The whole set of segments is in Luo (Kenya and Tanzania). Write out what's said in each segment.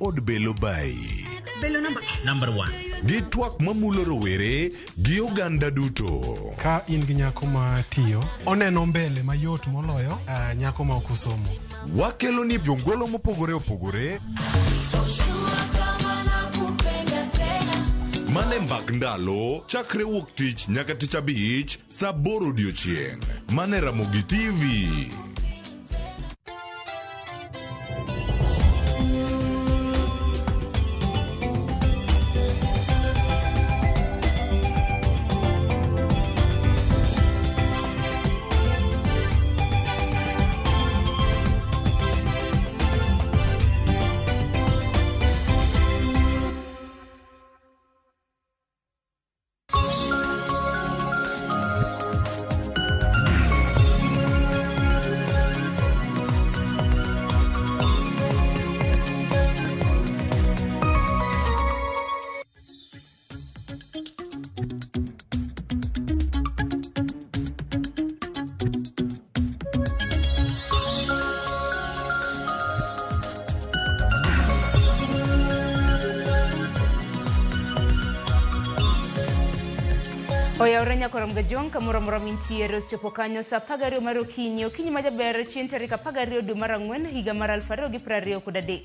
od Belo Bay. Belo namba Number one. Gi twak mamulo rowere gi oganda duto. Ka in gi nyako ma tiyo, oneno mbele mayot moloyo nyako ma ok osomo. Wakelo ni jongolo mopogore opogore mane mbak ndalo chakre wuok tich nyaka tich abich saa aboro odiochieng'. Mane Ramogi TV. Oyawre nyakoro Mgajong kamoro amora mintiere osechopo kanyo saa 12 mar okinyi, okinyi ma jaber chieng' tarik 12 dwe mar ang'wen higa mar 2023.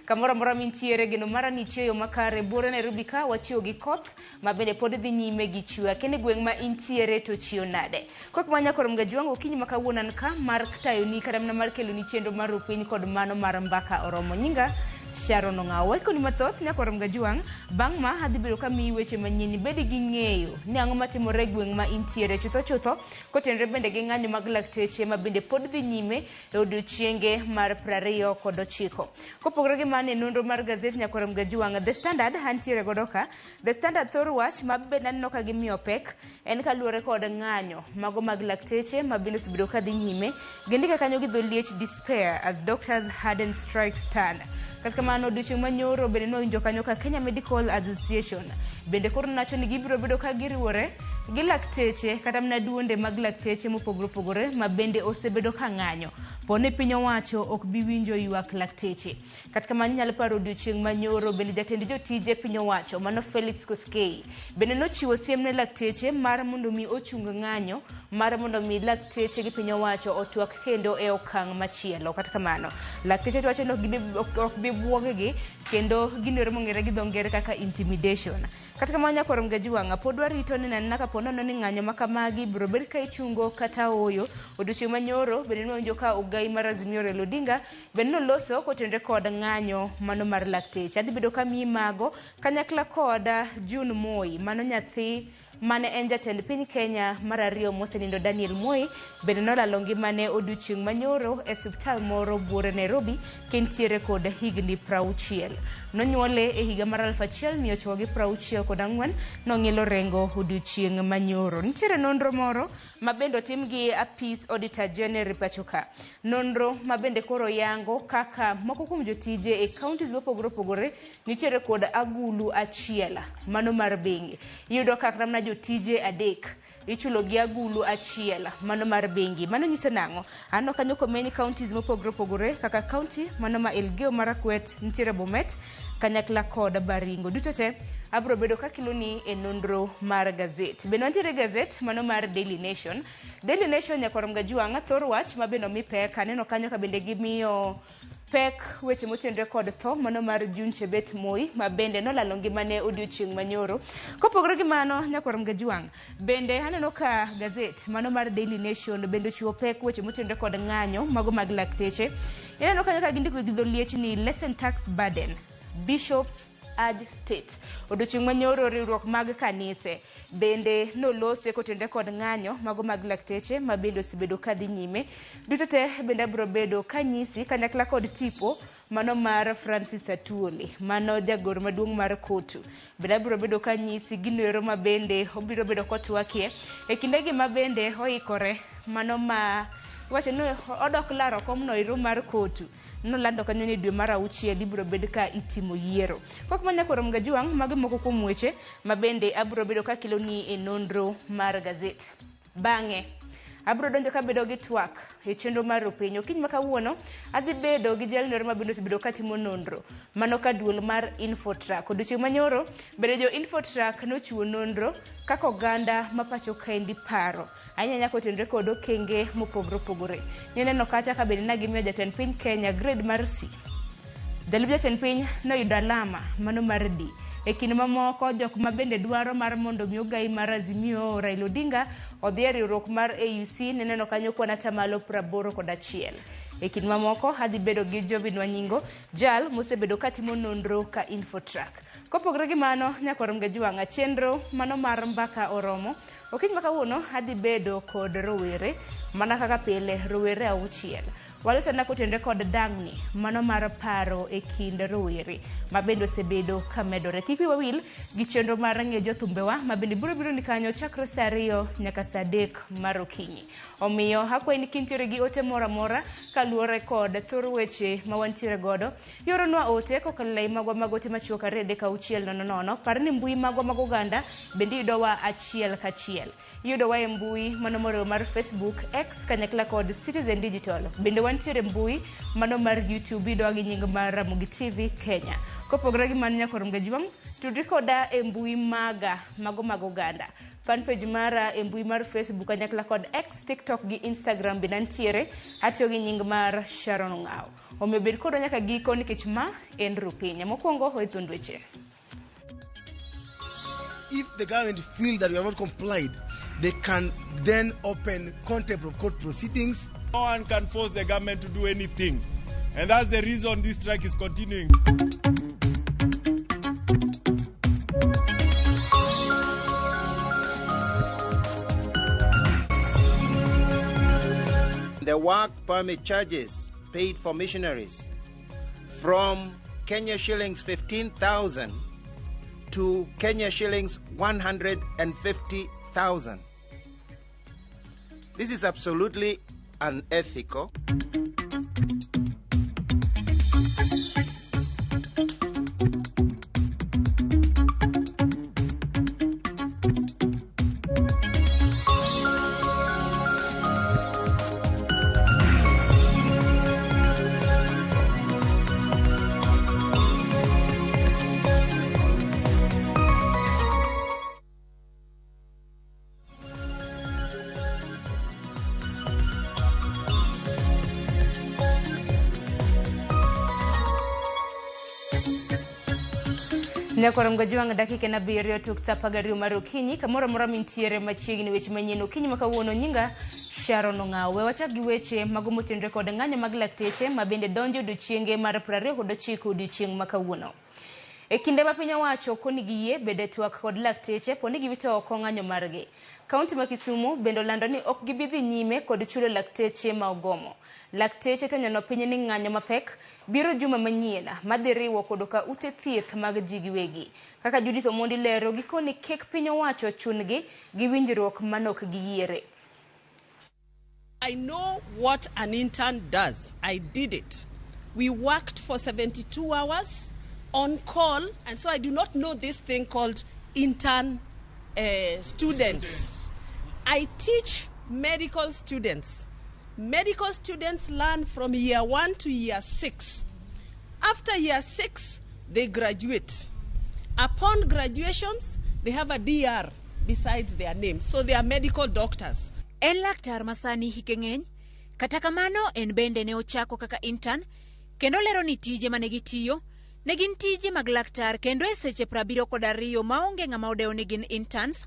Kamoro amora mintiere geno mara ni chieyo makare buore Nairobi ka wachiewo gi koth ma bende pod dhi nyime gi chwe. Akene gweng' ma intiere to chiewo nade? Kok ma nyakoro Mgajong okinyi ma kawuono an ka mar tayoni kata mana mar keloni chenro mar rupiny kod mano mar mbaka oromo. Nyinga Sharon Ong'awo. Waikoni mathoth nyakoro Mgajwang', bang' ma adhi bedo ka miyi weche manyien ibed gi ng'eyo ni ang'o matimore e gweng' ma intiere chutho chutho kotenore bende gi ng'anyo mag lakteche ma bende pod dhi nyime e odiochienge mar 29. Kopogore gi mano e nonro mar gazet nyakoro Mgajwang', The Standard antiere godo ka. The Standard thor wach ma bende aneno ka gimiyo pek en kaluwore kod ng'anyo mago mag lakteche ma bende osebedo ka dhi nyime. Gindike kanyo gi dho liech despair as doctors harden strike stand. Kata kamano odiochieng' manyoro bende nowinjo kanyo ka Kenya Medical Association bende koro nowacho ni gibiro bedo ka giriwore gi lakteche kata mana duonde mag lakteche mopogore opogore ma bende osebedo ka ng'anyo po ni piny owacho ok bi winjo ywak lakteche. Kata kamano inyalo paro odiochieng' manyoro bende jatend jotije piny owacho mano Felix Koskei bende nochiwo siem ne lakteche mar mondo mi ochung ng'anyo mar mondo mi lakteche gi piny owacho otwak kendo e okang' machielo. Kata kamano lakteche to wacho ni ok bi buog-gi kendo gino mong'ere gi dho ngere kaka intimidation. Kata kamano nyakwar Mgajwang' pod warito ni nena kapo nono ni ng'anyo ma kamagi biro bed ka ichungo kata ooyo. Odiochieng' manyoro bende nwawinjo ka ogai mar Azimio Raila Odinga bende noloso kotenore kod ng'anyo mano mar lakteche. Adhi bedo ka miyi mago kanyakla kod June Moi mano nyathi mane en jatend piny Kenya mar ariyo mosenindo Daniel Moi bende nolalo ngimane odiochieng' manyoro e osiptal moro buore Nairobi kentiere kod higni 60. Nonyuole e higa mar 1964 nong'ilo rengo odiochieng' manyoro. Nitiere nonro moro ma bende otim gi apis Auditor General pacho ka. Nonro ma bende koro yango kaka moko kuom jotije e counties mopogore opogore nitiere kod agulu achiel mano mar bengi. Iyudo ka kata mana jotije adek ichulo gi agulu achiel mano mar bengi. Mano nyiso nang'o? Aneno kanyo komeny counties mopogore opogore kaka county mano ma Elgeyo Marakwet, nitiere Bomet kanyakla kod Baringo. Duto te abiro bedo kakeloni e nonro mar gazet. Bende wantiere gazet mano mar Daily Nation. Daily Nation nyakwar Mgajwang' thor wach ma bende omi pek. Aneno kanyo ka bende gimiyo pek weche motenore kod tho mano mar June Chebet Moi ma bende nolalo ngimane odiochieng' manyoro. Kopogore gi mano nyakwar Mgajwang' bende aneno ka gazet mano mar Daily Nation bende ochiwo pek weche motenore kod ng'anyo mago mag lakteche. Ineno kanyo ka gindiko gi dho liech ni lessen tax burden, bishops urge state. Odiochieng' manyoro riwruok mag kanise bende nolose kotenore kod ng'anyo mago mag lakteche ma bende osebedo ka dhi nyime. Duto te bende abiro bedo kanyisi kanyakla kod tipo mano mar Francis Atwoli mano jagoro maduong' mar KOTU. Bende abiro bedo kanyisi gino ero ma bende obiro bedo kotwakie e kindegi ma bende oikore mano ma iwacho ni odok laro komno ero mar KOTU. Nolando kanyo ni dwe mar auchiel ibiro bed ka itimo yiero. Kok ma nyakwar Mgajwang' mago moko kuom weche ma bende abiro bedo kakeloni e nonro mar gazet. Bang'e Abiro donjo kabedo gi twak e chenro mar Rupiny. Okinyi ma kawuono adhi bedo gi jalno ma bende osebedo katimo nonro mano ka duol mar Infotrack. Odiochieng' manyoro bende jo Infotrack nochiwo nonro kaka oganda ma pacho kaendi paro ahinya ahinya kotenore kod okenge mopogore opogore. Nineno kacha ka bende ne gimiyo jatend piny Kenya grade mar C. Jalup jatend piny noyudo alama mano mar D. E kind mamoko, jok ma bende dwaro mar mondo mi ogai mar Azimio Raila Odinga odhi e riwruok mar AUC neneno kanyo kwan atamalo 81. E kind mamoko, adhi bedo gi Jovin Wanyingo, jal mosebedo katimo nonro ka Infotrack. Kopogore gi mano, nyakwar Mgajwang'a, chenro mano mar mbaka oromo. Okinyi ma kawuono adhi bedo kod rowere, mana kaka pile, rowere 6. Walosana kotenore kod dang'ni mano mar paro e kind rowere ma bende osebedo ka medore. Kik wiwa wil gi chenro mar ng'e jothumbewa ma bende biro biro ni kanyo chakre saa 2 nyaka saa 3 mar okinyi. Omiyo akwayi ni kintiere gi ote moro amora kaluwore kod thor weche ma wantiere godo, ioronwa ote kokalo e lai magwa mag ote machuok 2 3 6 0 0. Par ni mbui magwa mag oganda bende iyudowa achiel kachiel. Iyudowa e mbui mano moriwo mar Facebook, X kanyakla kod Citizen Digital. Bende wantiere mbui mano mar YouTube, iyudowa gi nying mar Ramogi TV Kenya. Kopogore gi mano nyakwar Mgajwang', tudri koda e mbui maga mago mag oganda. Fanpage mara e mbui mar Facebook kanyakla kod X, TikTok gi Instagram bende antiere, atiyo gi nying mar Sharon Ong'awo. Omiyo bed kodwa nyaka giko nikech ma en Rupiny. Mokwongo e thuond weche. If the government feel that we have not complied, they can then open contempt of court proceedings. No one can force the government to do anything. And that's the reason this strike is continuing. The work permit charges paid for missionaries from Kenya shillings 15,000 to Kenya shillings 150,000. This is absolutely unethical. Nyakwar Mgajwang' dakika en 7 tok saa 12 mar okinyi kamoro amora mintiere machiegni weche manyien okinyi ma kawuono nyinga Sharon Ong'awo. We wachak gi weche mago motenore kod ng'anyo mag lakteche ma bende donjo odiochienge mar 29 odiochieng' ma kawuono. E kinde ma piny owacho koni giyie bedo e twak kod lakteche po ni giwito oko ng'anyo margi. Kaunti ma Kisumu bende olando ni ok gibi dhi nyime kod chulo lakteche ma ogomo. Lakteche to nyono piny ni ng'anyo mapek biro juma manyien madhi riwo kodo ka ute thieth mag ji giwegi. Kaka Judith Omondi lero, gikoni kik piny owacho chun-gi gi winjruok manok giyiere. I know what an intern does. I did it. We worked for 72 hours on call, and so I do not know this thing called intern students. I teach medical students. Medical students learn from year 1 to year 6. After year 6, they graduate. Upon graduations, they have a DR besides their name, so they are medical doctors. En laktar masani hike ng'eny, kata kamano en bende ne ochako kaka intern kendo lero ni tije mane gitiyo ne gin tije mag laktar kendo e seche 72 maonge ng'ama odewo ni gin interns,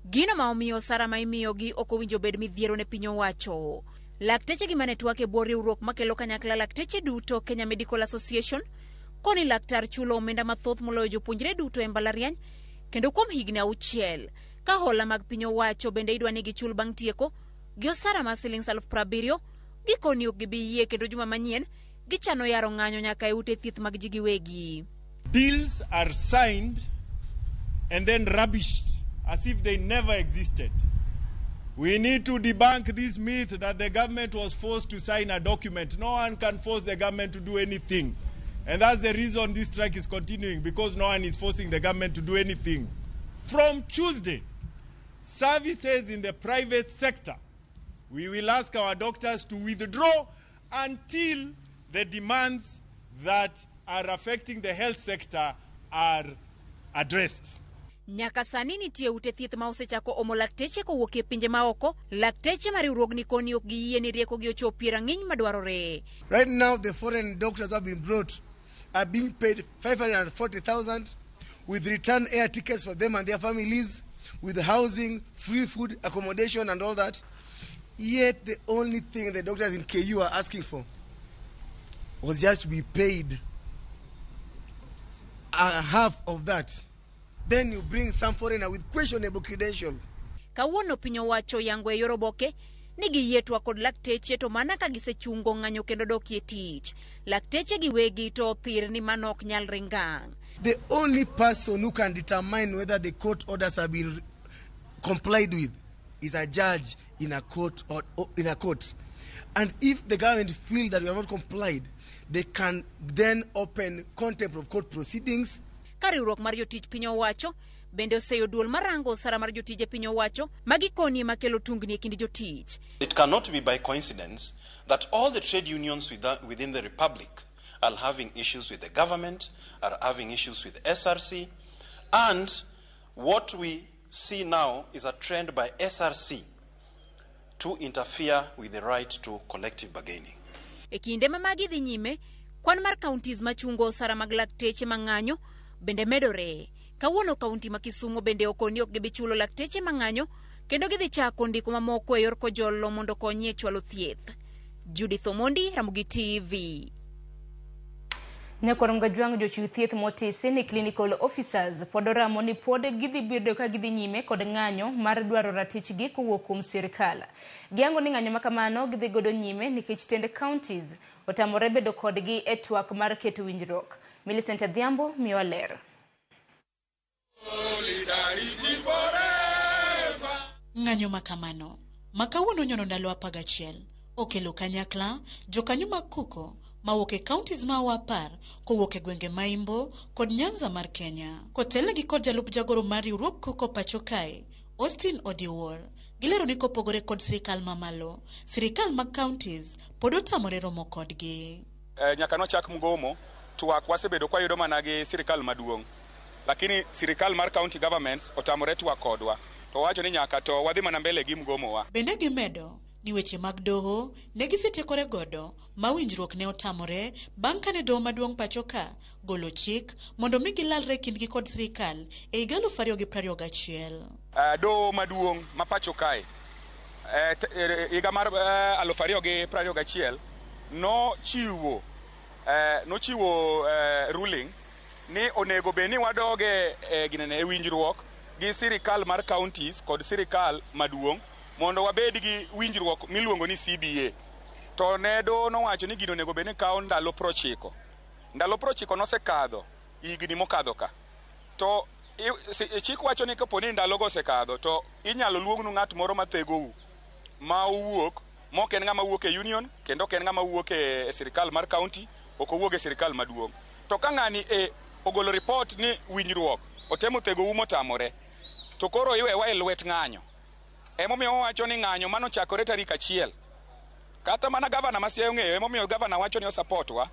gino ma omiyo osara ma imiyogi ok owinjo bed midhiero ne piny owacho. Lakteche gi mane twak e bwo riwruok makelo kanyakla lakteche duto Kenya Medical Association koni laktar chulo omenda mathoth moloyo jopuonjre duto e mbalariany kendo kuom higni 6 ka hola mag piny owacho bende idwa ni gichul bang' tieko gi osara mar siling 70,000 gikoni ok gibi yie kendo juma manyien gichano yaro ng'anyo nyaka e ute thieth mag ji giwegi. Deals are signed and then rubbished as if they never existed. We need to debunk this myth that the government was forced to sign a document. No one can force the government to do anything. And that's the reason this strike is continuing, because no one is forcing the government to do anything. From Tuesday, services in the private sector We will ask our doctors to withdraw until the demands that are affecting the health sector are addressed. Nyaka sani nitie ute thieth ma osechako omo lakteche kowuok e pinje maoko. Lakteche ma riwruogni koni ok giyie ni riekogi ochopi e rang'iny madwarore. Right now, the foreign doctors who have been brought are being paid 540,000 with return air tickets for them and their families, with housing, free food, accommodation, and all that. Yet the only thing the doctors in KU are asking for was just to be paid a half of that. Then you bring some foreigner with questionable credentials. Kawuono piny owacho yango e yor oboke ni giyie twak kod lakteche to mana ka gisechungo ng'anyo kendo dokie tich. Lakteche giwegi to othir ni mano ok nyalre ngang'. The only person who can determine whether the court orders have been complied with is a judge in a court or in a court. And if the government feel that we have not complied, they can then open contempt of court proceedings. Ka riwruok mar jotich piny owacho bende oseyo duol marango osara mar jotije piny owacho ma gikoni ema kelo tungni e kind jotich. It cannot be by coincidence that all the trade unions within the Republic are having issues with the government, are having issues with SRC, and what we see now is a trend by SRC to interfere with the right to collective bargaining. E kinde ma magi dhi nyime, kwan mar counties machungo osara mag lakteche mang'anyo bende medore. Kawuono kaunti ma Kisumu bende okoni ok gibi chulo lakteche mang'anyo kendo gidhi chako ndiko mamoko e yor kojolo mondo konyi e chwalo thieth. Judith Omondi, Ramogi TV. Nyakwar Mgajwang' jochiw thieth motisi ni clinical officers pod oramo ni pod gidhi bedo ka gidhi nyime kod ng'anyo mar dwaro ratichgi kowuok kuom sirikal. Giyango ni ng'anyo makamano gidhi godo nyime nikech tend counties otamore bedo kodgi e twak mar keto winjruok. Millicent Adhiambo miyowa ler. Ng'anyo makamano ma kawuono nyono ndalo 11 okelo kanyakla jokanyo mag KUCO mawuok e counties mawa 10 kowuok e gwenge Maimbo kod Nyanza mar Kenya. Kotelnegi kod jalup jagoro mar riwruog KUCO pacho kae, Austin Odiwuor, gilero ni kopogore kod sirikal mamalo, sirikal mag counties pod otamore romo kodgi. Nyaka nochak mgomo, twak wasebedo kwayudo mana gi sirikal maduong', lakini sirikal mar county governments otamore twak kodwa. To wacho ni nyaka to wadhi mana mbele gi mgomo wa. Bende gimedo ni weche mag doho ne gisetiekore godo ma winjruok ne otamore bang' kane doho maduong' pacho ka golo chik mondo mi gilalre kindgi kod sirikal e higa 2021. Doho maduong' ma pacho kae higa mar 2021 nochiwo ruling ni onego bed ni wadoge ginene e winjruok gi sirikal mar counties kod sirikal maduong' mondo wabed gi winjruok miluongo ni CBA. To ne doho nowacho ni gino onego bed ni kawo ndalo 90. Ndalo 90 nosekadho higni mokadho ka. To chik wacho ni kapo ni ndalogo osekadho to inyalo luongnu ng'at moro mathegou ma owuok, mok en ng'ama wuok e union kendo ok en ng'ama wuok e sirikal mar county, ok owuok e sirikal maduong'. To ka ng'ani ogolo report ni winjruok otemo thegou motamore, to koro iwewa e lwet ng'anyo. Emomiyo owacho ni ng'anyo mano chakore tarik 1. Kata mana gavana ma Siaya ong'eyo, emomiyo gavana wacho ni osupportwa,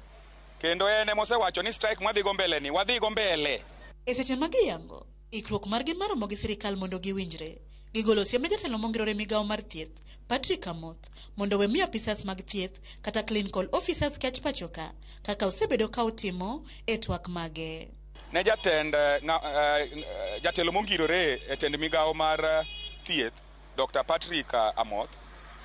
kendo en emosewacho ni strike mwadhigo mbele ni wadhigo mbele. E seche ma giyango ikruok margi mar romo gi sirikal mondo giwinjre, gigolo siem ne jatelo mongirore migawo mar thieth Patrick Amoth mondo we miyo apisas mag thieth kata clinical officers kech pacho ka kaka osebedo ka otimo e twak mage. Ne jatelo mongirore e tend migawo mar thieth Dr. Patrick Amoth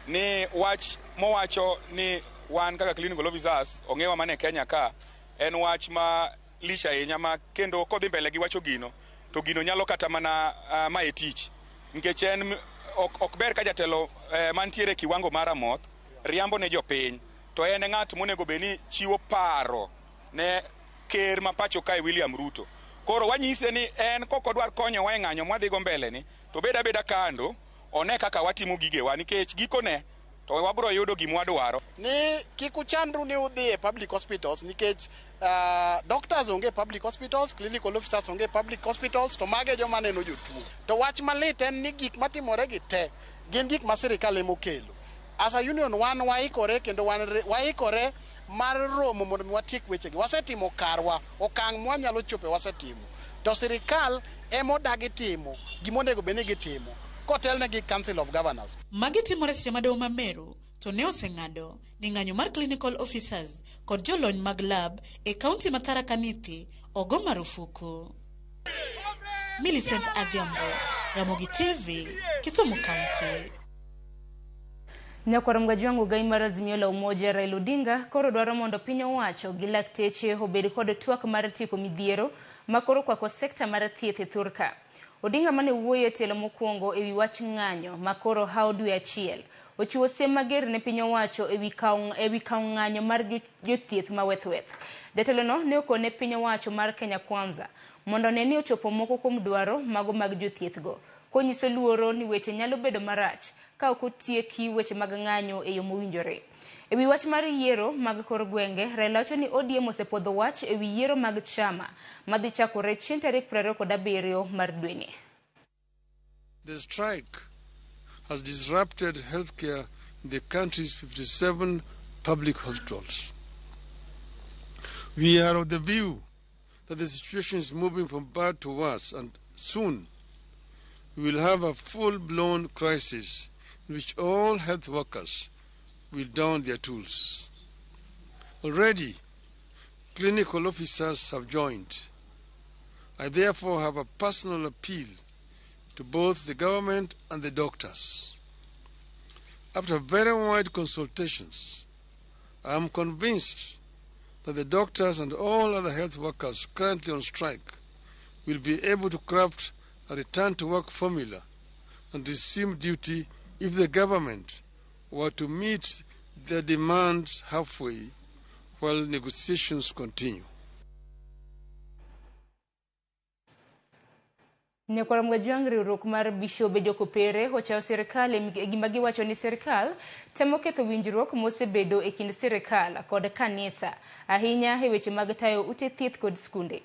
ni wach mowacho ni wan kaka clinical officers ong'ewa mana e Kenya ka en wach ma lich ahinya ma kendo kodhi mbele gi wacho gino to gino nyalo kata mana maye tich nikech en ok ber ka jatelo mantiere kiwango mar Amoth riambo ne jopiny to en e ng'at monego bed ni chiwo paro ne ker ma pacho kae William Ruto. Koro wanyise ni en kok odwar konyowa e ng'anyo mwadhigo mbele ni to bed abeda kando one kaka watimo gigewa nikech gikone to wabro yudo gima wadwaro. Ni kik uchandru ni udhi e public hospitals nikech doctors onge public hospitals, clinical officers onge public hospitals, to mage joma neno jotuo. To wach malit en ni gik matimore gi te gin gik ma sirikal ema okelo. As a union wan waikore kendo wan waikore mar romo mondo mi watiek wechegi. Wasetimo karwa, okang' mwanyalo chope wasetimo. To sirikal ema odagi timo gima onego bed ni gitimo kotelne gi Council of Governors. Magi timore seche ma doho ma Meru to ne oseng'ado ni ng'anyo mar clinical officers kod jolony mag lab e kaunti ma Tharaka Nithi ogo marufuku. Millicent Adhiambo, Ramogi TV, Kisumu County. Nyakwar Mgajwangu gai mar Azimio la Umoja Raila Odinga koro dwaro mondo piny owacho gi lakteche obed kod twak mar tieko midhiero ma koro kwako sekta mar thieth e thurka. Odinga mane wuoyo e telo mokwongo ewi wach ng'anyo ma koro hawo dwe achiel ochiwo siem mager ne piny owacho ewi kawo ng'anyo mar jothieth ma wethweth. Jatelono ne okone piny owacho mar Kenya Kwanza mondo one ni ochopo moko kuom dwaro mago mag jothiethgo, konyiso luoro ni weche nyalo bedo marach ka ok otieki weche mag ng'anyo e yo mowinjore. Ewi wach mar yiero mag kor gwenge, Raila wacho ni ODM osepwodho wach ewi yiero mag chama madhi chakore chieng' tarik 27 mar dweni. The strike has disrupted healthcare in the country's 57 public hospitals. We are of the view that the situation is moving from bad to worse, and soon we will have a full-blown crisis in which all health workers will down their tools. Already, clinical officers have joined. I therefore have a personal appeal to both the government and the doctors. After very wide consultations, I am convinced that the doctors and all other health workers currently on strike will be able to craft a return to work formula and resume duty if the government were to meet their demands halfway while negotiations continue. Nyakwar Mgajwang' riwruok mar Bishobe Jokopere ochayo sirikal e gima giwacho ni sirikal temo ketho winjruok mosebedo e kind sirikal kod kanisa, ahinya e weche mag tayo ute thieth kod skunde.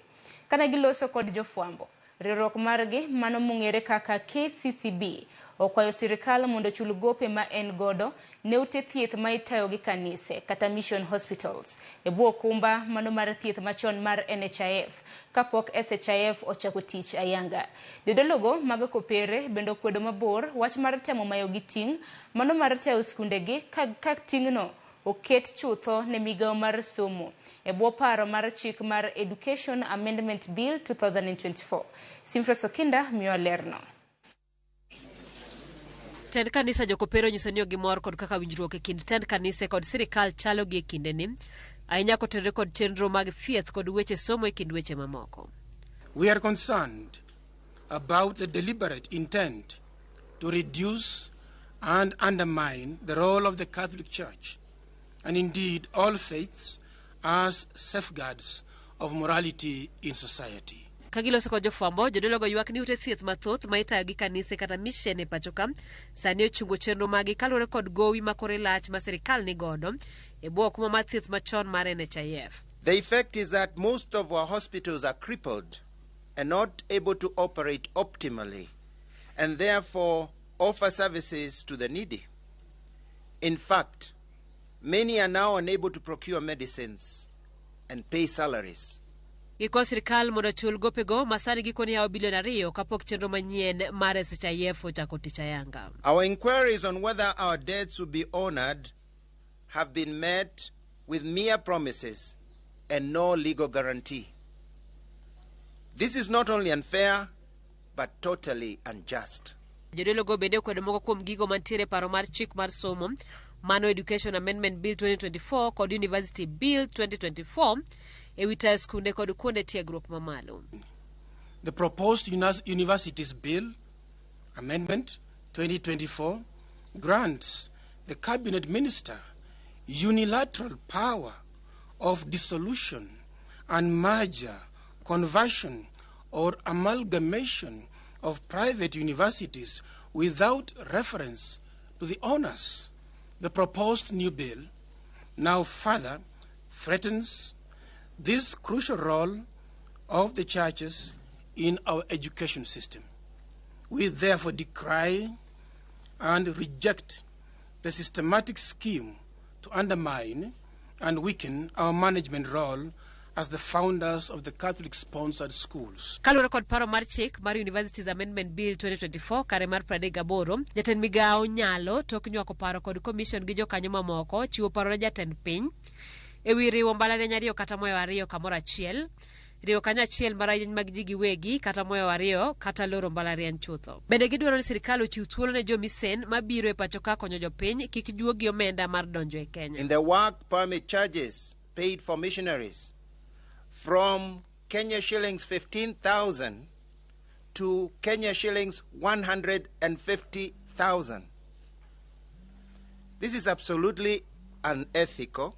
Kana giloso kod jofwambo, riwruok margi mano mong'ere kaka KCCB okwayo sirikal mondo ochul gope ma en godo ne ute thieth ma itayo gi kanise kata mission hospitals e bwo okumba mano mar thieth machon mar NHIF kapok SHIF ochako tich ayanga. Jodologo mag Kopere bende okwedo mabor wach mar temo mayo gi ting' mano mar tayo skundegi ka ting'no oket chutho ne migawo mar somo e bwo paro mar chik mar Education Amendment Bill 2024. Simfres Okinda miyo lerno. Tend kanisa Jokopere onyiso ni gimor kod kaka winjruok e kind tend kanise kod sirikal chalo gi e kindeni, ahinya kotenore kod chenro mag thieth kod weche somo e kind weche mamoko. We are concerned about the deliberate intent to reduce and undermine the role of the Catholic Church and indeed all faiths as safeguards of morality in society. Ka giloso kod jofwambo, jodologo ywak ni ute thieth mathoth ma itayo gi kanise kata mission e pacho ka sani ochungo chenro magi kaluwore kod gowi ma kore lach ma sirikal ni godo e bwo okumba mar thieth machon mar NHIF. The effect is that most of our hospitals are crippled and not able to operate optimally and therefore offer services to the needy. In fact, many are now unable to procure medicines and pay salaries. Gikwayo sirikal mondo ochul gopego ma sani gikone yawo bilion 2 kapok chenro manyien mar SHIF ochako tich ayanga. Our inquiries on whether our debts will be honored have been met with mere promises and no legal guarantee. This is not only unfair, but totally unjust. Jodologo bende okwedo moko kuom gigo mantiere paro mar chik mar somo mano Education Amendment Bill 2024 kod University Bill 2024 ewi tayo skunde kod kuonde tiegruok mamalo. The proposed Universities Bill Amendment 2024 grants the Cabinet Minister unilateral power of dissolution and merger, conversion or amalgamation of private universities without reference to the owners. The proposed new bill now further threatens this crucial role of the churches in our education system. We therefore decry and reject the systematic scheme to undermine and weaken our management role as the founders of the Catholic-sponsored schools. Kaluwore kod paro mar chik mar Universities Amendment Bill 2024 kare mar 38, jatend migawo nyalo tok nywako paro kod commission gi jokanyo mamoko chiwo paro ne jatend piny e wi riwo mbalariany ariyo kata moyo ariyo kamoro achiel, riwo kanyachiel mbalariany mag ji giwegi kata moyo ariyo kata loro mbalariany chutho. Bende gidwaro ni sirkal ochiw thuolo ne jomisen mabiro e pacho ka konyo jopiny kik juogi omenda mar donjo e Kenya. In the work permit charges paid for missionaries from Kenya shillings 15,000 to Kenya shillings 150,000. This is absolutely unethical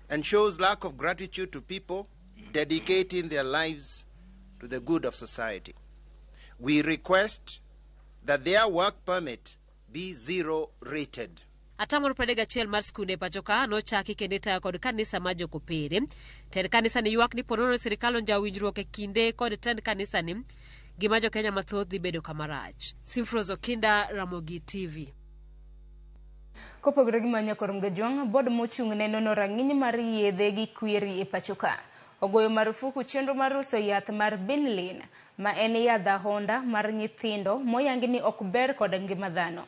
and shows lack of gratitude to people dedicating their lives to the good of society. We request that their work permit be zero rated. Atamoro 31 mar skunde e pacho ka nochaki kendo itayo kod kanisa mar Jokopere. Tend kanisa ni ywak ni ponono sirkal onjawo winjruok e kinde kod tend kanisa ni gima jo-Kenya mathoth dhi bedo kama rach. Simfros Okinda, Ramogi TV. Kopogore gi mano Nyakwar Mgajwang', bod mochung' ne nono rang'iny mar yedhe gi kwiri e pacho ka ogoyo marufuku chenro mar uso yath mar Benylin ma en yadh ahonda mar nyithindo moyangi ni ok ber kod ngima dhano.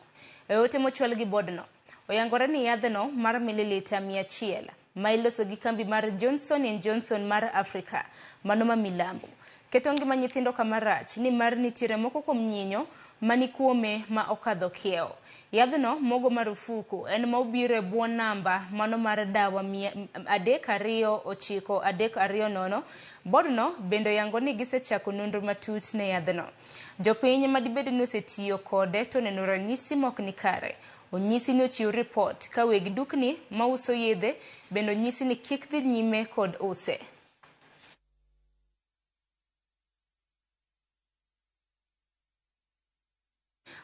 E ote mochwal gi bodno, oyangore ni yadhno mar mililita 100 ma iloso gi kambi mar Johnson & Johnson mar Afrika mano ma milambo keto ngima nyithindo kama rach nimar nitiere moko kuom nyinyo mani kuome ma okadho kiewo. Yadhno mogo marufuku en ma obiro e bwo namba mano mar dawa 329 320. Bodno bende oyango ni gisechako nonro matut ne yadhno. Jopiny madibed ni osetiyo kode to neno ranyisi mok ni kare onyisi ni ochiw ripot ka weg dukni mauso yedhe bende onyisi ni kik dhi nyime kod use.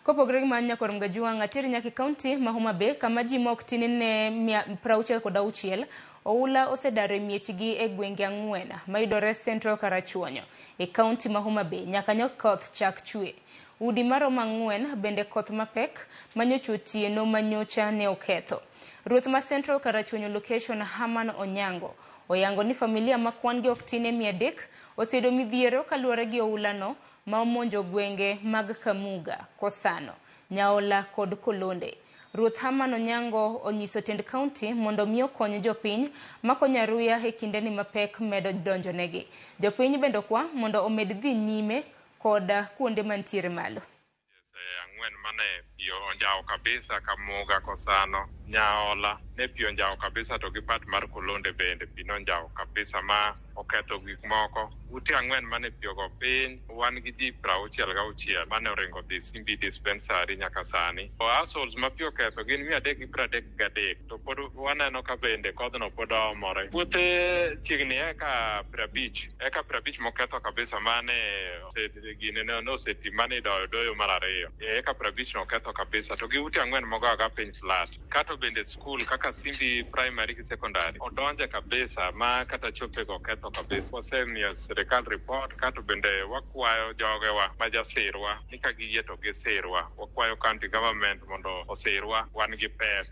Kopogore gi mano Nyakwar Mgajwang', ateri nyaka e kaunti ma Homa Bay kama ji mok tin ne 66 oula osedaro e miechgi e gwenge 4 mayudore Central Karachuonyo e kaunti ma Homa Bay nyaka nyo koth chak chwe. Udi maromo 4 bende koth mapek manyocha otieno manyocha ne oketho. Ruoth ma Central Karachuonyo location Herman Onyango oyango ni familia ma kwan gi ok tin ne 300 oseyudo midhiero kaluwore gi oulano ma omonjo gwenge mag Kamuga, Kosano, Nyaola kod Kolonde. Ruoth Herman Onyango onyiso tend kaunti mondo mi okony jopiny makonyo aruya e kindeni mapek medo donjonegi. Jopiny bende okwa mondo omed dhi nyime kod kuonde mantiere malo. Ang'wen mane pi onjawo kabisa Kamuga, Kosano, Nyaola ne pi onjawo kabisa to gi part mar Kolonde bende pi nonjawo kabisa ma oketho gik moko. Ute 4 mane pi ogo piny, wan gi ji 66 mane oringo dhi Simbi dispensary nyaka sani. Households ma pi oketho gin 333 to pod waneno ka bende kodhno pod oomore. Puothe chiegni eka 50, eka 50 moketho kabisa mane gine noseti mane idoyo doyo mar ariyo. Eka 50 noketho kabisa to gi ute 4 mogo aga piny slash. Kato bende skul kaka Simbi primary gi secondary odonje kabisa ma kata chopego oketho kabisa. Wasemiyo sirikal report kato bende wakwayo jogewa ma jasirwa ni ka giyie to gisirwa. Wakwayo county government mondo osirwa, wan gi pek.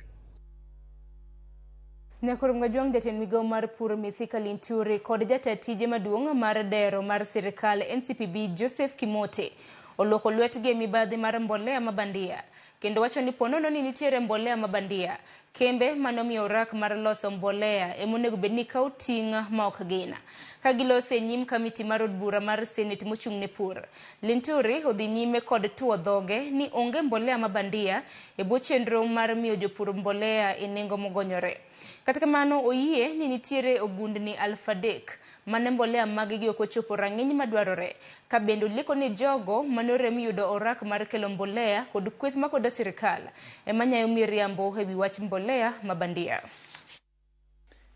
Nyakwar Mgajwang', jatend migawo mar pur Mithika Linturi kod jatend tije maduong' mar dero mar sirikal NCPB Joseph Kimote olwoko lwetgi e mibadhi mar mbolea mabandia kendo wacho ni ponono ni nitiere mbolea mabandia kembe manomiyo orak mar loso mbolea emonego bed ni kawo ting' ma ok gina. Ka gilose e nyim kamiti mar od bura mar Senate mochung' ne pur, Linturi odhi nyime kod tuo dhoge ni onge mbolea mabandia e bwo chenro mar miyo jopur mbolea e nengo mogonyore. Kata kamano oyie ni nitiere ogundni 3,000 mane mbolea maggi ok ochopo rang'iny madwarore, ka bende oleko ni jogo manorem yudo orak mar kelo mbolea kod kweth makodo sirikal ema nyayo miriambo e wi wach mbolea mabandia.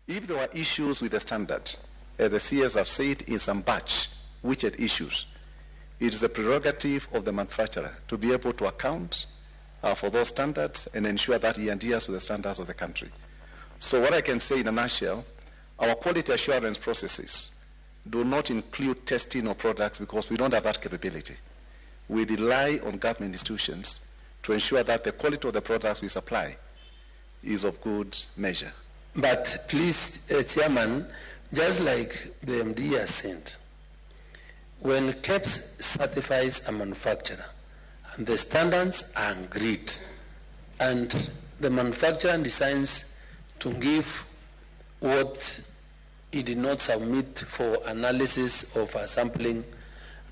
If there were issues with the standard, as the CS have said in some batch which had issues, it is a prerogative of the manufacturer to be able to account for those standards and ensure that he adheres to the standards of the country. So what I can say in a nutshell, our quality assurance processes do not include testing of products because we don't have that capability. We rely on government institutions to ensure that the quality of the products we supply is of good measure. But please, Chairman, just like the MD has said, when KEBS certifies a manufacturer and the standards are agreed and the manufacturer decides to give what he did not submit for analysis of a sampling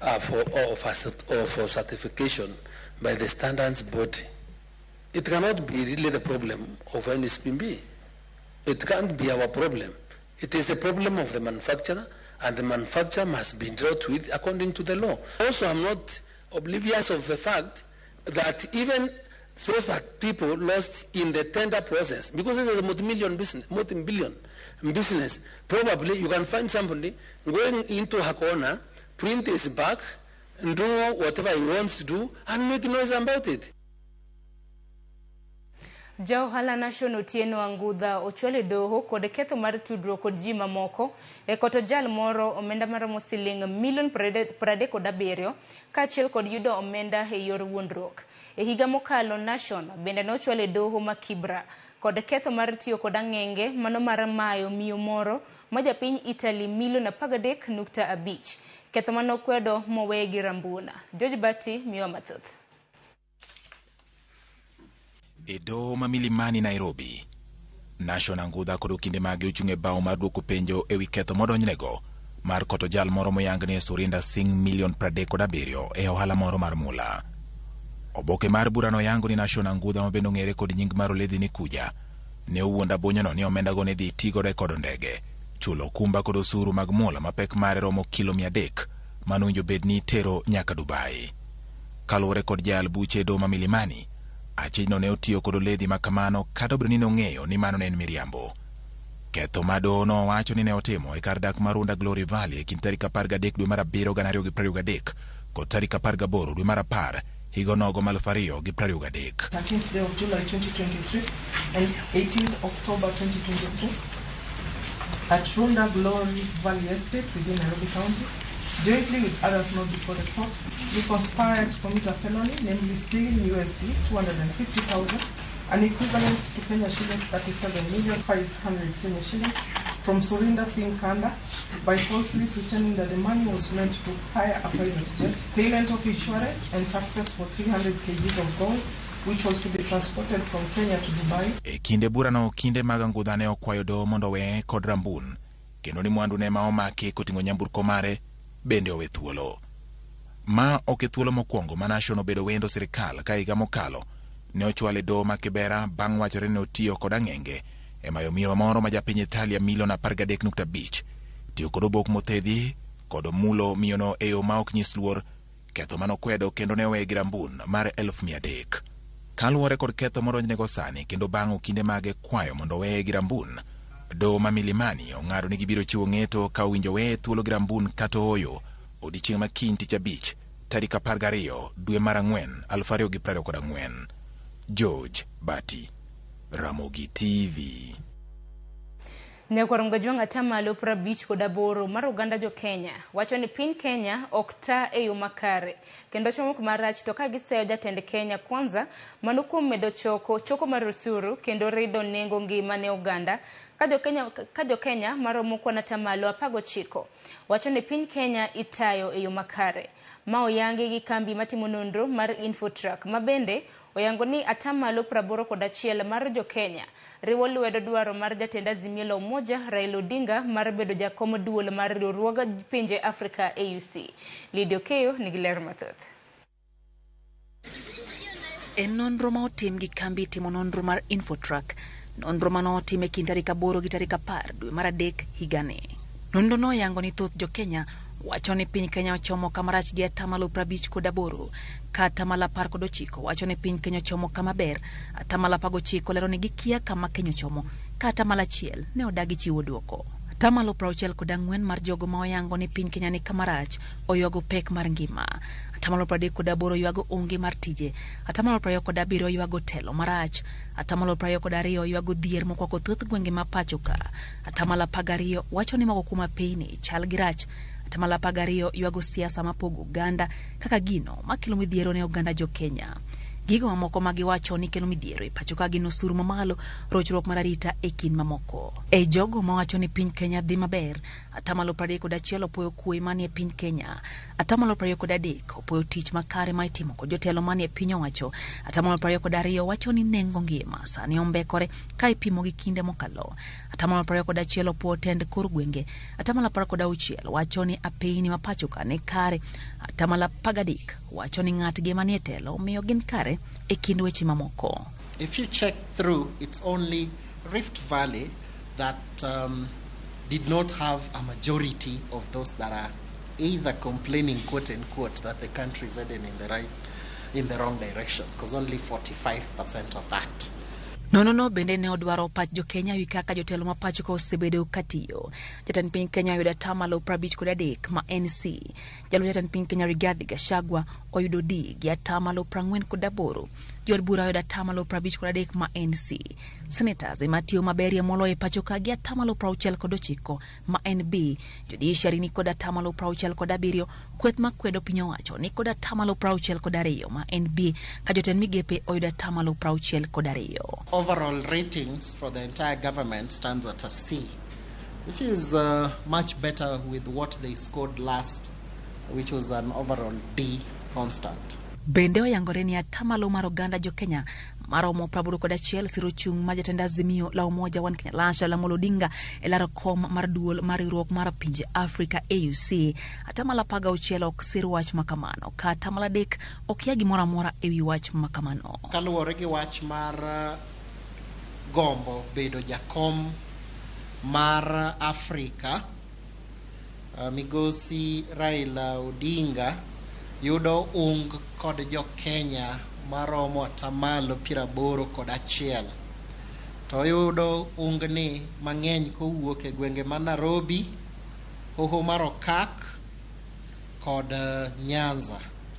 or for certification by the standards body, it cannot be really the problem of NSPB. It can't be our problem. It is the problem of the manufacturer, and the manufacturer must be dealt with according to the law. Also, I'm not oblivious of the fact that even those that people lost in the tender process, because this is a multi-million business, multi-billion business, probably you can find somebody going into her corner, print his back, and do whatever he wants to do, and make noise about it. Ja ohala Nation Otieno Angudha ochwal e doho kod ketho mar tudruok kod ji mamoko e koto jal moro omenda maromo siling milion 37 kaachiel kod yudo omenda e yor wuondruok. E higa mokalo Nation bende nochwal e doho ma Kibra kod ketho mar tiyo kod ang'enge mano mar mayo miyo moro ma japiny Italy milion 13.5. Ketho manokwedo moweye gi rambuna. George Bati miyowa mathoth. E doho ma Milimani, Nairobi, Nation Angudha kod okinde mage ochung' e bao mar duoko penjo ewi ketho modonjnego mar koto jal moro moyangne Surinder Singh milion 37 e ohala moro mar mula. Oboke mar burano yango ni Nation Angudha, mabende ong'ere kod nying mar Oledhi ni Kuja, ne owuondo abonyono ni omendago ne dhi tigodo e kodo ndege, chulo okumba kod osuru mag mula ma pek mare romo kilo 300 manowinjo bed ni itero nyaka Dubai. Kaluwore kod jayal buche e doho ma Milimani, achijno ne otiyo kod oledhi ma kamano kata obedo ni nong'eyo ni mano ne en miriambo. Ketho ma doho nowacho ni ne otimo e kar dak mar Runda Glory Valley e kind tarik 13 dwe mar 7 2023 kod tarik 18 dwe mar 10 higa onogo mar 2023. 13th day of July 2023 and 18th October 2023 at Runda Glory Valley Estate within Nairobi County, jointly with others not before the court, you conspired to commit a felony, namely stealing USD 250,000, an equivalent to Kenya shillings 37,500,000 Kenya shillings, from Surinder Singh Kanda by falsely pretending that the money was meant to hire a private jet, payment of insurance and taxes for 300 kgs of gold, which was to be transported from Kenya to Dubai. E kinde burano, kinde mag Angudha ne okwayo doho mondo oweye kod rambun kendo ni mwandu ne ma omaki koting'o nyamburko mare bende owe thuolo. Ma ok e thuolo mokwongo ma Nation obedo wendo sirikal, ka higa mokalo ne ochwale doho ma Kibera bang' wachore ni otiyo kod ang'enge e mayo miyo moro ma japiny Italia milion 13.5, tiyo kod obok mothedhi kod mulo miyono e yo ma ok nyis luor, ketho manokwedo kendo ne oweye gi rambun mar 300,000. Kaluwore kod ketho modonjnego sani kendo bang' okinde mage kwayo mondo oweye gi rambun, doho ma Milimani ong'ado ni gibiro chiwo ng'eto ka owinjo weye thuolo gi rambun kata ooyo odiechieng' ma kiny tich abich tarik 12 dwe mar 4 2024. George Bati, Ramogi TV. Nyakwar Mgajwang' 58% mar oganda jo Kenya wacho ni piny Kenya ok ta e yo makare kendo chomo kuma rach, to ka giseyo jatend Kenya Kwanza mano kuom medo choko choko mar osuru kendo rido nengo ngima ne oganda, ka jo Kenya maromo kwan 19% wacho ni piny Kenya itayo e yo makare. Ma oyangi gi kambi matimo nonro mar Infotrack, ma bende oyango ni 81% mar jo Kenya riwo lwedo dwaro mar jatend Azimio la Umoja Raila Odinga mar bedo jakom duol mar riwruog pinje Afrika AUC. Lydia Okeyo nigi ler mathoth. En nonro ma otim gi kambi timo nonro mar Infotrack, nonro mane otim e kind tarik 8 gi tarik 10 dwe mar 3 higani. Nonro no oyango ni thoth jo Kenya wacho ni piny Kenya ochomo kama rach gi 58, ka 19% wacho ni piny Kenya ochomo kama ber, 19% lero ni gikia kama Kenya ochomo, ka 1% ne odagi chiwo duoko. 64% mar jogo ma oyango ni piny Kenya ni kama rach oywago pek mar ngima. 38% ywago onge mar tije. 27% ywago telo marach. 22% ywago dhier mokwako thoth gwenge ma pacho ka. 12% wacho ni moko kuom apeyni chal gi rach. 12% ywago siasa mapogo oganda kaka gino makelo midhiero ne oganda jo Kenya. Gigo mamoko ma giwacho ni kelo midhiero e pacho ka gin osuru mamalo, rochruok mar arita e kind mamoko. E jogo mawacho ni piny Kenya dhi maber, atamalo 31 opuoyo kwe manie piny Kenya, atamalo 23 opuoyo tich makare ma itimo kod jotelo manie piny owacho, atamalo 22 wacho ni nengo ngima sani ombekore ka ipimo gi kinde mokalo, atamalo 21 opuoyo tend kor gwenge, atamalo 16 wacho ni apeyni ma pacho ka ni kare, atamalo 13 wacho ni ng'atgi manie telo omiyo gin kare e kind weche mamoko. If you check through, it's only Rift Valley that did not have a majority of those that are either complaining, quote unquote, that the country is heading in the wrong direction, because only 45% of that. Nono bende ne odwaro pach jo-Kenya wi kaka jotelo ma pacho ka osebedo katiyo. Jatend piny Kenya oyudo atamalo 53 ma NC. Jalup jatend piny Kenya Rigathi Gachagua oyudo D gi atamalo 48. Jood bura oyudo atamalo 53 ma NC. Senators ema tiyo maberie moloyo e pacho ka gi atamalo 69 ma NB. Judiciary ni kod atamalo 67. Kweth makwedo piny owacho ni kod atamalo 62 ma NB ka jotend migepe oyudo atamalo 62. Overall ratings for the entire government stands at a C, which is much better with what they scored last, which was an overall D constant. Bende oyangore ni atamalo mar oganda jo-Kenya maromo 81 siro chung' ma jatend Azimio la Umoja One Kenya Lasha Amolo Odinga e laro kom mar duol mar riwruok mar pinje Afrika AUC. Atamalo 16 ok sir wach makamano ka atamalo 3 okia gimoro amora ewi wach makamano. Kaluwore gi wach mar gombo bedo jakom mar Afrika, migosi Raila Odinga yudo ung kod jo-Kenya maromo atamalo 81. To oyudo ungni mang'eny kowuok e gwenge ma Nairobi, hoho mar Okak kod Nyanza.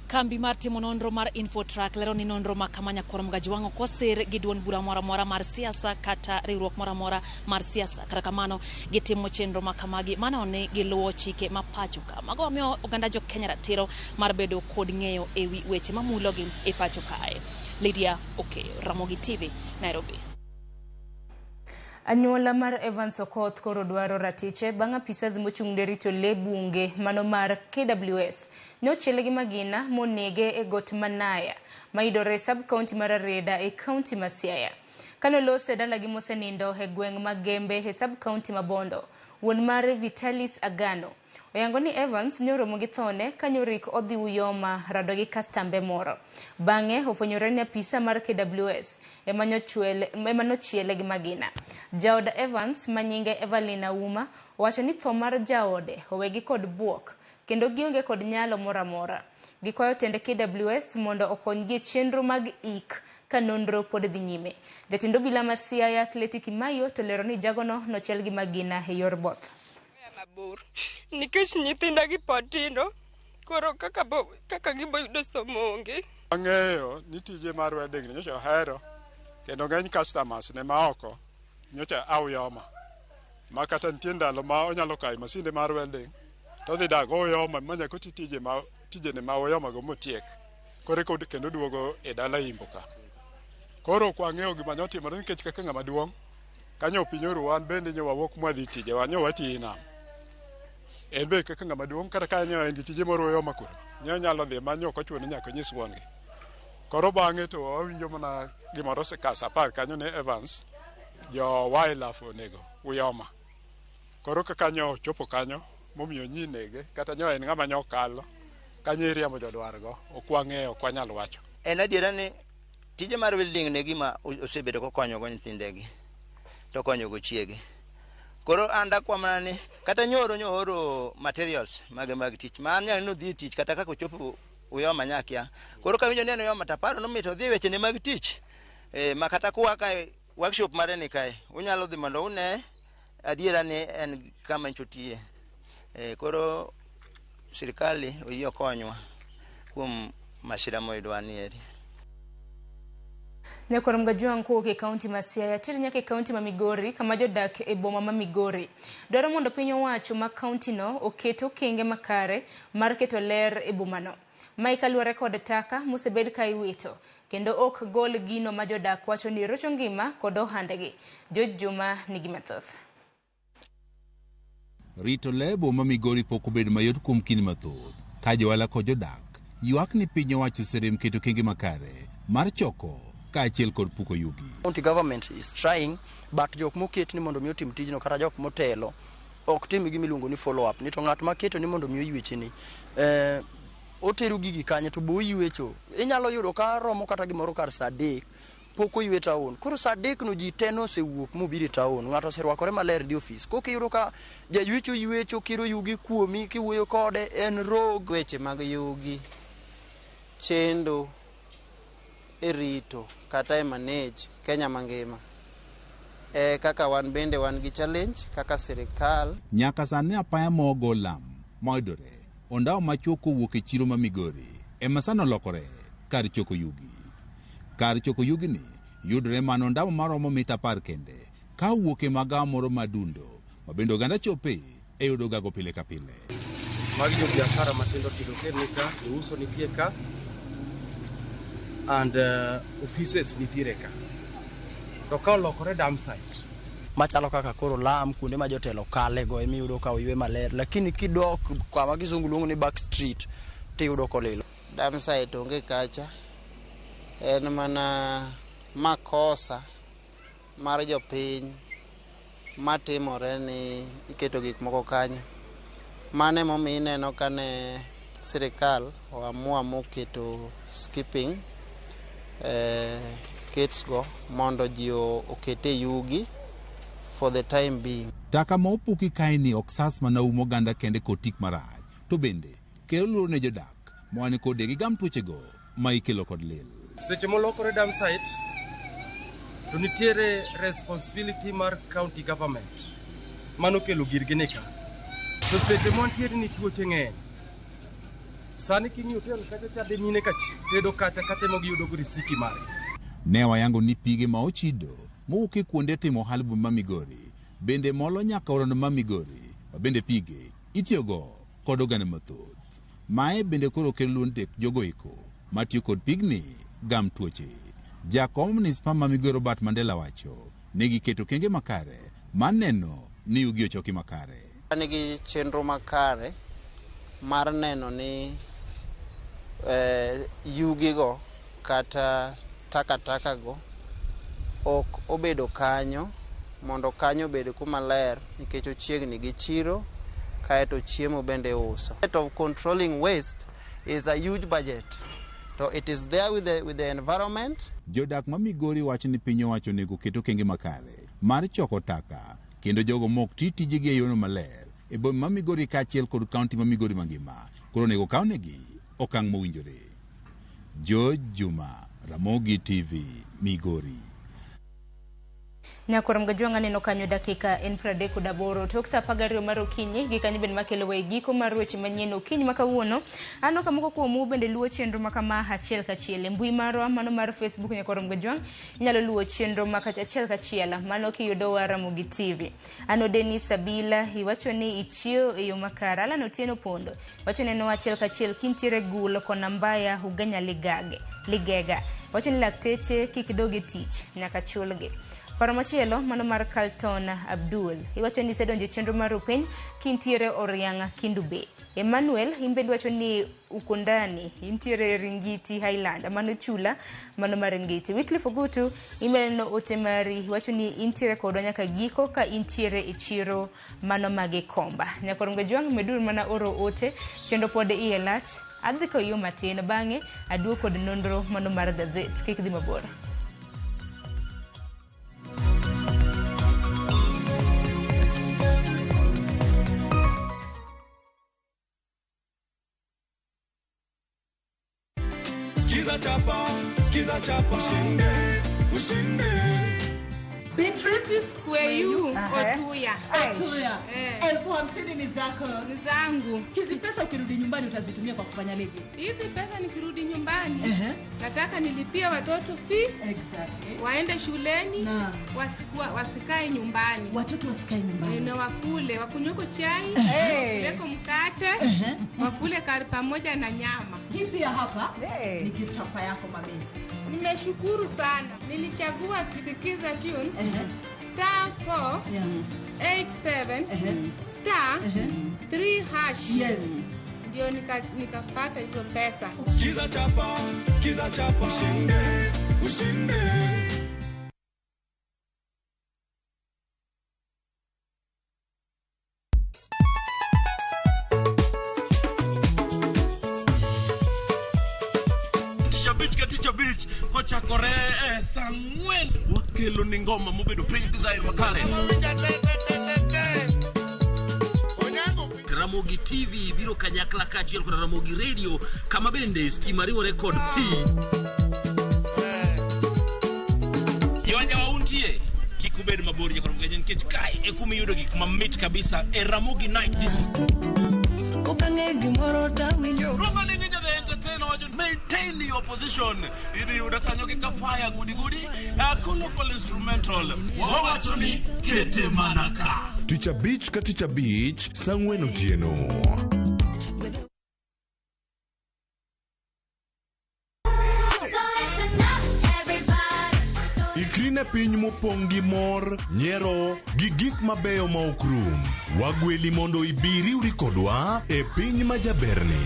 Kambi mar timo nonro mar Infotrack lero ni nonro ma kama Nyakwar Mgajwang' ok osir gi duond bura moro amora mar siasa kata riwruok moro amora mar siasa. Kata kamano, gitimo chenro ma kamagi mano ni giluwo chike ma pacho ka. Mago miyo oganda jo Kenya ratiro mar bedo kod ng'eyo ewi weche mamulogi e pacho kae. Lydia Okeyo, Ramogi TV, Nairobi. Anyuola mar Evans Okoth koro dwaro ratiche bang' apisas mochung' ne rito lee bunge mano mar KWS ne ochiele gi magina monege e got Manaya mayudore e sub county mar Areda e county ma Siaya. Kane olose dalagi mosenindo e gweng' ma Gembe e sub county ma Bondo, wuon mare Vitalis Agano oyango ni Evans ne oromo gi thone kanyorik odhi Uyoma rado gi kastambe moro. Bang'e ofwenyore ni apisa mar KWS ema nochiele gi magina. Jaod Evans manyinge Evelyn Auma owacho ni tho mar jaode owegi kod buok kendo gionge kod nyalo moro amora. Gikwayo tend KWS mondo okonygi e chenro mag ik ka nonro pod dhi nyime. Jatend obila ma Siaya Athletic Mayo to lero ni jagono nochiel gi magina e yor both. Mabor nikech nyithinda gi pod tindo, koro kaka gibo yudo somo onge. Ang'eyo ni tije mar welding ni nyocha ohero kendo ng'eny customers ne ma oko nyocha auyoma ma kata nitie ndalo ma onyalo kawo masinde mar welding to odhi dak Uyoma ma nyaka oti tije ma tijene ma Uyoma go motiek koro eka kendo duogo e dala Imbo ka. Koro ok wang'eyo gima notimore nikech kaka ng'ama duong' kanyo piny oru wan bende nyo wawuok mwadhi tijewa nyo watiyo e nam. En be kaka ng'ama duong' kata ka nyo en gi tije moro Uyoma kuro nyo nyalo dhi ma nyo ok ochuno ni nyaka onyis wuon gi. Koro bang'e to wawinjo mana gimoro ka sa 10 kanyo ne Evans jo wildlife onego Uyoma. Koro kaka nyo ochopo kanyo momiyo nyi nege kata nyo en ng'ama nyo kalo kanyo iriembo jodwar go ok wang'eyo ok wanyal wacho. En adiera ni tije mar welding ne gima osebedo kokonyogo nyithindegi to konyogo chiege. Koro an dakwa mana ni kata nyoro nyooro materials mage mag tich ma an nodhi e tich kata kaka ochopo Uyoma nyakia. Koro kawinjo ni en Uyoma taparo ni mit odhi e wechene mag tich. Ma kata kuwa kae workshop mare ni kae unyalo dhi mondo une adiera ni en kama nchotie. Koro sirikali oyie okonywa kuom masira moyudwa ni eri. Nyakwar Mgajwang' kowuok e kaunti ma Siaya tir nyaka e kaunti ma Migori kama jodak e boma ma Migori dwaro mondo piny owacho ma kaunti no oket okenge makare mar keto ler e bomano. Mae kaluwore kod taka mosebed ka iwito kendo ok gol gino ma jodak wacho ni rocho ngima kod ohandgi. George Juma nigi mathoth. Rito lee boma Migori pok obedo mayot kuom kinde mathoth ka johala kod jodak ywak ni piny owacho oserem keto okenge makare mar choko kaachiel kod puko yugi. County government is trying but jok moket ni mondo mi otim tijno kata jok motelo ok tim gima iluongo ni follow up ni to ng'at maketo ni mondo mi oyweche ni otero gigi kanye to be oywecho. Inyalo yudo ka romo kata gimoro kar saa 3 pok oywe town. Koro saa 3 no ji te nosewuok mobiro e town. Ng'ato oserwakore maler dhi ofis. Kok iyudo ka jaywecho ywecho kiro yugi kuomi kiwuoyo kode en rog. Weche mag yugi chendo e rito kata e manage Kenya mangima. Kaka wan bende wan gi challenge kaka sirikal. Nyaka sani apaya mogo lam moyudore ondawo machuok kowuok e chiro ma Migori ema sani olokore kar choko yugi. Kar choko yugi ni yudore mana ondawo maromo mita 10 kende ka owuok e magawa moro madundo ma bende oganda chope e yudo gago pile ka pile. Magi jo biashara matindo tindo ni ka, jouso nitie ka and offices nitiere ka. To ka olokore dump site machalo kaka koro lam kuonde ma jotelo kale go emiyudo ka oywe maler, lakini kidok kama kizungu luongo ni back street tiyudo kolilo. Dump site onge kacha, en mana makosa mar jopiny matimore ni iketo gik moko kanyo. Mano emomiyo ineno kane sirikal oamua moketo skipping kits go mondo ji okete yugi for the time being. Taka ma opuki kaeni ok sas mana umo oganda kende kod tik marach, to bende kelo luoro ne jodak moa ni kod gigam tuochego ma ikelo kod lil. Seche molokore dump site to nitiere responsibility mar county government mano kelo girgi ni ka. To seche mantiere ni tuoche ng'eny. Sani king'iyo hotel kacha chade mine ka tedo kacha katemo giyudo go risiti margi. Ne wayango ni pige ma ochido mowuok e kuonde timo ohala ma Migori bende molo nyaka orono ma Migori ma bende pige itiyogo kod oganda mathoth. Mae bende koro kelo luoro ne jogo eko matiyo kod pigni gam tuoche. Jakom manispa ma Migori Robert Mandela wacho ni giketo okenge makare mar neno ni yugi ochoki makare. Wan gi chenro makare mar neno ni yugigo kata takataka go ok obedo kanyo mondo kanyo obed kuma ler nikech ochiegni gi chiro kaeto chiemo bende uso. Of controlling waste is a huge budget. So it is there with the environment. Jodak ma Migori wacho ni piny owacho onego oket okenge makare mar choko taka kendo jogo mok ti tijegi e yono maler e boma ma Migori kaachiel kod kaunti ma Migori mangima koro onego kawnegi okang' mowinjore. George Juma, Ramogi TV, Migori. Nyakwar Mgajwang' aneno kanyo dakika en 38 tok saa 12 mar okinyi gi kanyo bende makelo wa e giko mar weche manyien okinyi ma kawuono. Aneno ka moko kuomu bende luwo chenro ma kama achiel kachiel e mbui marwa mano mar Facebook. Nyakwar Mgajwang' inyalo luwo chenro ma achiel kachiel mano kiyudo wa Ramogi TV. Ano Denis Sabila iwacho ni ichiewo e yo makare. Alan Otieno Pondo wacho neno achiel kachiel kintiere gul kona mbaya Ugenya Ligega wacho ni lakteche kik dog e tich nyaka chulgi. Paro machielo mano mar Carlton Abdul iwacho ni isedonjo e chenro mar upeny kintiere Oriang' Kindu Bay. Emmanuel imbe wacho ni ukondani intiere Ringiti Highland mano chula mano mar Ringiti. Wycliffe Ogutu imeneno ote mari wacho ni intiere kodwa nyaka giko ka intiere e chiro mano Magikomba. Nyakwar Mgajwang' meduru mana oro ote chenro pod iye lach adhi koyo matin bang'e aduogo kod nonro mano mar gazet kik dhi mabor. Skiza chapa, skiza chapa, ushinde, ushinde. Beatrice Kweyu Otuya. Otuya. 50,000 ni zako. Ni zangu. Hizi pesa ukirudi nyumbani utazitumia kwa kufanya lipi? Hizi pesa nikirudi nyumbani nataka nilipie watoto fee. Exactly. Waende shuleni, wasikae nyumbani. Watoto wasikae nyumbani. Na wakule, wakunyweko chai, wakuleko mkate, Wakule kari pamoja na nyama. Hii pia hapa ni gift hapa yako mami. Nimeshukuru sana. Nilichagua Sikiza tune star 4 87 star 3 hash. Yes. Ndio nikapata hizo pesa. Sikiza chapa, sikiza chapa, ushinde, ushinde. Ticha Beach kochakore e saa ang'wen wakelo ni ngoma mobedo piny design makare. Ramogi TV biro kanyakla kaachiel kod Ramogi Radio kama bende stima riwore kod pi. Jowajawa untie kik ubed mabor nyaka Ramogi nikech kae e kuma iyudo gik mamit kabisa e Ramogi Night Disco. Okang'e gimoro tawinjo. Ruongo ni Ninja the Entertainer wacho maintain your position. Idhi yudo kanyo gi Kafaya gudi gudi, Local instrumental. Wawacho ni kete mana ka. Tich abich ka tich abich saa ang'wen otieno. Ikri ne piny mopong' gi mor, nyiero gi gik mabeyo ma ok rum. Wagweli mondo ibi riwri kodwa e piny ma jaberni.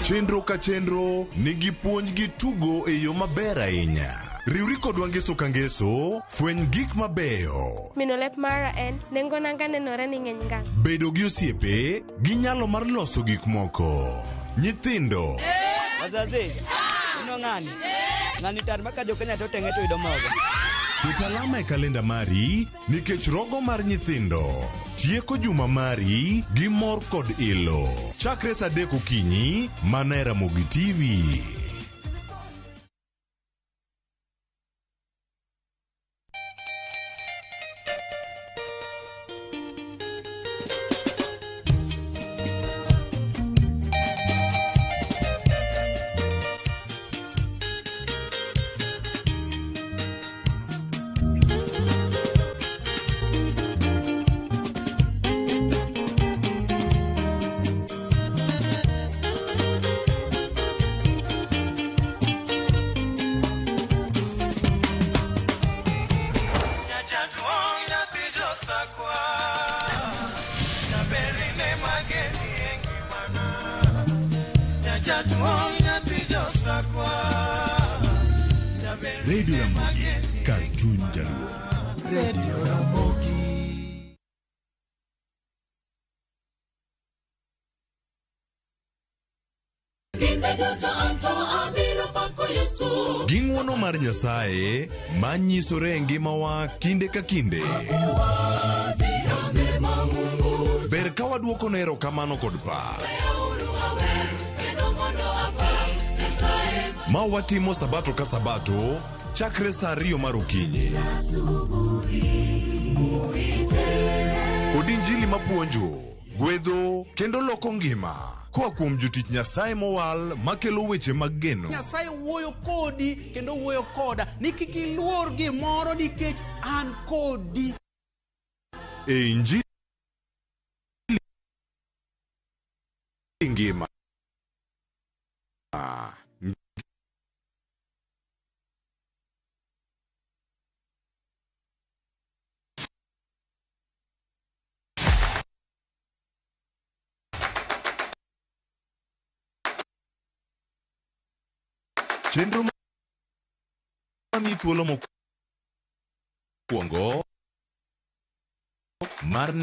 Chenro ka chenro nigi puonj gi tugo e yo maber ahinya. Riwri kodwa ngeso ka ngeso, fweny gik mabeyo. Mino lep mara en nengo nanga nenore ni ng'eny ngang'. Bedo gi osiepe gi nyalo mar loso gik moko. Nyithindo. Wazazi, ino ng'ani? Ng'ani tar maka jo Kenya to teng'e to yudo mogo. Ket alama e kalenda mari nikech rogo mar nyithindo. Tieko juma mari gi mor kod ilo. Chakre saa 3 okinyi mana e Ramogi TV. Radio Ramogi, kar chuny Jaluo. Radio Ramogi. Gi ng'wono mar Nyasaye manyisore e ngimawa kinde ka kinde. Ber ka waduoko ne erokamano kod pak. Ma watimo sabato ka sabato chakre saa 2 mar okinyi. Kod injili mapuonjo, gwedho kendo loko ngima koa kuom jotich Nyasaye mowal makelo weche mag geno. Nyasaye wuoyo kodi kendo wuoyo koda ni kik iluor gimoro nikech an kodi. E injili ngima. Chenro mami thuolo mokwongo mar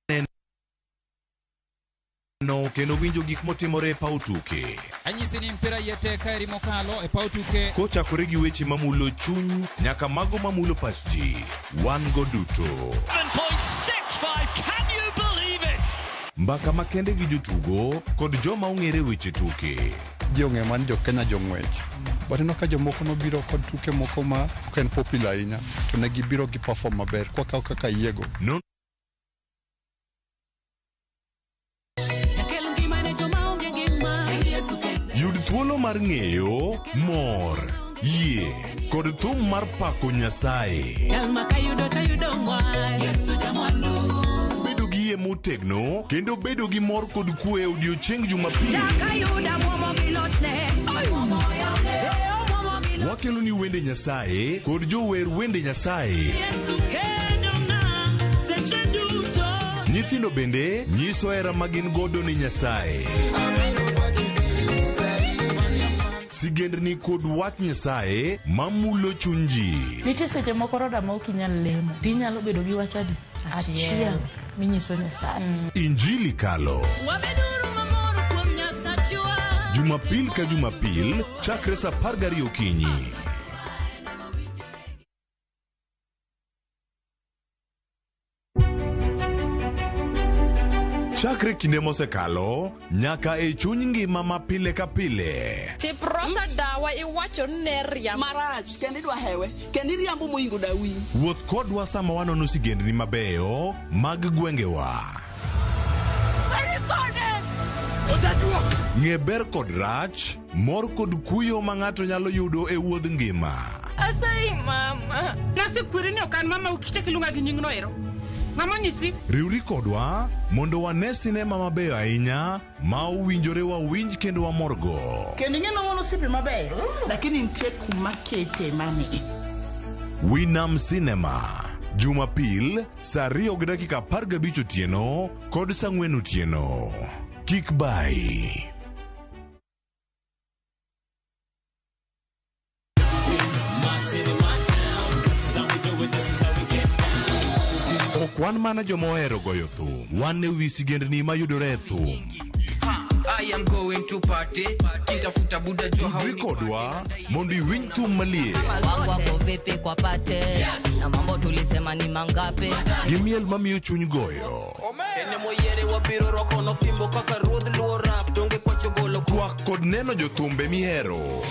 neno kendo winjo gik motimore e paw tuke. Anyisi ni mpira yete kaeri mokalo e paw tuke. Kochakore gi weche mamulo chuny nyaka mago mamulo pach ji, wan go duto. 7.65, can you believe it? Mbaka makende gi jotugo kod joma ong'ere weche tuke. Ji ong'eyo mana ni jo Kenya jong'wech. But ineno ka jomoko nobiro kod tuke moko ma ok en popular ahinya to ne gibiro gi perform maber kwakawo kaka yiego. Yud thuolo mar ng'eyo, mor, yie kod thum mar pako Nyasaye. motegno kendo bedo gi mor kod kwe e odiechieng Jumapil. Wakelo ni wende Nyasaye kod jower wende Nyasaye. Nyithindo bende nyiso hera ma gin godo ni Nyasaye. Sigendni kod wach Nyasaye mamulo chuny ji. Nitie seche moko roda ma ok inyal lemo. Tinyalo bedo gi wach adi? Achiel minyiso Nyasaye. Injili kalo. Jumapil ka Jumapil chakre saa 12 okinyi. Chakre kinde mosekalo nyaka e chuny ngima ma pile ka pile. Siprosa dawa iwacho ni ne riambo. Marach kendo idwa hewe kendo iriambo moingo dawi. Wuoth kodwa sama wanono sigendni mabeyo mag gwengewa. Ng'e ber kod rach, mor kod kuyo ma ng'ato nyalo yudo e wuodh ngima. Asayi mama. Nasekweri ni ok an mama ukichak iluonga gi nyingno ero. Ng'ama onyisi? Riwri kodwa mondo wane sinema mabeyo ahinya ma owinjore wawinj kendo wamorgo. Kendo ing'e ni wan osiepe mabeyo, lakini nitie kuma kete mani. Winam Cinema, Jumapil saa 2:15 otieno kod saa 4 otieno. Kik bayi. Ok wan mana joma ohero goyo thum, wan e wi sigendni mayudore e thum. I am going to party kitafuta buda jua Tudri kodwa mondo iwinj thum maliet Wangu wako vipi kwa pate na mambo tulisema ni mangapi gi miel mamiyo chuny goyo. Ene moyiere wabiro rwako nosimbo kaka ruodh luo rap donge kwacho golo Twak kod neno jothumbe mihero.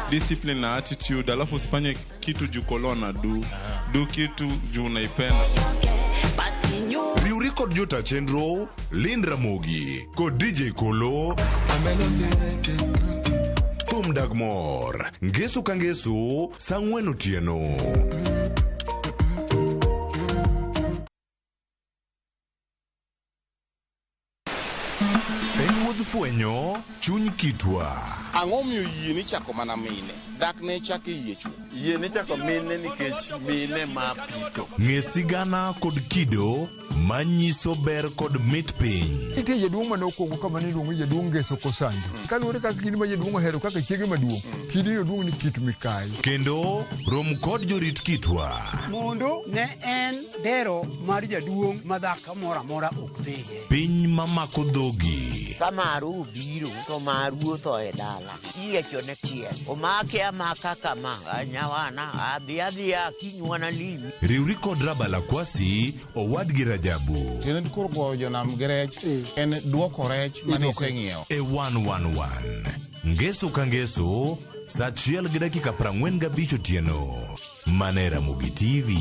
Discipline na attitude, alafu usifanye kitu juu kolona du du kitu juu unaipenda. Riwri kod jota chenro Lind Ramogi kod DJ Kolo. Thum dag mor ngeso ka ngeso saa 4 otieno. En wuodh fwenyo chuny kitwa. Ang'o miyo yie ni chako mana mine? Dak ne chak e yie chwo. Yie ni chako mine nikech mine ma pito. Ng'e sigana kod kido manyiso ber kod mit piny. Nitie jaduong' mane okwongo kama niluongo ni jaduong' Ngeso Kosanjo. Kaluwore kaka kidi ma jaduong' ohero kaka chiege maduong', kidi oduong' ni Kit Mikayi. Kendo rom kod jorit kitwa. Mondo ne en dero mar jaduong' ma dhako moro amora ok dhiye. Piny mamako dhogi. Ka maru obiro to maru otho e dala. Iyiecho ne tiel. Omake amaka kama. Anyawana adhi adhiya kinywana limi. Riwri kod Rabala Kwasi owadgi Rajabu. Tiende koro goyo jonam gi rech en duoko rech mane iseng'iewo. E 111. Ngeso ka ngeso saa 1:45 otieno. Mana e Ramogi TV.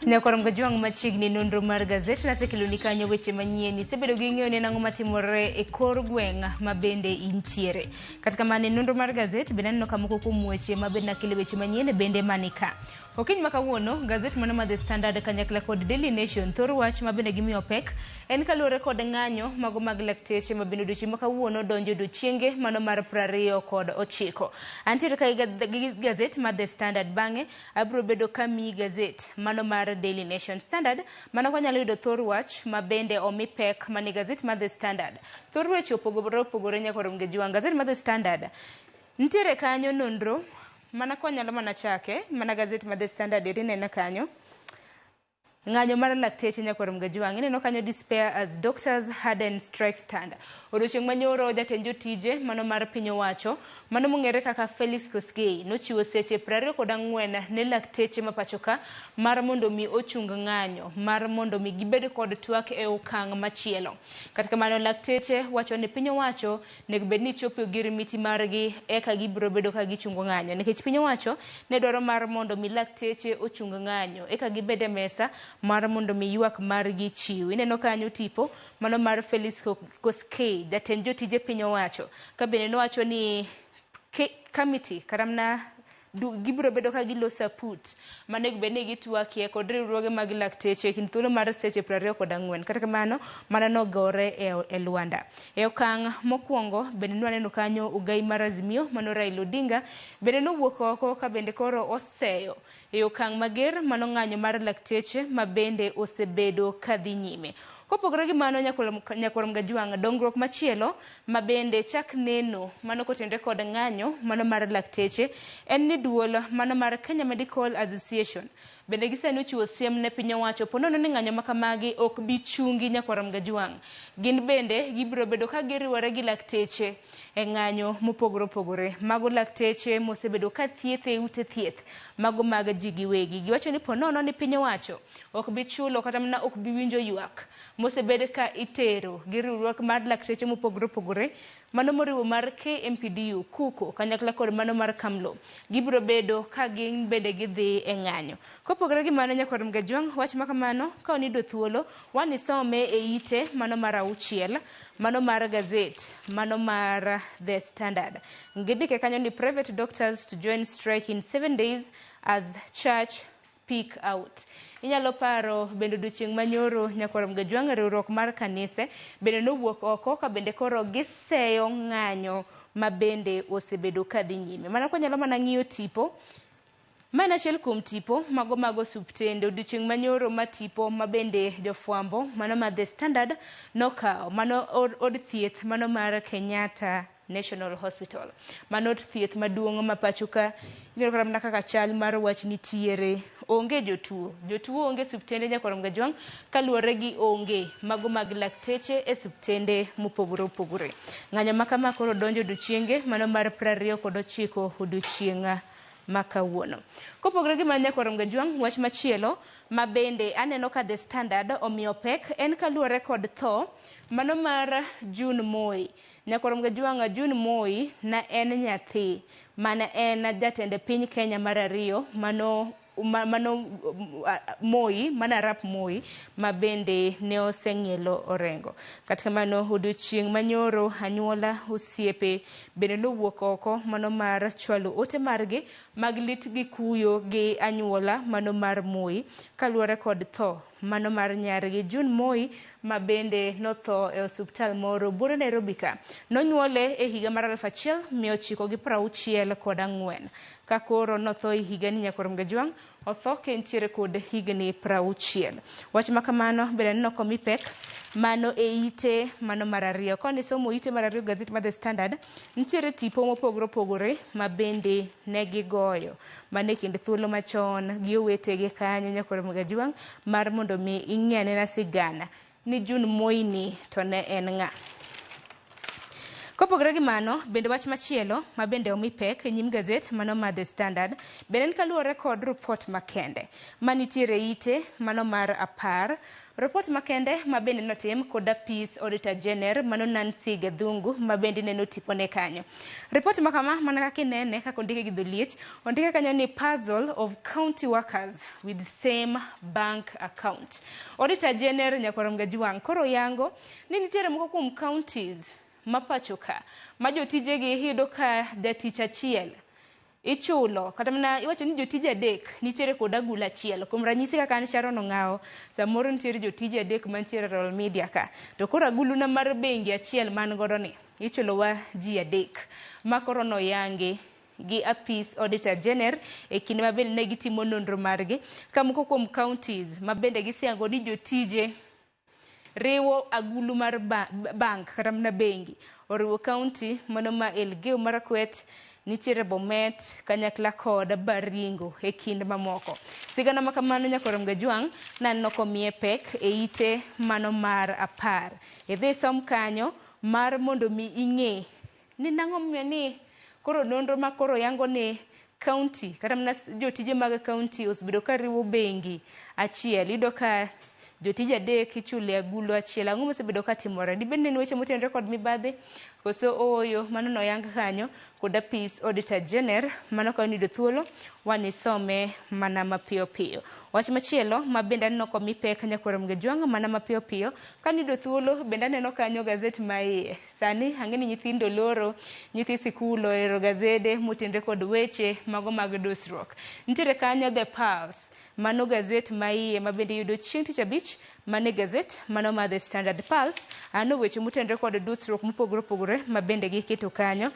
Nyakwar Mgajwang' machiegni nonro mar gazet nasekeloni kanyo weche manyien. Isebedo gi ng'eyo ne nang'o matimore e kor gweng' ma bende intiere. Kata kamano e nonro mar gazet bende aneno ka moko kuom weche ma bende nakelo weche manyien bende manika. Okinyi ma kawuono gazet mano mar The Standard kanyakla kod Daily Nation thor wach ma bende gimiyo pek en kaluwore kod ng'anyo mago mag lakteche ma bende odiochieng' ma kawuono donjo odiochienge mano mar 29. Antiere ka gi gazet mar The Standard bang'e abiro bedo kamiyi gazet mano mar Daily Nation. Standard mano kwanyalo yudo thor wach ma bende omi pek mane gazet mar The Standard. Thor weche opogore opogore nyaka Mgejwang'. Gazet mar The Standard nitiere kanyo nonro mana kwanyalo mana chake mana gazet mar The Standard eri neno kanyo. Ng'anyo mar lakteche nyakwar Mgajwang' ineno kanyo despair as doctors harden strike stand. Odiochieng' manyoro jatend jotije mano mar piny owacho mano mong'ere kaka Felix Koskei nochiwo seche 24 ne lakteche ma pacho ka mar mondo mi ochung ng'anyo mar mondo mi gibed kod twak e okang' machielo. Kata kamano lakteche wacho ni piny owacho nego bed ni chopo gir miti margi eka gibiro bedo ka gichungo ng'anyo nikech piny owacho ne dwaro mar mondo mi lakteche ochung ng'anyo eka gibed e mesa mar mondo mi ywak margi chiw. Ineno kanyo tipo mano mar Felix Koskei jatend jotije piny owacho ka bende nowacho ni committee kata mana gibiro bedo ka giloso aput manego bed ni gitwakie kod riwruoge mag lakteche e kind thuolo mar seche 24. Kata kamano mano nogore e lwanda. E okang' mokwongo bende nwaneno kanyo ogai mar Azimio mano Raila Odinga bende nowuok oko ka bende koro oseyo e okang' mager mano ng'anyo mar lakteche ma bende osebedo kadhi nyime. Kopogore gi mano nyakwar Mgajwang' dongruok machielo ma bende chak neno mano kotenore kod ng'anyo mano mar lakteche en ni duol mano mar Kenya Medical Association bende gisani ochiwo siem ne piny owacho ponono ni ng'anyo makamagi ok bi chungi nyakwar Mgajwang'. Gin bende gibiro bedo ka giriwore gi lakteche e ng'anyo mopogore opogore. Mago lakteche mosebedo ka thieth e ute thieth mago mag ji giwegi. Giwacho ni ponono ni piny owacho ok bi chulo kata mana ok bi winjo ywak mosebed ka itero gi riwruok mar lakteche mopogore opogore mano moriwo mar KMPDU, KUKO kanyakla kod mano mar KAMLO. Gibiro bedo ka gin bende gidhi e ng'anyo. Kopogore gi mano nyakwar Mgajwang' wach makamano ka onido thuolo wanisome e ite mano mar 6 mano mar gazet mano mar The Standard. Gindike kanyo ni private doctors to join strike in 7 days as church speak out. Inyalo paro bende odiochieng' manyoro nyakwar Mgajwang' riwruok mar kanise bende nowuok oko ka bende koro giseyo ng'anyo ma bende osebedo kadhi nyime. Mana kwanyalo mana ng'iyo tipo Ma en achiel kuom tipo mago mag osuptende odiochieng' manyoro ma tipo ma bende jofwambo mano mar The Standard nokawo mano od thieth mano mar Kenyatta National Hospital. Mano od thieth maduong' ma pacho ka ineno kata mana kaka chal mar wach nitiere onge jotuo. Jotuo onge osuptende nyakwar Mgajwang' kaluwore gi onge mago mag lakteche e osuptende mopogore opogore. Ng'anyo ma kama koro donjo odiochienge mano mar 29 odiochieng' ma kawuono. Kopogore gi mano nyakwar Mgajwang' wach machielo ma bende aneno ka The Standard omiyo pek en kaluwore kod tho mano mar June Moi. Nyakwar Mgajwang' June Moi na en nyathi mana en jatend piny Kenya mar 2 mano Moi mana Arap Moi ma bende ne oseng'ielo orengo. Kata kamano odiochieng' manyoro anyuola osiepe bende nowuok oko mano mar chwalo ote margi mag lit gi kuyo gi anyuola mano mar Moi kaluwore kod tho mano mar nyargi June Moi ma bende notho e osuptal moro buore Nairobi ka. Nonyuole e higa mar 1964 ka koro notho e higani nyakwar Mgajwang' otho ka entiere kod higni 60. Wach ma kamano bende aneno komi pek mano e ite mano mar 2. Koni somo ite mar 2 gazet mar The Standard nitiere tipo mopogore opogore ma bende ne gigoyo mane kind thuolo machon gi owetegi kanyo nyakwar Mgajwang' mar mondo mi ing'e anena sigana ni June Moi ni to ne en ng'a. Kopogore gi mano, bende wach machielo ma bende omi pek e nyim gazet mano mar The Standard bende en kaluwore kod ripot makende manitiere ite mano mar 10. Ripot makende ma bende notim kod apis Auditor General mano Nancy Gathungu ma bende ineno tipone kanyo. Ripot ma kama mana kaka inene kaka ondike gi dholiech, ondike kanyo ni puzzle of county workers with same bank account. Auditor General nyakwar Mgajwang' koro yango ni nitiere moko kuom counties ma pacho ka ma jotijegi iyudo ka jatich achiel ichulo kata mana iwacho ni jotije 3 nitiere kod agula achiel. Kuom ranyisi kaka an Sharon Ong'awo samoro nitiere jotije 3 mantiere Royal Media ka to koro aguluna mar bengi achiel man godo ni ichulowa ji 3 ma koro noyangi gi apis Auditor General e kinde ma bende ne gitimo nonro margi ka moko kuom counties ma bende gisiango ni jotije riwo agulu mar bank kata mana bengi oriwo kaunti mano ma Elgeyo Marakwet, nitiere Bomet kanyakla kod Baringo e kind mamoko. Sigana ma kamano Nyakorom Gajwang' naneno komiye pek e ite mano mar 10. Idhi som kanyo mar mondo mi ing'e ni nang'o momiyo ni koro nonro ma koro yango ni kaunti kata mana jotije mag kaunti osebedo ka riwo bengi achiel. Iyudo ka jotije 3 ichulo e agulu achiel. Ang'o mosebedo ka timore? Dibed ni en weche motenore kod mibadhi koso ooyo? Mano noyang kanyo kod apis Auditor General. Mano ka wayudo thuolo wanisome mana mapiyo piyo. Wach machielo ma bende aneno komi pek Nyakwar Mgajwang' mana mapiyo piyo kaniyudo thuolo bende aneno kanyo gazet ma iye. Sani ang'e ni nyithindo loro, nyithi sikul ohero gazede motenore kod weche mago mag dusruok. Nitiere kanyo The Pulse, mano gazet ma iye ma bende iyudo chieng' tich abich, mano e gazet mano mar The Standard Pulse. Aneno weche motenore kod dusruok mopogore opogore ma bende giketo kanyo,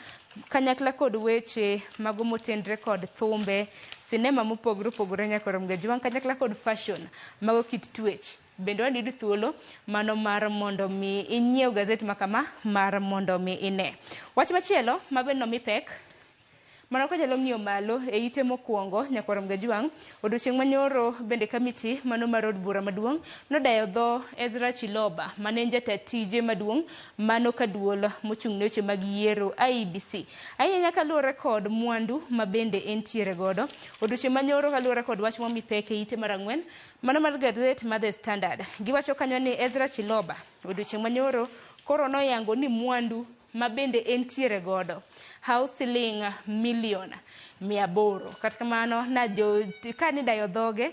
kanyakla kod weche mago motenore kod thumbe, sinema mopogore opogore Nyakwar Mgajwang' kanyakla kod fashion mago kit twech. Bende waniyud thuolo mano mar mondo mi inyiew gazet ma kama mar mondo mi ine. Wach machielo ma bende nomi pek mano kanyalo ng'iyo malo e ite mokwongo Nyakwar Mgajwang' odiochieng' manyoro bende kamiti mano mar od bura maduong' nodayo dho Ezra Chiloba mane en jata tije maduong' mano ka duol mochung' ne weche mag yiero IEBC. Ahinya kaluwore kod mwandu ma bende entiere godo. Odiochieng' manyoro kaluwore kod wach momi pek e ite mar 4 mano mar gazet mar The Standard. Giwacho kanyo ni Ezra Chiloba odiochieng' manyoro koro noyango ni mwandu ma bende entiere godo hawo siling milion 800. Kata kamano na jo kani dayo dhoge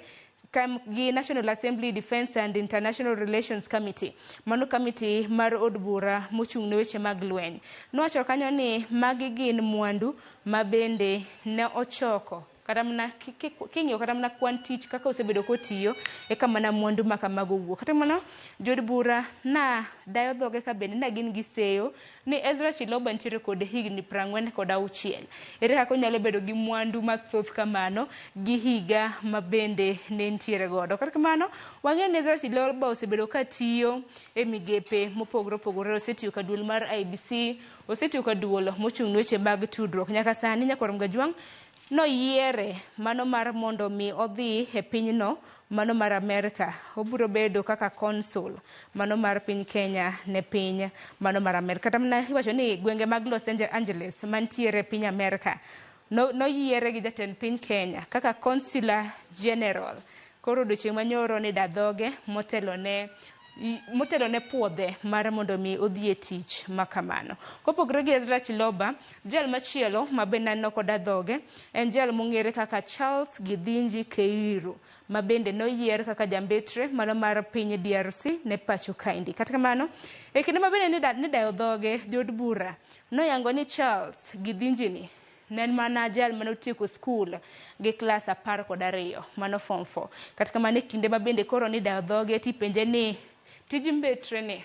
gi National Assembly Defense and International Relations Committee, mano committee mar od bura mochung' ne weche mag lweny, nowacho kanyo ni magi gin mwandu ma bende ne ochoko kata mana king'iyo kata mana kwan tich kaka osebedo kotiyo eka mana mwandu ma kamago wuok. Kata kamano jood bura na dayo dhoge ka bende na gin gi seyo ni Ezra Chiloba nitiere kod higni 46. Ere kaka onyalo bedo gi mwandu mathoth kamano gi higa ma bende ne nitiere godo. Kata kamano wang'eyo ni Ezra Chiloba osebedo ka tiyo e migepe mopogore opogore, osetiyo ka duol mar IEBC, osetiyo ka duol mochung' ne weche mag tudruok. Nyaka sani Nyakwar Mgajwang' noyiere mano mar mondo mi odhi e pinyno mano mar Amerka. Obiro bedo kaka consul mano mar piny Kenya ne piny mano mar Amerka. Kata mana iwacho ni gwenge mag Los Angeles mantiere piny Amerka noyiere gi jatend piny Kenya kaka consular general. Koro odiochieng' manyoro ni da dhoge motelo ne puodhe mar mondo mi odhi e tich ma kamano. Kopogore gi Ezra Chiloba, jal machielo ma bende naneno koda dhoge en jal mong'ere kaka Charles Githinji Keiru ma bende noyier kaka jambetre mano mar piny DRC ne pacho kaendi. Kata kamano, e kinde ma bende nidayo dhoge jood bura noyango ni Charles Githinji ni ne en mana jal mane otieko skul gi klas 12 mano form 4. Kata kamano e kinde ma bende koro nidayo dhoge tipenje ni tij mbetre ni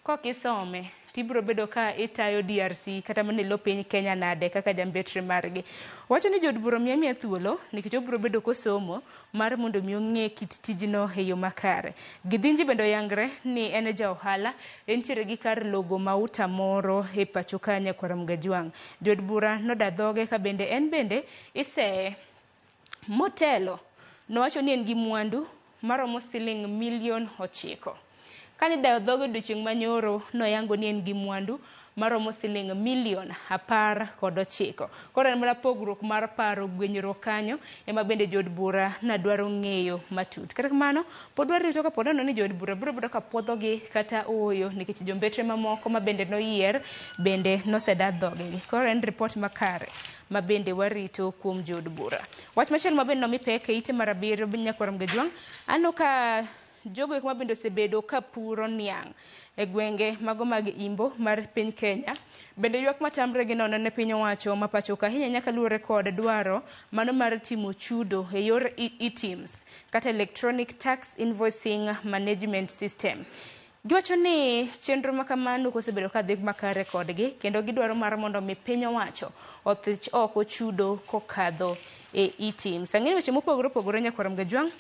kokisome tibiro bedo ka itayo DRC kata mana e lo piny Kenya nade kaka jambetre margi. Wacho ni jood bura miye thuolo nikech obiro bedo kosomo mar mondo mi ong'e kit tijno e yo makare. Githinji bende oyangre ni en ja ohala, entiere gi kar logo mauta moro e pacho ka Nyakwar Mgajwang'. Jood bura noda dhoge ka bende en bende iseye motelo nowacho ni en gi mwandu maromo siling milion 9. Kane dayo dhoge odiochieng' manyoro noyango ni en gi mwandu maromo siling milion 19. Koro en mana pogruok mar paro gwenyruok kanyo ema bende jood bura nadwaro ng'eyo matut. Kata kamano pod warito kapod neno ni jood bura biro bedo ka puodhogi kata ooyo nikech jombetre mamoko ma bende noyier bende noseda dhogegi. Koro en ripot makare ma bende warito kuom jood bura. Wach machielo ma bende nomi pek e ite mar 7 Nyakwar Mgajwang', aneno ka jogo eko ma bende osebedo ka puro niang' e gwenge mago mag imbo mar piny Kenya bende ywak matamre gi nono ne piny owacho ma pacho ka ahinya nyaka luwore kod dwaro mano mar timo chudo e yor eTIMS kata Electronic Tax Invoicing Management System. Giwacho ni chenro ma kamano ok osebedo ka dhi makare kodgi kendo gidwaro mar mondo mi piny owacho othich oko chudo kokadho e eTims. Ang'eyo weche mopogore opogore nyakwar Mgajwang'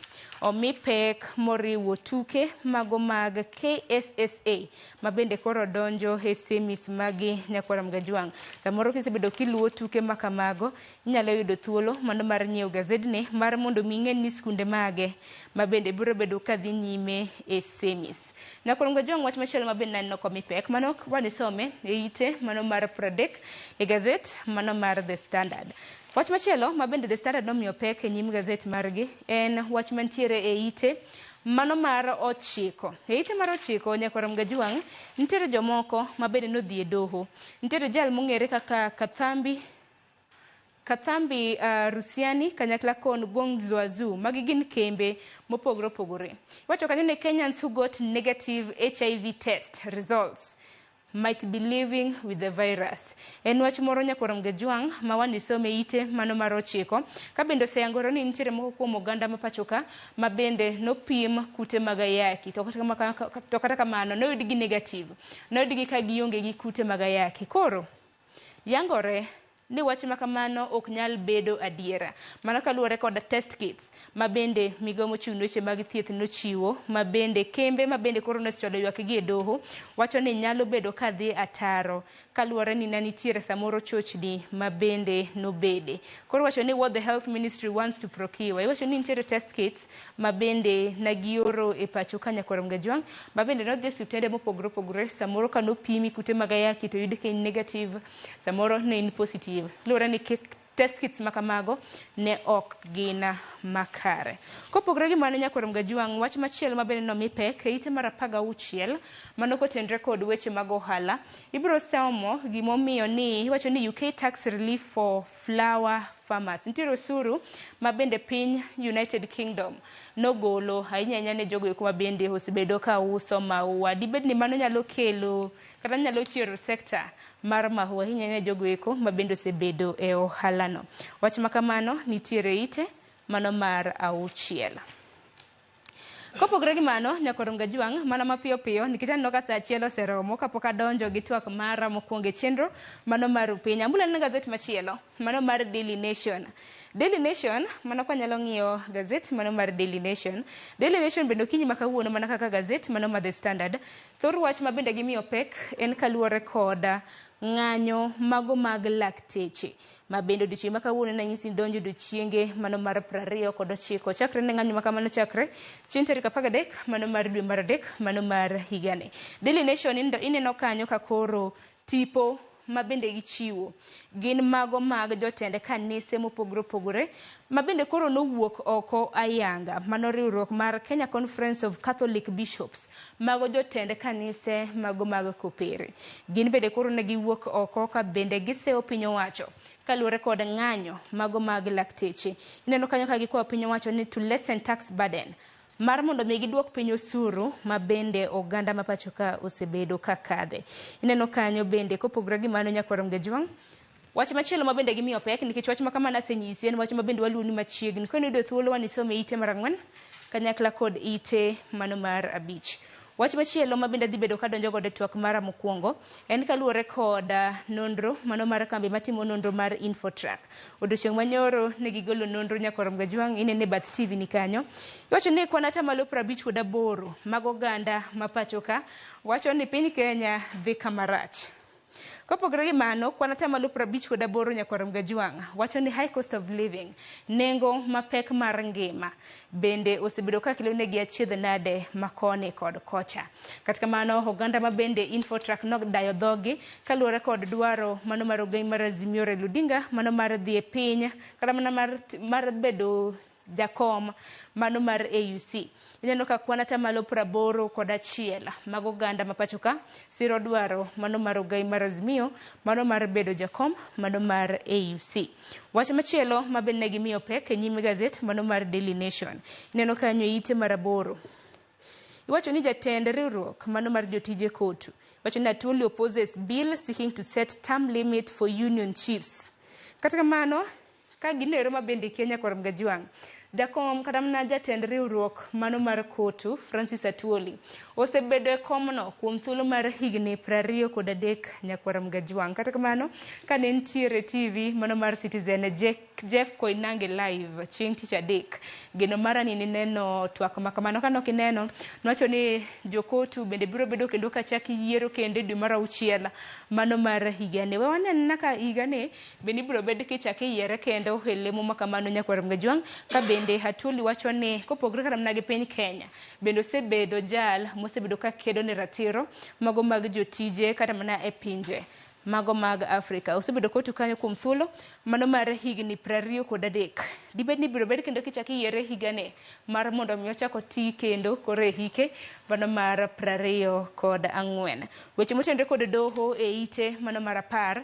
omi pek moriwo tuke mago mag KSSA ma bende koro donjo e semis magi nyakwar Mgajwang'. Samoro kisebedo kiluwo tuke ma kamago, inyalo yudo thuolo mano mar nyiewo gazedni mar mondo mi ing'e ni skunde mage ma bende biro bedo ka dhi nyime e semis. Nyakwar Mgajwang' wach machielo ma bende naneno komi pek mano wanisome e ite mano mar 30 e gazet mano mar The Standard. Wach machielo ma bende The Standard nomiyo pek e nyim gazet margi en wach mantiere e ite mano mar 9. E ite mar 9 nyakwar Mgajwang' nitiere jomoko ma bende nodhi e doho. Nitiere jal mong'ere kaka Kathambi Rusiani kanyakla kon Gongzuazu. Magi gin kembe mopogore opogore. Iwacho kanyo ni Kenyans who got negative HIV test results might be living with the virus. En wach moro nyakwar Mgajwang' ma wanisome ite mano mar 9 ka bende oseyangore ni nitiere moko kuom oganda ma pacho ka ma bende nopim kute mag ayaki to kata kamano noyudgi negative, noyudgi ka gionge gi kute mag ayaki. Koro yangore ni wach ma kamano ok nyal bedo adiera. Mano kaluwore kod test kits ma bende migawo mochung' ne weche mag thieth nochiwo, ma bende kembe ma bende koro nosechwalo ywak gi e doho wacho ni nyalo bedo ka dhi ataro kaluwore ni ne nitiere samoro chochni ma bende nobede. Koro wacho ni what the health ministry wants to procure. Iwacho ni nitiere test kits ma bende nagioro e pacho ka nyakwar Mgajwang' ma bende nodhi e osiptende mopogore opogore samoro ka nopimi kute mag ayaki to oyud ka in negative, samoro ne in positive. Luwore ni test kits ma kamago ne ok gin makare. Kopogore gi mano nyakwar Mgajwang' wach machielo ma bende nomi pek e ite mar 16 mano kotenre kod weche mag ohala, ibiro somo gimomiyo ni iwacho ni UK tax relief for flower farmers. Nitiere osuru ma bende piny United Kingdom nogolo ahinya ahinya ne jogo eko ma bende osebedo ka uso maua. Dibed ni mano nyalo kelo kata nyalo chiero sekta mar maua ahinya ahinya jogo eko ma bende osebedo e ohalano. Wach ma kamano nitiere ite mano mar 6. Kopogore gi mano nyakwar Mgajwang' mana mapiyo piyo nikech aneno ka saa 1 oseromo kapok adonjo gi twak mara mokwongo e chenro mano mar Upiny. Ambula neno gazet machielo mano mar Daily Nation. Daily Nation mano kwa nyalo ng'iyo gazet mano mar Daily Nation. Daily Nation bende okinyi ma kawuono mana kaka gazet mano mar The Standard. Thor wach ma bende gimiyo pek en kaluwore kod ng'anyo mago mag lakteche ma bende odiochieng' ma kawuono nanyisi ni donjo odiochienge mano mar 29 chakre ne ng'anyo ma kamano chakre chieng' tarik 13 mano mar dwe mar 3 mano mar higani. Daily Nation ineno kanyo ka koro tipo ma bende gichiwo gin mago mag jotend kanise mopogore opogore ma bende koro nowuok oko ayanga mano riwruok mar Kenya Conference of Catholic Bishops mago jotend kanise mago mag kopere. Gin bende koro ne giwuok oko ka bende giseyo piny owacho kaluwore kod ng'anyo mago mag lakteche. Ineno kanyo ka gikwayo piny owacho ni to lessen tax burden mar mondo mi giduok piny osuru ma bende oganda ma pacho ka osebedo ka kadhe. Ineno kanyo bende kopogore gi mano nyakwar Mgajwang' wach machielo ma bende gimiyo pek nikech wach ma kamano asenyisi en wach ma bende waluwo ni machiegni. Koro iyudo thuolo wanisome ite mar 4 kanyakla kod ite mano mar 5. Wach machielo ma bende dhi bedo kadonjo godo e twak mara mokwongo en kaluwore kod nonro mano mar kambi matimo nonro mar Infotrack. Odiochieng' manyoro ne gigolo nonro nyakwar Mgajwang' inene bath TV ni kanyo. Iwacho ni kwan atamalo 58 mag oganda ma pacho ka wacho ni piny Kenya dhi kama rach. Kopogore gi mano, kwan atamalo 58 nyakwar Mgajwang' wacho ni high cost of living, nengo mapek mar ngima bende osebedo ka kelo negi achiedh nade makoni kod kocha. Kata kamano, oganda ma bende Infotrack nodayo dhogi kaluwore kod dwaro mano mar ogai mar Azimio Raila Odinga mano mar dhi e piny kata mana mar bedo jakom mano mar AUC. Ineno ka kwan atamalo 81 mag oganda ma pacho ka siro dwaro mano mar ogai mar Azimio mano mar bedo jakom mano mar AUC. Wach machielo ma bende ne gimiyo pek e nyim gazet mano mar Daily Nation. Ineno kanyo ite mar 8. Iwacho ni jatend riwruok mano mar jotije KOTU wacho ni Atwoli opposes bill seeking to set term limit for union chiefs. Kata kamano ka ginero ma bende kia nyakwar Mgajwang' Jakom kata mana jatend riwruok mano mar Kotu, Francis Atwoli, osebedo e komno kuom thuolo mar higni 23 nyakwar Mgajwang'. Kata kamano, kane nitiere TV mano mar Citizen Jeff Koinange live chieng' tich adek, geno mara ni nineno twak ma kamano. Kane ok ineno, nowacho ni jokotu bende biro bedo kendo kachak yiero kendo e dwe mar auchiel mano mar higani. We wanen kaka higani bende ibiro bed kichak iyiere kendo e lemo ma kamano nyakwar Mgajwang', ka bende Atwoli wacho ni kopogore kata mana gi piny Kenya, bende osebedo jal mosebedo ka kedo ne ratiro mago mag jotije kata mana e pinje mago mag Afrika. Osebedo kotu kanyo kuom thuolo mano mar higni 23. Dibed ni biro bed kendo kichak iyiere higani mar mondo mi ochak oti kendo koro e hike mano mar 24. Weche motenore kod doho e ite mano mar 10.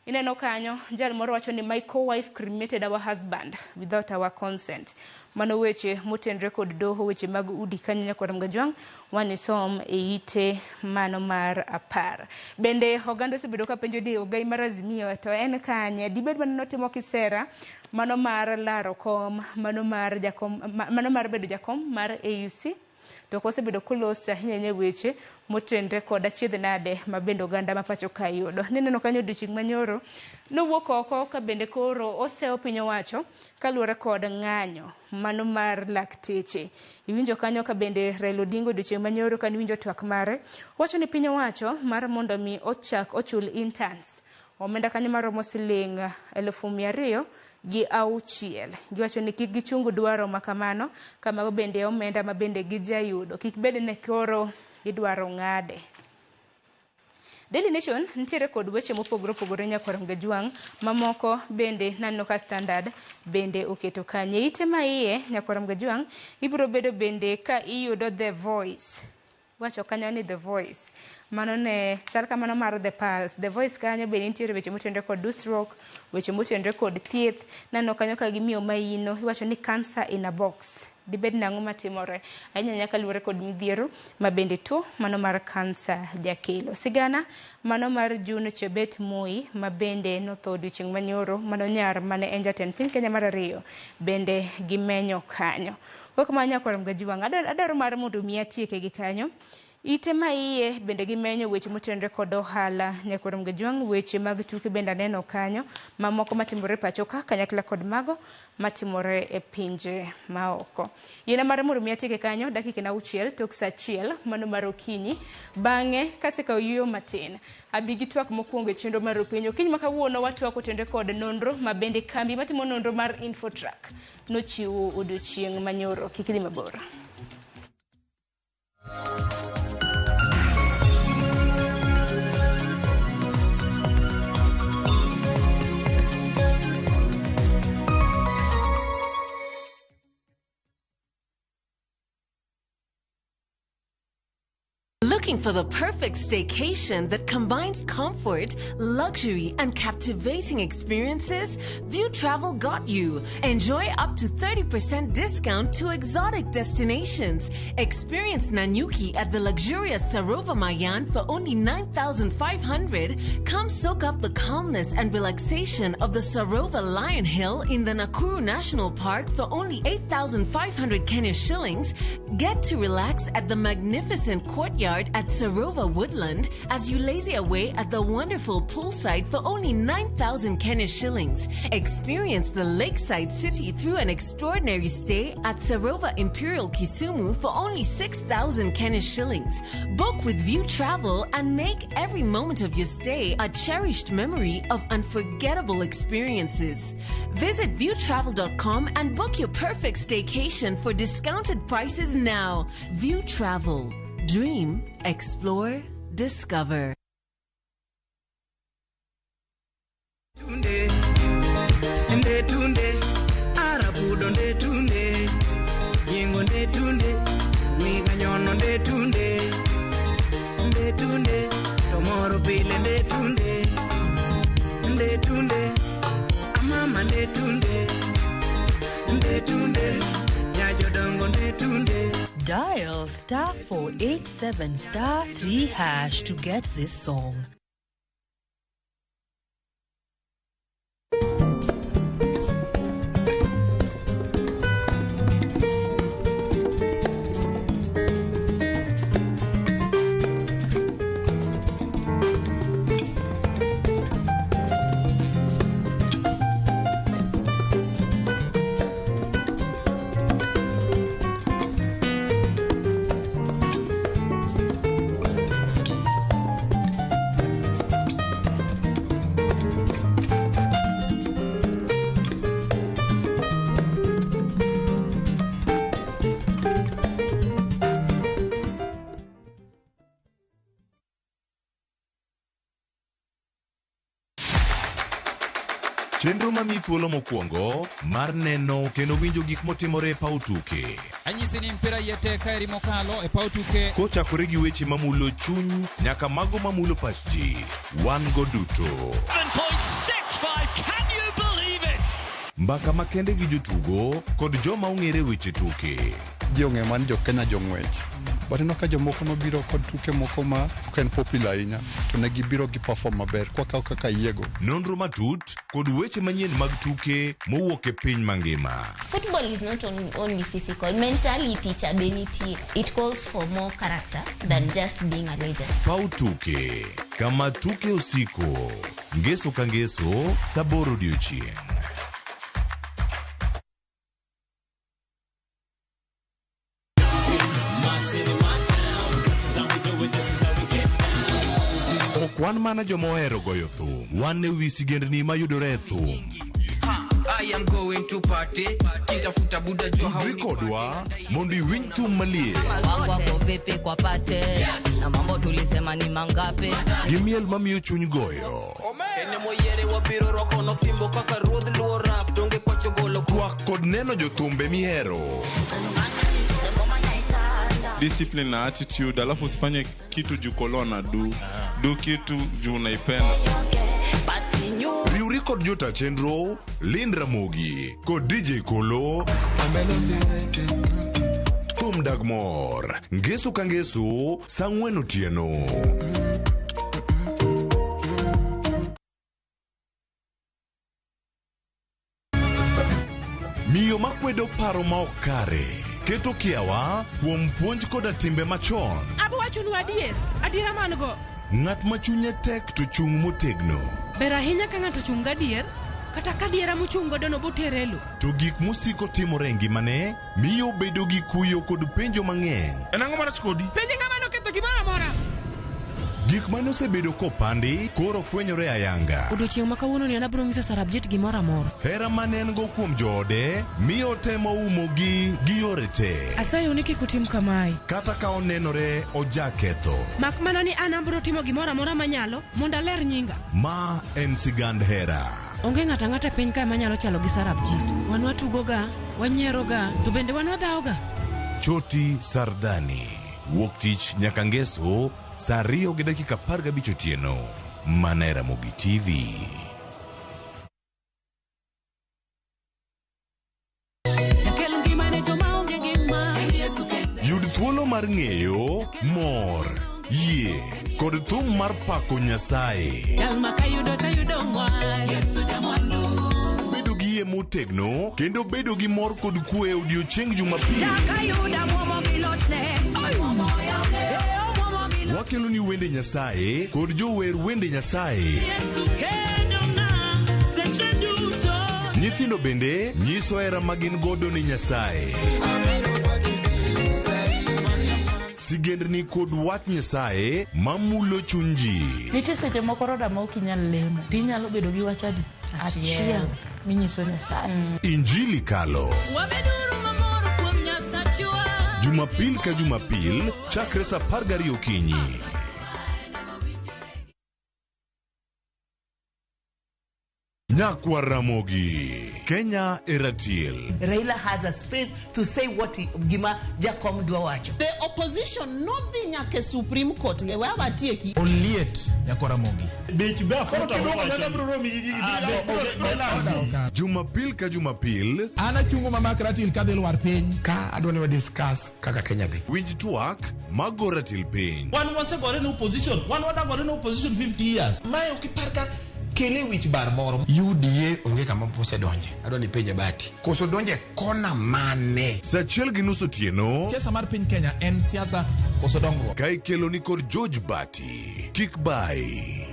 Ineno kanyo jal moro wacho ni my co-wife cremated our husband without our consent. Mano weche motenore kod doho, weche mag udi kanyo nyakwar Mgajwang' wanisom e ite mano mar 10. Bende oganda osebedo ka penjo ni ogai mar Azimio to en kanye? Dibed mana notimo kisera mano mar laro kom, mano mar jakom, mano mar bedo jakom mar AUC? To kosebedo kolos ahinya ahinya weche motenre kod achiedh nade ma bende oganda ma pacho ka yudo. Nineno kanyo odiochieng' manyoro nowuok oko ka bende koro osewo piny owacho kaluwore kod ng'anyo mano mar lakteche. Iwinjo kanyo ka bende Raila Odinga odiochieng' manyoro kane iwinjo twak mare, wacho ni piny owacho mar mondo mi ochak ochul interns omenda kanyo maromo siling 206,000. Giwacho ni kik gichung dwaro ma kamano, kamago bende omenda ma bende gijayudo kik bed ni koro gidwaro ng'ade. Daily Nation nitiere kod weche mopogore opogore nyakwar Mgajwang', mamoko bende naneno ka Standard bende oketo kanye. Ite ma iye nyakwar Mgajwang' ibiro bedo bende ka iyudo The Voice. Wacho kanyo ni The Voice. Mano ne chal kamano mar The Pulse. The Voice kanyo bende nitiere weche motenore kod dusruok, weche motenore kod thieth. Naneno kanyo ka gimiyo maino, iwacho ni cancer in a box. Dibed nang'o matimore ahinya nyaka luwore kod midhiero ma bende tuo mano mar kansa jakelo. Sigana mano mar June Chebet Moi ma bende notho odiochieng' manyoro, mano nyar mane en jatend piny Kenya mar 2 bende gimenyo kanyo. Kok ma nyakwar Mgajwang', adwaro mar mondo mi atieke gi kanyo. Ite ma iye bende gimenyo weche motenore kod ohala nyakwar Mgajwang', weche mag tuke bende aneno kanyo, mamoko matimore pacho ka kanyakla kod mago matimore e pinje maoko. Yiena mar mondo mi atieke kanyo dakika na 6 tok saa 1 mano mar okinyi. Bang'e kasekawo yueyo matin, abi gi twak mokwongo e chenro mar Openjo. Okinyi ma kawuono watwak otenore kod nonro ma bende kambi matimo nonro mar Infotrack nochiwo odiochieng' manyoro. Kik idhi mabor. Looking for the perfect staycation that combines comfort, luxury, and captivating experiences? View Travel got you. Enjoy up to 30% discount to exotic destinations. Experience Nanyuki at the luxurious Sarova Mayan for only 9,500. Come soak up the calmness and relaxation of the Sarova Lion Hill in the Nakuru National Park for only 8,500 Kenya shillings. Get to relax at the magnificent courtyard at Sarova Woodland as you lazy away at the wonderful poolside for only 9,000 Kenya shillings. Experience the lakeside city through an extraordinary stay at Sarova Imperial Kisumu for only 6,000 Kenya shillings. Book with View Travel and make every moment of your stay a cherished memory of unforgettable experiences. Visit viewtravel.com and book your perfect staycation for discounted prices now. View Travel. Dream, explore, discover. Tunde, nde tunde, arabudo nde tunde, yingo nde tunde, wiganyono nde tunde, nde tunde, tomoro pile nde tunde, nde tunde, amama nde tunde, nde tunde, nyajodongo nde tunde. Dial *487 *3# to get this song. Chenro mamiyi thuolo mokwongo mar neno kendo winjo gik motimore e paw tuke. Anyisi ni mpira iye tek kaeri mokalo e paw tuke. Kochakore gi weche mamulo chuny nyaka mago mamulo pach ji, wan go duto. 7.65. Can you believe it? Mbaka makende gi jotugo kod joma ong'ere weche tuke. Ji ong'eyo mana ni jo Kenya jong'wech. But ineno ka jomoko nobiro kod tuke moko ma ok en popular ahinya to ne gibiro gi perform maber kwakawo kaka yiego. Nonro matut kod weche manyien mag tuke mowuok e piny mangima. Football is not only physical, mentality cha be nitie. It calls for more character than just being a legend. Paw tuke kama tuke osiko. Ngeso ka ngeso sa aboro odiochieng'. Ok wan mana joma ohero goyo thum, wan e wi sigendni mayudore e thum. I am going to party kitafuta buda jua Tudri kodwa mondo iwinj thum maliet Wangu wako vipi kwa pate na mambo tulisema ni mangapi gi miel mamiyo chuny goyo. Ene moyiere wabiro rwako nosimbo kaka ruodh luo rap donge kwachogolo Twak kod neno jothumbe mihero. Discipline na attitude, alafu usifanye kitu juu kolo na du du kitu juu unaipenda. Riwri kod jota chenro Lind Ramogi kod DJ Kolo. Thum dag mor ngeso ka ngeso saa ang'wen otieno. Miyo makwedo paro ma ok kare keto kiawa kuom puonj koda timbe machon. Abo wachonu adier, adiera man go. Ng'at ma chunye tek to chung' motegno. Ber ahinya ka ng'ato chung' gadier, kata ka diera mochung' godo no botere e lo. To gik mosiko timore e ngimane miyo obedo gi kuyo kod penjo mang'eny. En ang'o marach kodi? Penje ng'ama noketho gimoro amora. Gik mane osebedo kopandi koro fwenyore ayanga. Odiochieng' ma kawuono ni an abiro nyiso Sarabjit gimoro amora. Hera mane en go kuom joode miyo otemo umogi gi yore te. Asayou ni kik utim kamae. Kata ka onenore ojaketho. Mak mana ni an abiro timo gimoro amora manyalo mondo aler nyinga. Ma en sigand hera. Onge ng'ato ang'ata e piny kae manyalo chalo gi Sarabjit. Wan watugoga, wanyieroga, to bende wan wadhawoga. Choti Sardani. Wuok tich nyaka ngeso saa 2:15 otieno. Mana e Ramogi TV. Jakel ngima ne joma onge ngima. Yud thuolo mar ng'eyo, mor, yie kod thum mar pako Nyasaye. Jal ma kayudo tayudo mwa. Yesu jamwandu. Bedo gi yie motegno kendo bedo gi mor kod kwe e odiochieng' Jumapil. Jakayuda mwomo gi lochne. Wakelo ni wende Nyasaye kod jower wende Nyasaye. Seche duto. Nyithindo bende nyiso hera ma gin godo ni Nyasaye. Sigendni kod wach Nyasaye mamulo chuny ji. Nitie seche moko roda ma ok inyal lemo, tinyalo bedo gi wach adi? Achiel minyiso Nyasaye. Injili kalo. Wabeduru mamor kuom Nyasachwa. Jumapil ka Jumapil chakre saa 12 okinyi. Nyakwar Ramogi, Kenya e ratil. Raila has a space to say what he, gima Jakom dwa wacho. The opposition nodhi nyaka e Supreme Court e we watieki. Oliet nyakwar Ramogi. Bech be Jumapil ka Jumapil An achungo mamak ratil kadhi lwar piny. Ka adwa ni wa discuss kaka Kenya dhi. Winj twak mago ratil piny. Wan wasegore ne opposition, wan wadagore ne opposition 50 years. Mae ok ipar ka kele wich bar moro. UDA onge kama osedonje. Adwa ni penje Bati. Koso donje kona mane? Saa 1:30 otieno. Siasa mar piny Kenya en siasa koso dongruok. Ka ikelo ni kod George Bati. Kik bai.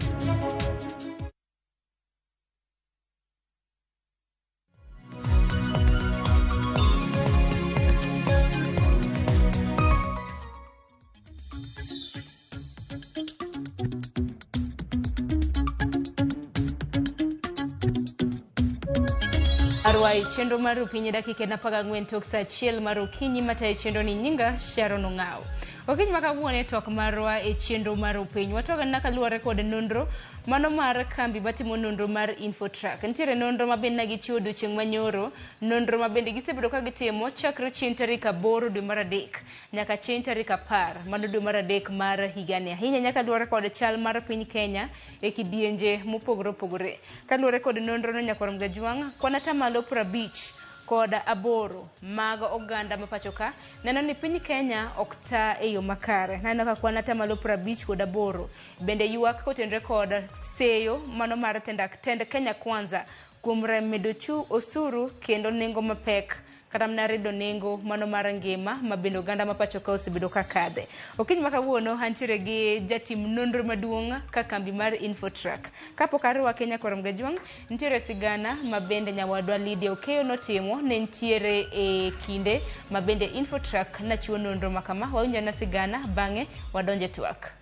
Arwai chenro mar okinyi dakika en 14 tok saa 1 mar okinyi matayo chenro ni nyinga Sharon Ong'aw. Okinyi ma kawuono e twak marwa e chenro mar Opiny, watwago na kaluwore kod nonro mano mar kambi matimo nonro mar Infotrack. Nitiere nonro ma bende gichiwo odiochieng' manyoro, nonro ma bende gisebedo ka gitimo chakre chieng' tarik 8 dwe mar 3 nyaka chieng' tarik 10 mano dwe mar 3 mar higani. Ahinya nyaka luwore kod chal mar piny Kenya e kidienje mopogore opogore. Kaluwore kod nonro no nyakwar Mgajwang', kwan atamalo 58 mag oganda ma pacho ka neno ni piny Kenya ok ta e yo makare. Naneno ka kwan atamalo 58 bende ywak kotenore kod seyo mano mar tend Kenya Kwanza kuom medo osuru kendo nengo mapek kata mana rido nengo mano mar ngima ma bende oganda ma pacho ka osebedo ka kadhe. Okinyi ma kawuono antiere gi jatim nonro maduong' ka kambi mar Infotrack. Kapok arwake nyakwar Mgajwang', nitiere sigana ma bende nyawadwa Lydia Okeyo notimo ne nitiere e kinde ma bende Infotrack nachiwo nonro ma kama. Wawinjo na sigana, bang'e wadonje twak.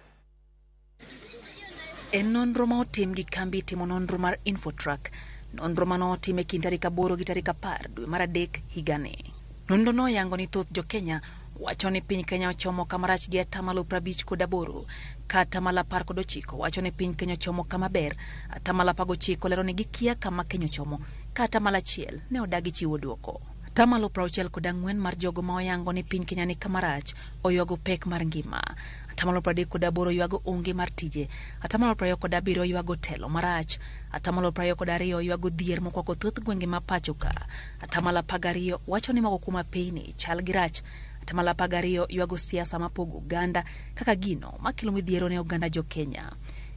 En nonro ma otim gi kambi timo nonro mar Infotrack. Nonro mano otim e kind tarik 8 gi tarik 10 dwe mar 3 higani. Nonro no oyango ni thoth jo Kenya wacho ni piny Kenya ochomo kama rach gi atamalo 58, ka atamalo 19 wacho ni piny Kenya ochomo kama ber, atamalo 19 lero ni gikia kama Kenya ochomo, ka atamalo 1 ne odagi chiwo duoko. Atamalo 64 mar jogo ma oyango ni piny Kenya ni kama rach oywago pek mar ngima. Atamalo 38 ywago onge mar tije, atamalo 27 ywago telo marach, atamalo 22 ywago dhier mokwako thoth gwenge ma pacho ka, atamalo 12 wacho ni moko kuom apeyni chal gi rach, atamalo 12 ywago siasa mapogo oganda kaka gino makelo midhiero ne oganda jo Kenya.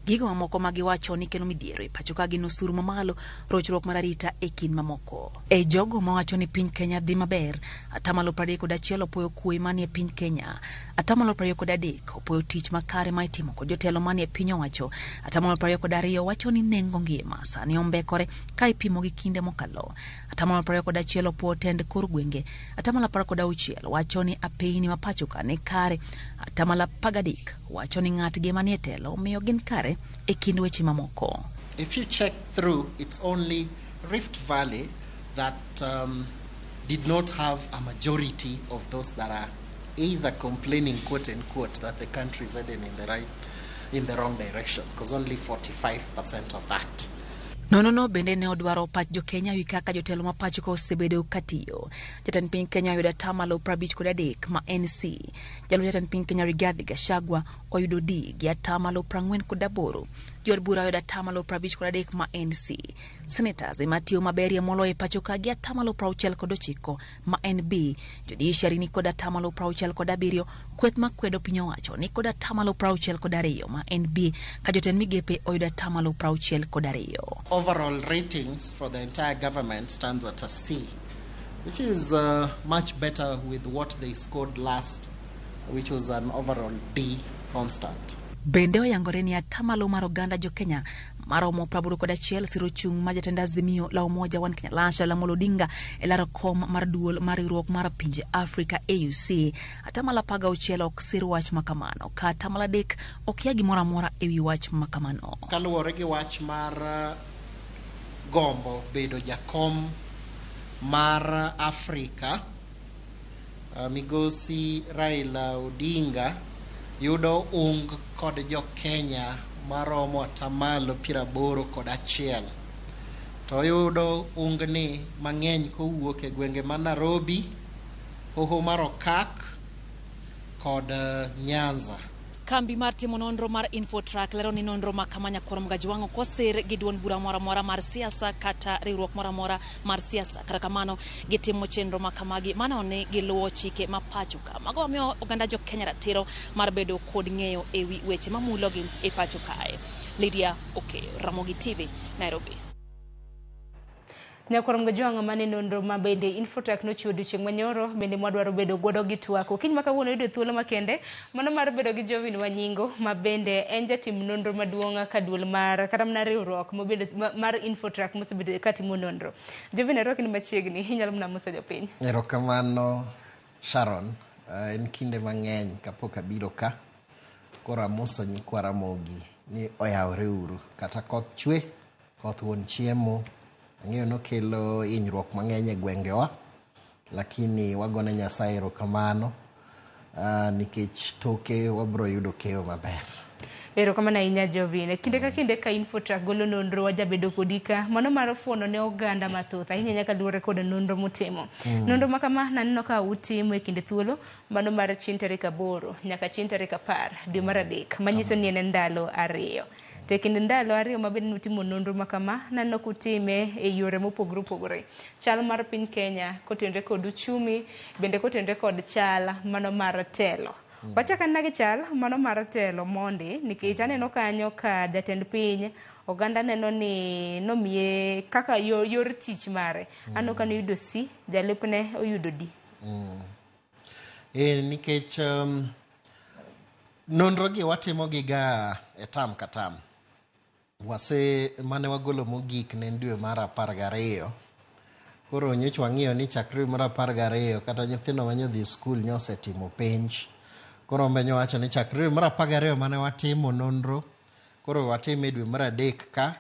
Gigo mamoko ma giwacho ni kelo midhiero e pacho ka gin osuru mamalo, rochruok mar arita e kind mamoko. E jogo mawacho ni piny Kenya dhi maber, atamalo 31 opoyo kwe manie piny Kenya, atamalo 23 opoyo tich makare ma itimo kod jotelo manie piny owacho, atamalo 22 wacho ni nengo ngima sani ombekore ka ipimo gi kinde mokalo, atamalo 21 opoyo tend kor gwenge, atamalo 16 wacho ni apeyni ma pacho ka ni kare, atamalo 13 wacho ni ng'atgi manie telo omiyo gin kare e kind weche mamoko. If you check through, it's only Rift Valley that did not have a majority of those that are either complaining, quote unquote, that the country is heading in the wrong direction, because only 45% of that. Nono bende ne odwaro pach jo Kenya wi kaka jotelo ma pacho ka osebedo katiyo. Jatend piny Kenya oyudo atamalo 53 ma NC. Jalup jatend piny Kenya Rigathi Gachagua oyudo D gi atamalo 48. Jood bura oyudo atamalo 53 ma NC. Senators ema tiyo maberie moloyo e pacho ka gi atamalo 69 ma NB. Judiciary ni kod atamalo 67. Kweth makwedo piny owacho ni kod atamalo 62 ma NB, ka jotend migepe oyudo atamalo 62. Overall ratings for the entire government stands at a C, which is much better with what they scored last, which was an overall D constant. Bende oyangore ni atamalo mar oganda jo Kenya maromo 81 siro chung' ma jatend Azimio la Umoja One Kenya Lasha Amolo Odinga e laro kom mar duol mar riwruok mar pinje Afrika AUC. Atamalo 16 ok sir wach makamano, ka atamalo 3 okia gimoro amora ewi wach makamano. Kaluwore gi wach mar gombo bedo jakom mar Afrika, migosi Raila Odinga yudo ung kod jo Kenya maromo atamalo 81, to yudo ungni mang'eny kowuok e gwenge ma Nairobi, hoho mar Okak kod Nyanza. Kambi mar timo nonro mar Infotrack lero ni nonro ma kama nyakwar Mgajwang' ok osir gi duond bura moro amora mar siasa kata riwruok moro amora mar siasa. Kata kamano, gitimo chenro ma kamagi mano ni giluwo chike ma pacho ka. Mago miyo oganda jo Kenya ratiro mar bedo kod ng'eyo ewi weche mamulogi e pacho kae. Lydia Okeyo, Ramogi TV, Nairobi. Nyakwar Mgajwang' mane nonro ma bende Infotrack nochiwo odiochieng' manyoro bende mwadwaro bedo godo gi twak. Okinyi ma kawuono yudo thuolo makende mano mar bedo gi Jovin Wanyingo ma bende en jatim nonro maduong' ka duol mar kata mana riwruok mobende mar Infotrack mosebedo katimo nonro. Jovin, arwaki ni machiegni, inyalo mana moso jopiny. Erokamano Sharon, en kinde mang'eny kapok abiro ka. Koro amoso nyikwa Ramogi ni oyawre uru, kata koth chwe, koth wuon chiemo. Ang'eyo nokelo hinyruok mang'eny e gwengewa, lakini wagone Nyasaye erokamano Nikech toke wabro yudo keyo maber. Erokamano ahinya Jovin. Kinde ka kinde ka Infotrack golo nonro wajabedo kodi ka mano mar fuono ne oganda mathoth ahinya nyaka luwore kod nonro mutimo. Nonro ma kama naneno ka utimo e kinde thuolo mano mar chieng' tarik 8 nyaka chieng' tarik 10 dwe mar 3 manyiso ni en ndalo 2. To e kinde ndalo 2 mabende nutimo nonro ma kama naneno kutime e yore mopogore opogore. Chal mar piny Kenya kotenore kod uchumi bende kotenore kod chal mano mar telo. Wachak anena gi chal mano mar telo mondi nikech aneno kanyo ka jatend piny oganda neno ni nomiye kaka yor tich mare. Aneno ka noyudo C, jalupne oyudo D. Nikech nonro gi watimo gi ga e tam ka tam. Wase mane wagolo mogik ne en dwe mar 12. Koro nyocha wang'iyo ni chakre dwe mar 12 kata nyithindo mane odhi skul nyosetimo penj. Koro mbe nyowacho ni chakre dwe mar 12 mane watimo nonro, koro watime dwe mar 3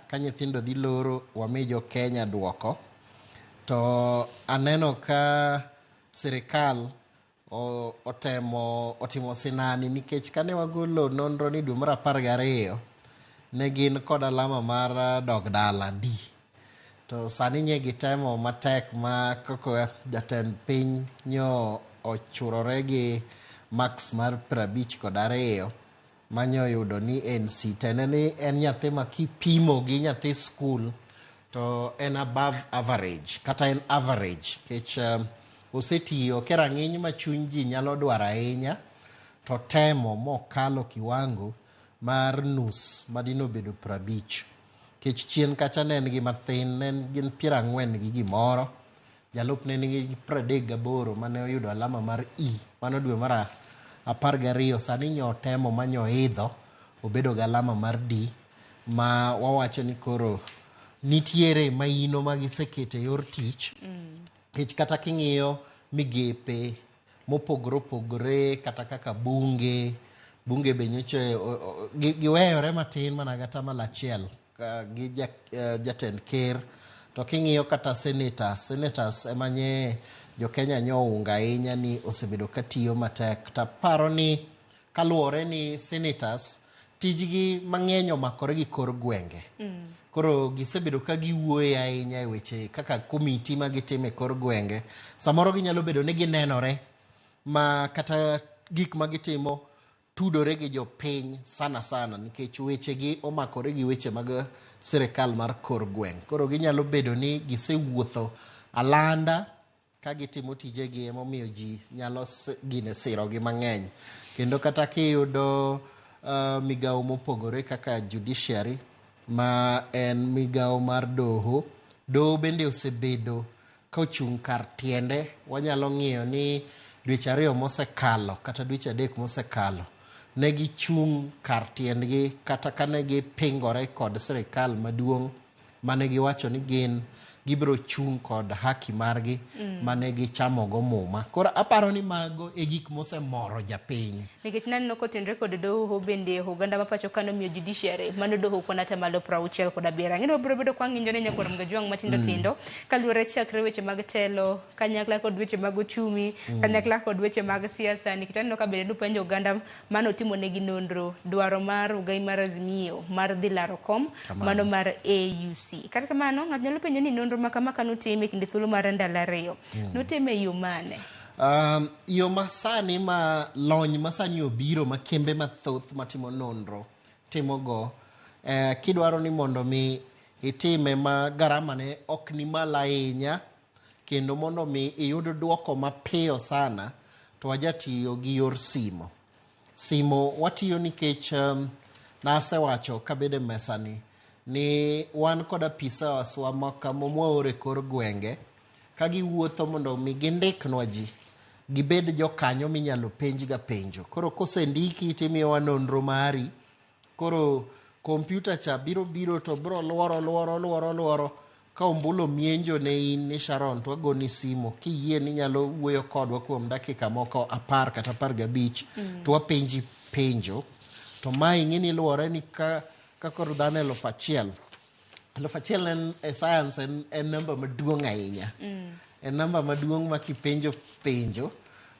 ka nyithindo dhi loro wami jo Kenya duoko. To aneno ka sirikal otimo sinani nikech kane wagolo nonro ni dwe mar 12 ne gin kod alama mar dog dala D. To sani nye gitemo matek ma koko jatend piny nyo ochurore gi max mar 52 manyo yudo ni NC. Tene ni en nyathi ma kipimo gi nyathi skul to en above average kata en average kech osetiyo ke rang'iny ma chuny ji nyalo dwaro ahinya to temo mokalo kiwango mar nus madino bedo 50. Kech chien kacha ne en gi mathin, ne en gin 40 gi gimoro. Jalupne nigi 38 mane oyudo alama mar E mano dwe mar 12. Sani nyo temo manyo idho obedo gi alama mar D ma wawacho ni koro nitiere maino ma gisekete yor tich. Kech kata king'iyo migepe mopogore opogore kata kaka bunge be nyocha giweyore matin mana kata malachiel gi jatend ker. To king'iyo kata senators ema nye jo Kenya nyo oungo ahinya ni osebedo katiyo matek. Taparo ni kaluwore ni senators tijgi mang'eny omakore gi kor gwenge. Koro gisebedo ka giwuoye ahinya e weche kaka komiti ma gitimo e kor gwenge. Samoro ginyalo bedo ni ginenore ma kata gik ma gitimo tudore gi jopiny sana sana nikech weche gi omakore gi weche mag sirikal mar kor gweng'. Koro ginyalo bedo ni gisewuotho alanda ka gitimo tijegi emomiyo ji nyalo gine sirogi mang'eny. Kendo kata kiyudo migawo mopogore kaka judiciary ma en migawo mar doho, doho bende osebedo kochung' kar tiende. Wanyalo ng'iyo ni dweche 2 mosekalo kata dweche 3 mosekalo ne gichung' kar tiendgi kata kane gipingore kod sirikal maduong' mane giwacho ni gin gibiro chung' kod haki margi mane gichamogo muma. Koro aparo ni mago e gik mosemoro japiny. Nikech naneno kotenore kod doho bende oganda ma pacho ka nomiyo judiciary mano doho kwan atamalo 67. Ang'e ni wabiro bedo kwa ng'injo ne nyakwar Mgajwang' matindo tindo kaluwore chakre weche mag telo kanyakla kod weche mag uchumi kanyakla kod weche mag siasa nikech aneno ka bende nupenjo oganda mano timo negi nonro dwaro mar Ugai mar Azimio mar dhi laro kom mano mar AUC. Kata kamano ng'ato nyalo penjo ni nonro ma kama kanutime e kinde thuolo mar ndalo 2 nutime e yo mane? Yo masani ma lony masani obiro ma kembe mathoth matimo nonro timogo, kidwaro ni mondo mi itime ma garama ne ok ni malo ahinya kendo mondo mi iyud duoko mapiyo sana to wajatiyo gi yor simo. Simo watiyo nikech nasewacho kabedo e mesani ni wan kod apisas wa mwaoro e kor gwenge ka giwuotho mondo mi gindiknwa ji gibed jokanyo minyalo penj ga penjo. Koro kosendiki timiyowa nonro mari, koro kompyuta cha biro to biro luoro ka ombulu mienjo ne in ni Sharon to wagoni simo kiyie ni inyalo wuoyo kodwa kuom dakika moko 10 kata 15 to wapenji penjo. To mae ing'e ni luwore ni ka koro dhano 1000 1000 en e science en namba maduong' ahinya. En namba maduong' ma kipenjo penjo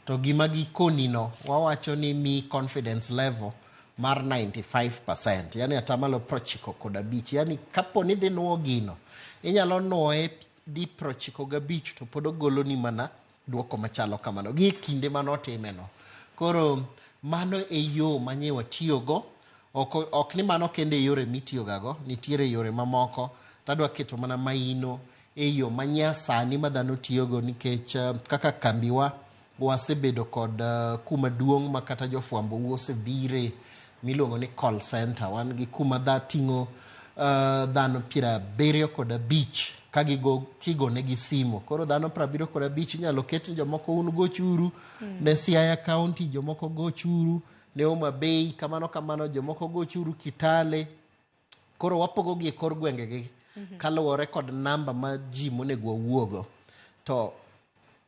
To gima gikoni no wawacho ni mi confidence level mar 95%, yani atamalo 95. Yani kapo ni dhi nuo gino, inyalo nuoye di 95 to pod ogoloni mana duoko machalo kamano gi e kinde manotimeno. Koro mano e yo manye watiyogo. Ok ni mano kende e yore mitiyogago, nitiere yore mamoko. Tadwa keto mana maino e yo manyasani ma dhano tiyogo nikech kaka kambiwa wasebedo kod kuma duong' ma kata jofwambo osebire miluongo ni call center. Wan gi kuma ting'o dhano 75 ka kigonegi simu. Koro dhano 75 inyalo ket ni jomoko un gochuru ne Siaya County, jomoko gochuru ne Homa Bay, kamano kamano, jomoko gochuru Kitale. Koro wapogogi e kor gwengegi kaluwore kod namba ma ji monego wawuogo. To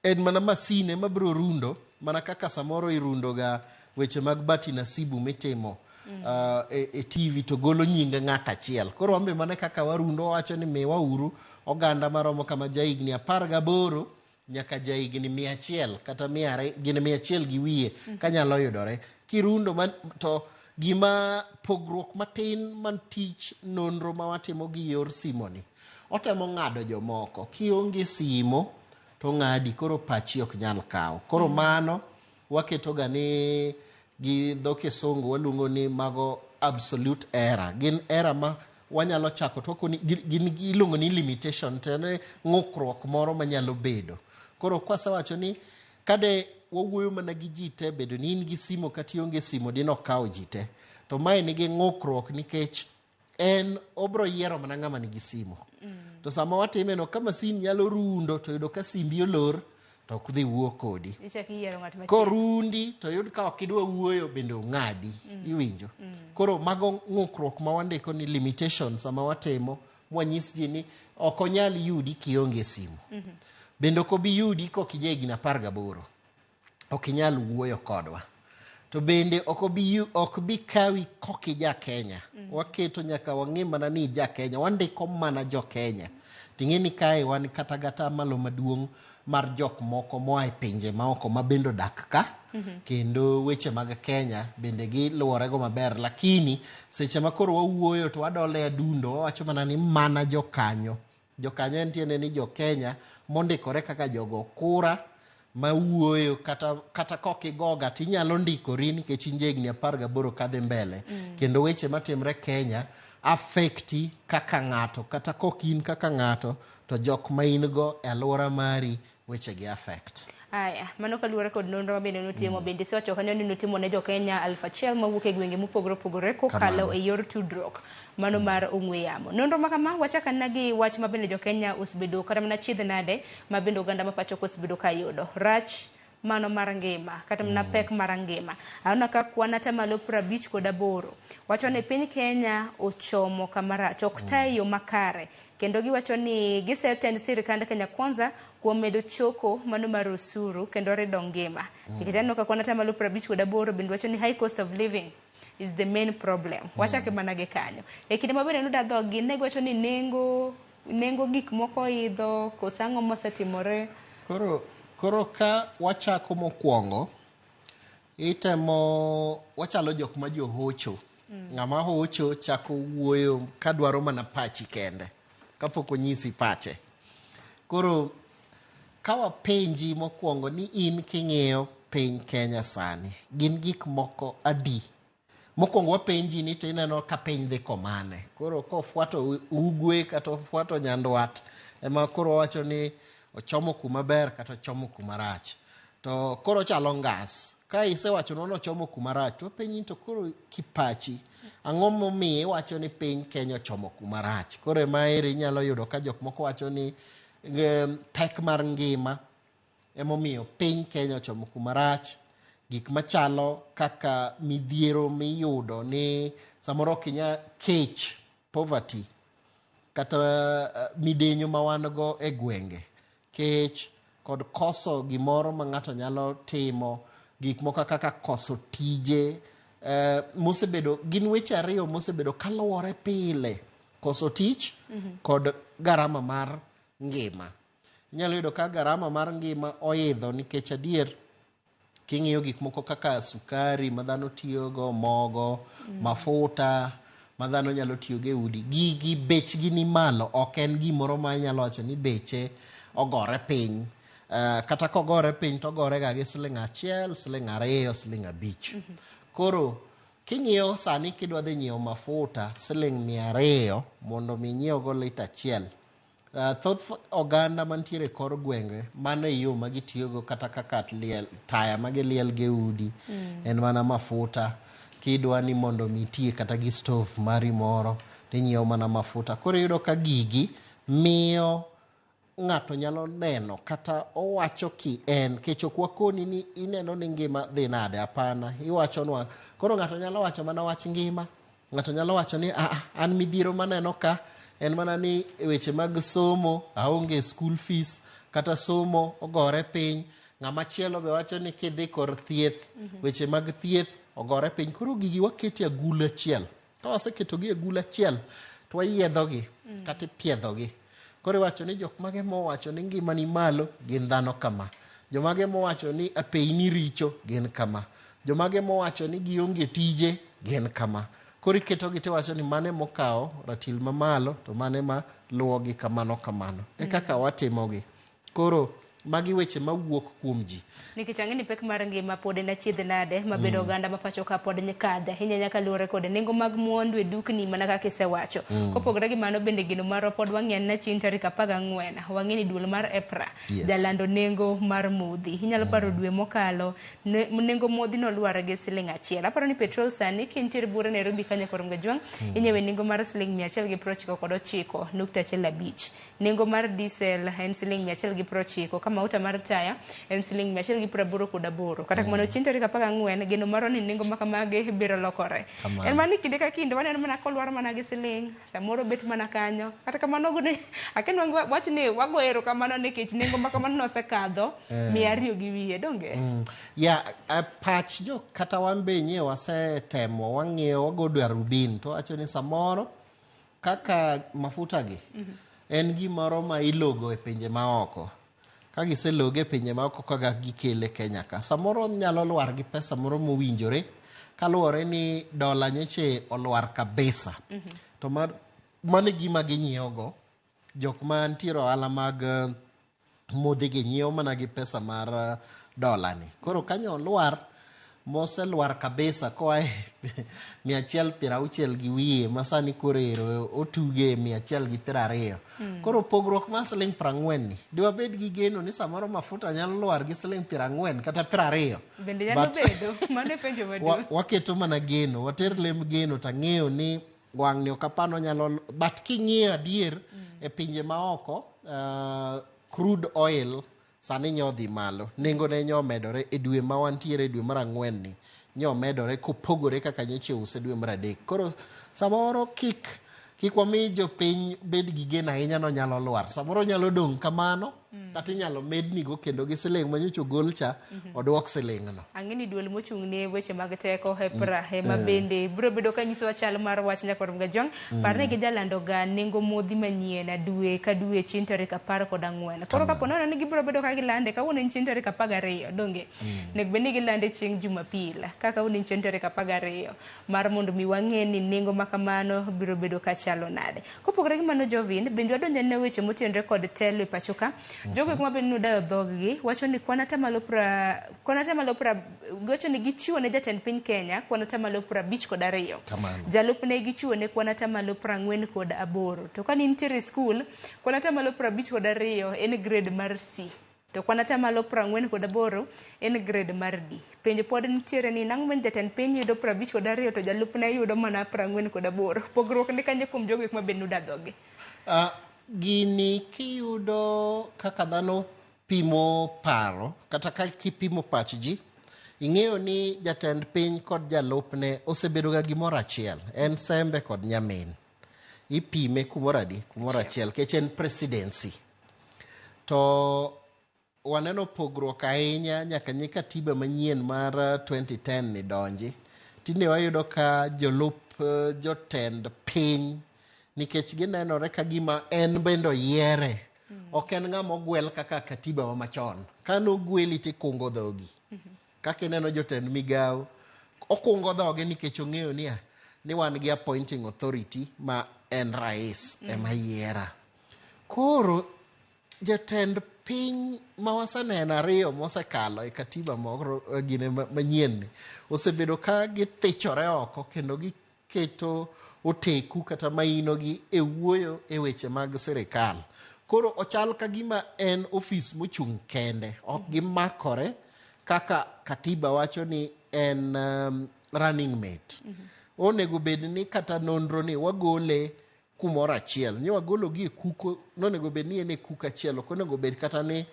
en mana masine mabiro rundo mana kaka samoro irundoga weche mag Bahati Nasibu mitimo e TV to golo nying ng'at achiel. Koro wan be mana kaka warundo wawacho ni miwa uru oganda maromo kama jahigni 18 nyaka jahigni 100 kata 100 gi wiye kanyalo yudore. Kirundo to gima pogruok matin man tich nonro ma watimo gi yor simo ni otemo ng'ado jomoko. Kionge simo to ng'adi koro pachi ok nyal kawo. Koro mano waketoga ni gi dho kisungu waluongo ni mago absolute error. Gin error ma wanyalo chako to wakoni gin iluongo ni limitation to en ng'ukruok moro manyalo bedo. Koro kwasewacho ni kade wawuoyo mana gi ji te bedo ni in gi simo kata ionge simo dine okawo ji te. To mae nigi ng'ukruok nikech en obro yiero mana ng'ama nigi simo. To sama watime no ka masin nyalo rundo to yudo ka simbi olor to ok dhi wuo kodi. Ichak iyiero ng'at machielo. Korundi to yud ka ok idwa wuoyo bende ong'adi. Iwinjo. Koro mago ng'ukruok ma wandiko ni limitation sama watimo mwanyis ji ni ok onyal yudi kionge simu. Bende ok obi yudi kok ija higni 18. Ok inyal wuoyo kodwa. To bende ok bi kawi kok ija Kenya. Waketo nyaka wang'e mana ni ija Kenya. Wandiko mana jo Kenya. Ting'e ni kae wan kata gata malo maduong' mar jok moko moa e pinje maoko ma bende odak ka. Kendo weche mag Kenya bende giluworego maber. Lakini seche ma koro wawuoyo to wadole adundo wawacho mana ni mana jokanyo. Jokanyo en tiende ni jo Kenya mondikore kaka jogo kura mawuoyo kata kok igoga tinyalo ndikori nikech in jahigni 18 kadhi mbele. Kendo weche matimre Kenya affecti kaka ng'ato kata kok in kaka ng'ato to jok ma in go e alwora mari weche gi affect. Aya, mano kaluwore kod nonro ma bende notimo bende isewacho kanyo ni notimo ne jo-Kenya 1000 mawuok e gwenge mopogore opogore kokalo e yor tudruok mano mar ong'we yamo. Nonro ma kama wachak anena gi wach ma bende jo-Kenya osebedo kata mana chiedh nade ma bende oganda ma pacho ka osebedo ka yudo. Rach mano mar ngima kata mana pek mar ngima. Aneno ka kwan atamalo 58 wacho ni piny Kenya ochomo kama rach, ok ta e yo makare. Kendo giwacho ni gisetend sirikand Kenya Kwanza kuom medo choko mano mar osuru kendo rido ngima. Nikech aneno ka kwan atamalo 58 bende wacho ni high cost of living is the main problem. Wachake mana gi kanyo. E kinde ma bende nuda dhog-gi ne giwacho ni nengo gik moko idho koso ang'o mosetimore? Koro ka wachako mokwongo, itemo wachalo jok ma johocho. Ng'ama hocho chako wuoyo kadwaro mana pachi kende kapok onyisi pache. Koro ka wapenji mokwongo ni in king'iyo piny Kenya sani, gin gik moko adi? Mokwongo wapenji ni to ineno ka piny dhi komane. Koro kofuato ugwe kata ofuato nyandwat, ema koro wawacho ni ochomo kuma ber kata ochomo kuma rach. To koro ochalo ngas. Ka isewachonwa ni ochomo kuma rach, to wapenji ni to koro kipachi, ang'o momiyo iwacho ni piny Kenya ochomo kuma rach? Koro ema eri inyalo yudo ka jok moko wacho ni pek mar ngima emomiyo piny Kenya ochomo kuma rach. Gik machalo kaka midhiero miyudo ni samoro ok inyal kech, poverty, kata midenyo ma wan go e gwenge, kech kod koso gimoro ma ng'ato nyalo timo, gik moko kaka koso tije, mosebedo gin weche ariyo mosebedo kaluwore pile, koso tich kod garama mar ngima. Inyalo yudo ka garama mar ngima oidho nikech adier King'iyo gik moko kaka sukari ma dhano tiyogo, mogo, mafuta ma dhano nyalo tiyogo e udi, gigi bechgi ni malo, ok en gimoro ma inyalo wacho ni beche ogore piny. Kata kogore piny to ogore ga gi siling 1, siling 2, siling 5. Koro king'iyo sani kidwa dhi nyiewo mafuta siling 200 mondo mi inyiew lita 1. Thoth oganda mantiere e kor gwenge mano e yo ma gitiyogo kata kaka liel, taya ma giliel go e udi en mana mafuta. Kidwa ni mondo mi iti kata gi stove mari moro tinyiewo mana mafuta. Koro iyudo ka gigi miyo ng'ato nyalo neno kata owacho ki en kech ok wakoni ni ineno ni ngima dhi nade, hapana, iwachonwa. Koro ng'ato nyalo wacho mana wach ngima, ng'ato nyalo wacho ni an midhiero maneno ka en mana ni weche mag somo aonge school fees kata somo ogore piny. Ng'ama chielo be wacho ni kidhi kor thieth, weche mag thieth ogore piny. Koro gigi wakete agulu achiel. Ka waseketogi e agulu achiel to wayiedhogi kata ipiedhogi. Koro iwacho ni jok mage mowacho ni ngima ni malo gin dhano kama, jomage mowacho ni apeyni richo gin kama, jomage mowacho ni gionge tije gin kama. Koro iketogi tiwacho ni mane mokawo ratil mamalo to mane ma luwogi kamano kamano. E kaka watimogi. Koro magi weche mawuok kuom ji. Nikech ang'e ni pek mar ngima pod en achiedh nade mabedo oganda ma pacho ka pod kadhe ahinya nyaka luwore kod nengo mag mwandu e dukni mana kaka isewacho. Kopogore gi mano bende geno marwa pod wang'e ni chieng' tarik 14 wang'e ni duol mar EPRA jalando nengo mar modhi. Inyalo paro dwe mokalo nengo modhi nolwar gi siling 1. Aparo ni petrol sani kintiere buore Nairobi kanyo kor Mgajwang' inyiewe nengo mar siling 199.15. Nengo mar diesel en siling 190, mauta mar taya en siling 188. Kata kamano chieng' tarik 14 geno marwa ni nengo ma kamagi biro lokore. En mana ni kinde ka kinde waneno mana kolwar mana gi siling, samoro bet mana kanyo. Kata kamano akenwa wach ni wago erokamano nikech nengo ma kamano nosekadho 200 gi wiye, donge? Ya pach jo kata wan be nyie wasetemo wang'iyo wago darubin to wacho ni samoro kaka mafuta gi en gimoro ma ilogo e pinje maoko. Ka giseloge e pinje maoko kaka gikele Kenya ka, samoro nyalo lwar gi pesa moro mowinjore kaluwore ni dola nyoche olwar kabisa. To mano e gima ginyiewogo. Jok mantiere ohala mag modhi gi nyiewo mana gi pesa mar dola ni. Koro kanyo olwar moselwar kabisa koa e 160 gi wiye ma sani koro ero otuge 120. Koro pogruok mar siling 40 ni diwabed gi geno ni samoro mafuta nyalo lwar gi siling 40 kata 20. Bende nyalo bedo, mano e penjo maduong'. Waketo mana geno, water lem geno tang'eyo ni wang'ni ok apano nyalo, but king'iyo adier e pinje maoko crude oil sani nyo dhi malo, nengo ne nyo medore e dwe ma wantiere e dwe mar 4 ni nyo medore kopogore kaka nyocha use dwe mar 3. Koro samoro kik wami jopiny bed gi geno ahinya no nyalo lwar, samoro nyalo dong' kamano kata inyalo mednigo kendo gi siling manyocha ogol cha oduok siling no. Ang'e ni duol mochung' ne weche mag teko EPRA ema bende biro bedo ka nyisowa chal mar wach nyakwar Mgajwang'. Parne gi jalando ga nengo modhi manyien dwe ka dwe chieng' tarik 14. Koro kapo nono ni gibiro bedo ka gilande kawuono en chieng' tarik 12 donge? Nego bed ni gilande chieng' Jumapil ka kawuono en chieng' tarik 12 mar mondo mi wang'e ni nengo ma kamano biro bedo ka chalo nade. Kopogore gi mano Jovin, bende wadonjo ne weche motenore kod telo e pacho ka. Jogo kuma bende nodayo dhog-gi wacho ni kwan atamalo wacho ni gichiwo ne jatend piny Kenya kwan atamalo 52. Jalupne gichiwo ne kwan atamalo 48. To ka nitiere skul kwan atamalo 52 en grade mar C. To kwan atamalo 48 en grade mar D. Penjo pod nitiere ni nang'o men jatend piny yudo 52 to jalupne yudo mana 48. Pogruok ni kanye kuom jogo kuma bende nodayo dhog-gi? Gini kiyudo kaka dhano pimo paro kata ka kipimo pach ji, ing'eyo ni jatend piny kod jalupne osebedo ga gimoro achiel, en sembe kod nyamin. Ipime kumoro adi? Kumoro achiel, kech en presidency. To waneno pogruok ahinya nyaka nye katiba manyien mar 2010 ni donji. Tinde wayudo ka jolup jotend piny nikech ginenore ka gima en bende oyiere. Ok en ng'ama ogwel kaka katiba wa machon. Ka nogweli tikungo dhogi. Kaka ineno jotend migawo okungo dhoge nikech ong'eyo niya ni wan gi appointing authority ma en rais ema yiera. Koro jatend piny ma waseneno ariyo mosekalo e katiba moro gine manyien ni osebedo ka githichore oko kendo giketo oteku kata maino gi e wuoyo e weche mag sirikal. Koro ochal ka gima en ofis mochung' kende, ok gimakore kaka katiba wacho ni en running mate. Onego bed ni kata nonro ni wagole kumoro achiel, ni wagolo gi e kuko, nonego bed ni en e kuko achiel, ok onego bed kata ni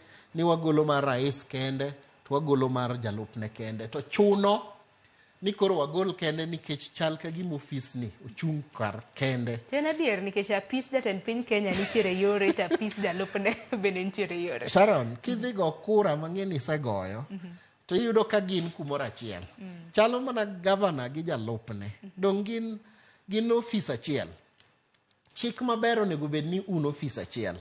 wagolo mar rais kende to wagolo mar jalupne kende. To chuno ni koro wagol kende nikech chal ka gima ofis ni ochung' kar kende. To en adier nikech apis jatend piny Kenya nitiere yore to apis jalupne bende nitiere yore. Sharon, kidhi go kura mang'e ni isegoyo, to iyudo ka gin kumoro achiel. Chalo mana gavana gi jalupne. Dong' gin ofis achiel. Chik maber onego bed ni un ofis achiel.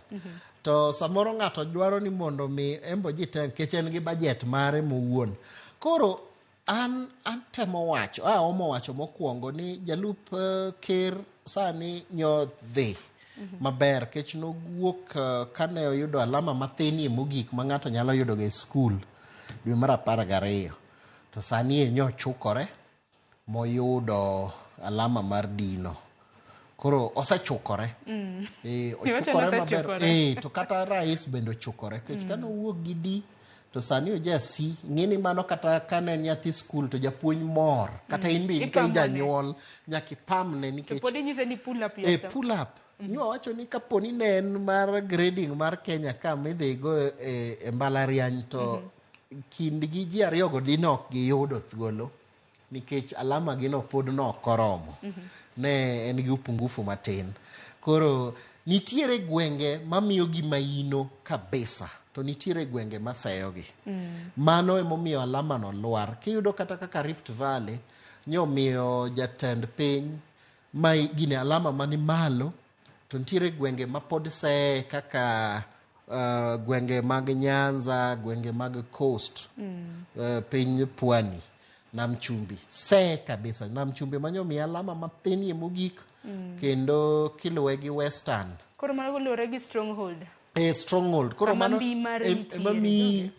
To samoro ng'ato dwaro ni mondo mi embo ji te nikech en gi budget mare mowuon. Koro an atemo wacho, aomo wacho mokwongo ni jalup ker sani nyo dhi maber kech nowuok kane oyudo alama mathinie mogik ma ng'ato nyalo yudo ga e skul dwe mar 12. To sani e nyo chukore moyudo alama mar dino. Koro osechukore. Ochukore maber. To kata rais bende ochukore. Kech kane owuok gi D to sani oja C. Ng'eni mano kata kane en nyathi skul to japuonj mor. Kata in be ka janyuol nyaka ipamne nikech to pod inyise ni pull up yourself. Pull up. Nyo wacho ni kapo ni ne en mar grading mar Kenya ka midhi go e mbalariany to kindgi ji ariyogo dine ok giyudo thuolo nikech alama gino pod nok oromo. Ne en gi upungufu matin. Koro nitiere gwenge mamiyo gi maino kabisa to nitiere gwenge maseyogi. Mano emomiyo alama no lwar. Kiyudo kata kaka Rift Valley nyomiyo jatend piny ma gine alama mani malo to nitiere gwenge ma pod seye kaka gwenge mag Nyanza, gwenge mag Coast, piny Pwani, Nam Chumbi seye kabisa. Nam Chumbi manyomiyo alama mathinie mogik kendo kiluwe gi Western. Koro mano luwore gi stronghold. Stronghold. Koro mano ema miyi.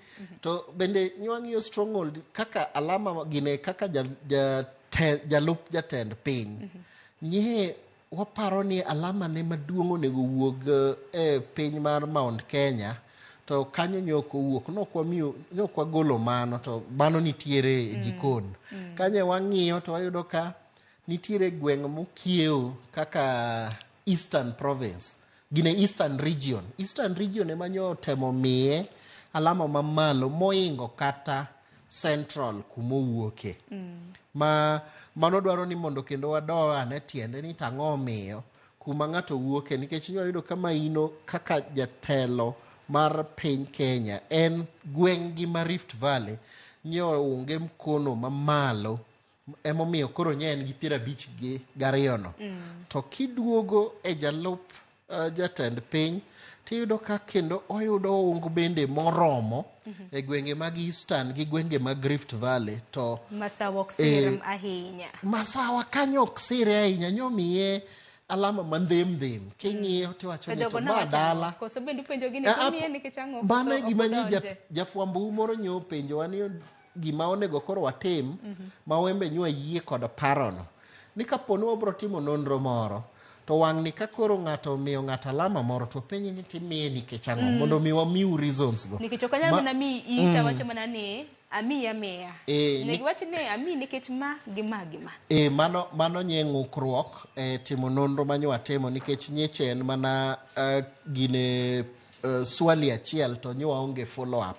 To bende nwang'iyo stronghold kaka alama gine kaka jalup jatend piny. Nye waparo ni alama ne maduong' onego wuog e piny mar Mount Kenya to kanyo nyok owuok. Nok wagolo mano to mano nitiere e jikon. Kanyo wang'iyo to wayudo ka nitiere gweng' mokiewo kaka Eastern Province. Gine Eastern Region. Eastern Region ema nyo temo miye alama mamalo moingo kata Central kumowuoke. Ma mano dwaro ni mondo kendo wado ane tiende ni tang'o omiyo kuma ng'ato wuoke nikech nyo yudo ka maino kaka jatelo mar piny Kenya en gweng' gi ma Rift Valley nyo onge mkono mamalo emomiyo koro nye en gi 52 no. To kiduogo e jalup jatend piny tiyudo ka kendo oyudo ung bende moromo e gwenge mag Eastern gi gwenge mag Rift Valley to Masawa ok sire ahinya. Masawa kanyo ok sire ahinya nyomiye alama mandhem king'iyo tiwacho ni to ma dala. Koso bende ipenjo gi ni to miye nikech ang'o? Mano gima nyi jafwambo moro nyo penjowa ni gima onego koro watim ma wembe nywa yie kod parono. Ni kapo ni wabro timo nonro moro to wang' ni ka koro ng'ato omiyo ng'ato alama moro to penji ni timiye nikech ang'o mondo mi wamiu reasons go. Nikech ok anyal mana miyi i to awacho mana ni amiyi amiya. Nego iwach ni amiyi nikech ma gi ma gi ma. Mano nye ng'ukruok timo nonro manyo watimo nikech nyeche en mana gine swali achiel to nyo waonge follow up.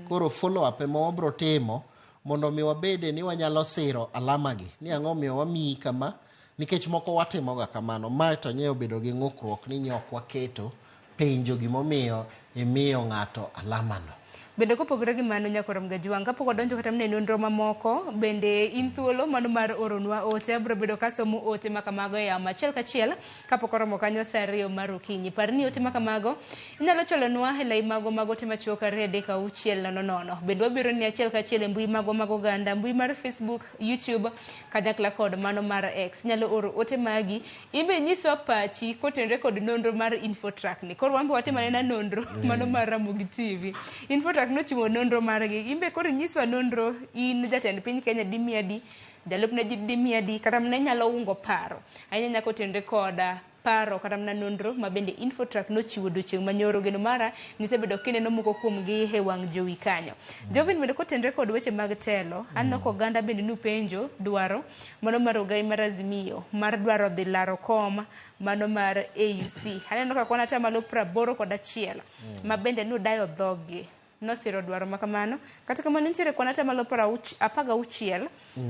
Koro follow up ema wabro timo mondo mi wabede ni wanyalo siro alama gi ni ang'o miyo wamiyi kama nikech moko watimoga kamano. Mae to nye obedo gi ng'ukruok ni nye ok waketo penjo gimomiyo imiyo ng'ato alamano. Bende kopogore gi mano nyakoro Mgajwang', kapok wadonjo kata mana e nonro mamoko, bende in thuolo mano mar oronwa ote. Abiro bedo kasomo ote ma kamago e yamo achiel kachiel kapok oromo kanyo sa 2 mar okinyi. Par ni ote ma kamago inyalo chwalonwa e lai mago mag ote machuok 2 3 6 0 0. Bende wabiro ni achiel kachiel e mbui magwa mag oganda, mbui mar Facebook, YouTube, kanyakla kod mano mar X. Inyalo oro ote magi, in be inyiswa pachi kotenore kod nonro mar Infotrack ni. Koro wan be watimo anena nonro mano mar Ramogi TV. Infotrack nochiwo nonro margi, in be koro inyiswa nonro, in jatend piny Kenya dimiya adi, jalupne dimiya adi, kata mana inyalo ungo paro ahinya nyaka otenre kod paro kata mana nonro ma bende Infotrack nochiwo odiochieng' manyoro. Geno mara nisebedo kineno moko kuomgi e wang' jowi kanyo. Jovin, bende kotenre kod weche mag telo, aneno ka oganda bende nupenjo dwaro mano mar ogai mar Azimio mar dwaro dhi laro kom mano mar AUC. Aneno ka kwan atamalo 81 ma bende nudayo dhoggi nosiro dwaro ma kamano. Kata kamano nitiere kwan atamalo 16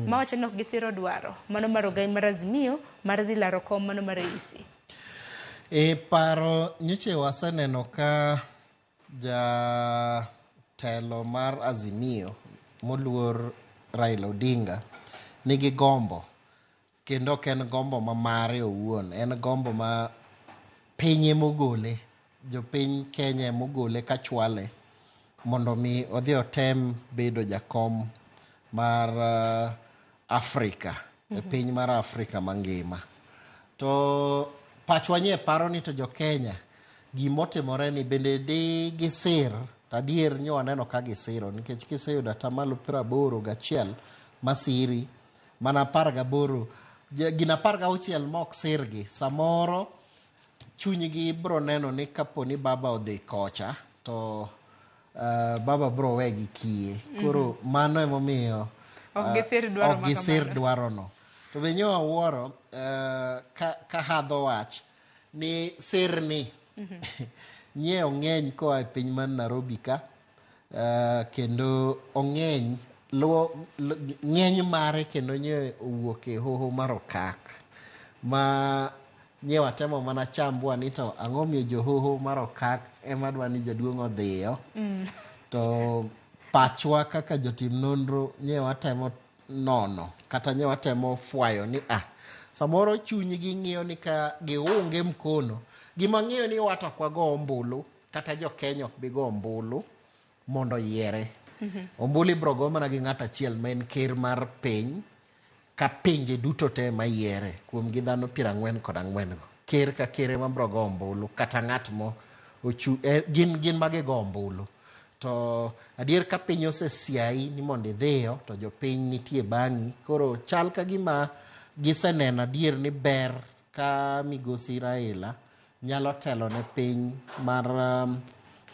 mawacho ni ok gisiro dwaro mano mar ogai mar Azimio mar dhi laro kom mano mar AUC. E paro nyoche waseneno ka jatelo mar Azimio moluor Raila Odinga nigi gombo, kendo ok en gombo ma mare owuon, en gombo ma piny emogole, jopiny Kenya emogole kachwale mondo mi odhi otem bedo jakom mar Afrika, e piny mar Afrika mangima. To pachwa nye paro ni to jo Kenya gimotimore ni bende di gisir, to adier nyo waneno ka gisiro, nikech kiseyudo atamalo 81 masiri, mana 18, gin 16 mok sirgi, samoro chunygi bro neno ni kapo ni baba odhi kocha to baba bro wegi kiye. Koro mano emomiyo ok gisir dwarono. To be nyo awuoro ka hadho wach ni sirni nye ong'eny koa e piny mar Nairobi ka, kendo ong'eny ng'eny mare kendo nye owuok e hoho mar Okak ma nye watemo mana chambwa ni to ang'o miyo johoho mar Okak ema dwa ni jaduong' odhiyo. To pachwa kaka jotim nonro nye watemo nono kata nye watemo fwayo ni samoro chunygi ng'iyo ni ka giunge mkono, gima ng'iyo ni wato ok wago ombulu kata jo Kenya ok bi go ombulu mondo oyiere. Ombulu ibro go mana gi ng'ato achiel ma en ker mar piny, ka pinje duto te mayiere kuom gi dhano 44 go. Ker ka ker ema bro go ombulu kata ng'at mo ochu, gin mage go ombulu. To adier ka piny osesiayi ni mondo idhiyo to jopiny nitie bang'i. Koro chal ka gima giseneno adier ni ber ka migosi Raila nyalo telo ne piny mar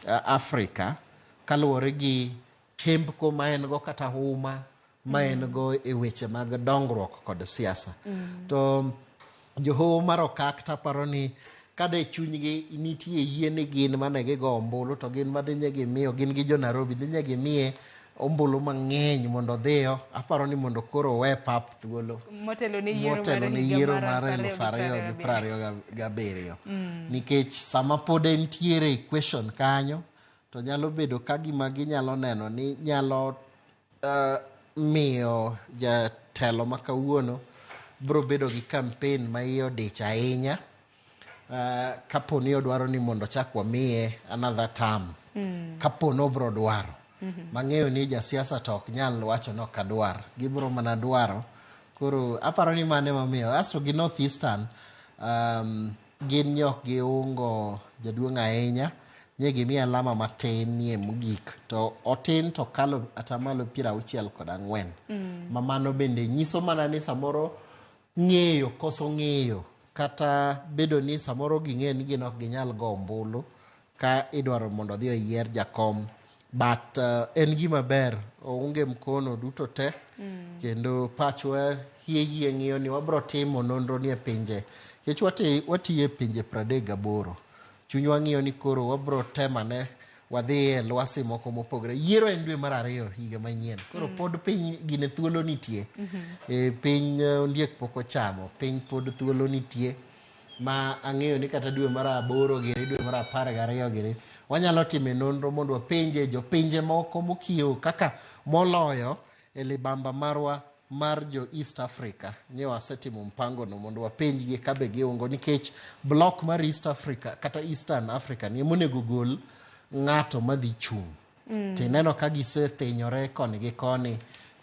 Afrika kaluwore gi hembko ma en go kata huma ma en go e weche mag dongruok kod siasa. To johoho mar Okak taparo ni kade chunygi nitie yie ni gin mane gigo ombulu to gin madinye gimiyo, gin gi jo Nairobi dinye gimiye ombulu mang'eny mondo odhiyo. Aparo ni mondo koro owe pap thuolo motelo ne yiero mar 2027. Nikech sama pod entiere equation kanyo to nyalo bedo ka gima ginyalo neno ni nyalo miyo jatelo ma kawuono biro bedo gi campaign ma iye odich ahinya kapo ni odwaro ni mondo chak wamiye another term. Kapo ni obro dwaro. Mang'eyo ni jasiasa to ok nyal wacho ni ok adwar, gibro mana dwaro. Koro aparo ni mano emomiyo. Asto gi North Eastern gin ne ok giungo jaduong' ahinya, nye gimiye alama matin nie mogik, to otin to kalo atamalo 64. Ma mano bende nyiso mana ni samoro ng'eyo koso ng'eyo kata bedo ni samoro ging'eyo ni gin ok ginyal go ombulu ka idwaro mondo odhi oyier jakom. But en gima ber, ounge mkono duto te. Kendo pachwa hie ng'iyo ni wabro timo nonro ni e pinje, nikech watiyo e pinje 38. Chunywa ng'iyo ni koro wabro temane wadhi e lwasi moko mopogore. Yiero en dwe mar 2 higa manyien. Koro pod piny gine thuolo nitie. Piny ondiek pok ochamo, piny pod thuolo nitie. Ma ang'eyo ni kata dwe mar 8 giri, dwe mar 12 giri, Wanyalo time nonro mondo wapenje jopinje moko mokiewo kaka moloyo e libamba marwa mar jo East Africa. Nye wasetimo mpango no mondo wapenjgi kabe giungo nikech block mar East Africa kata Eastern Africa ni emonego gol ng'ato madhi chung'. Tineno ka gisethinyore koni gi koni,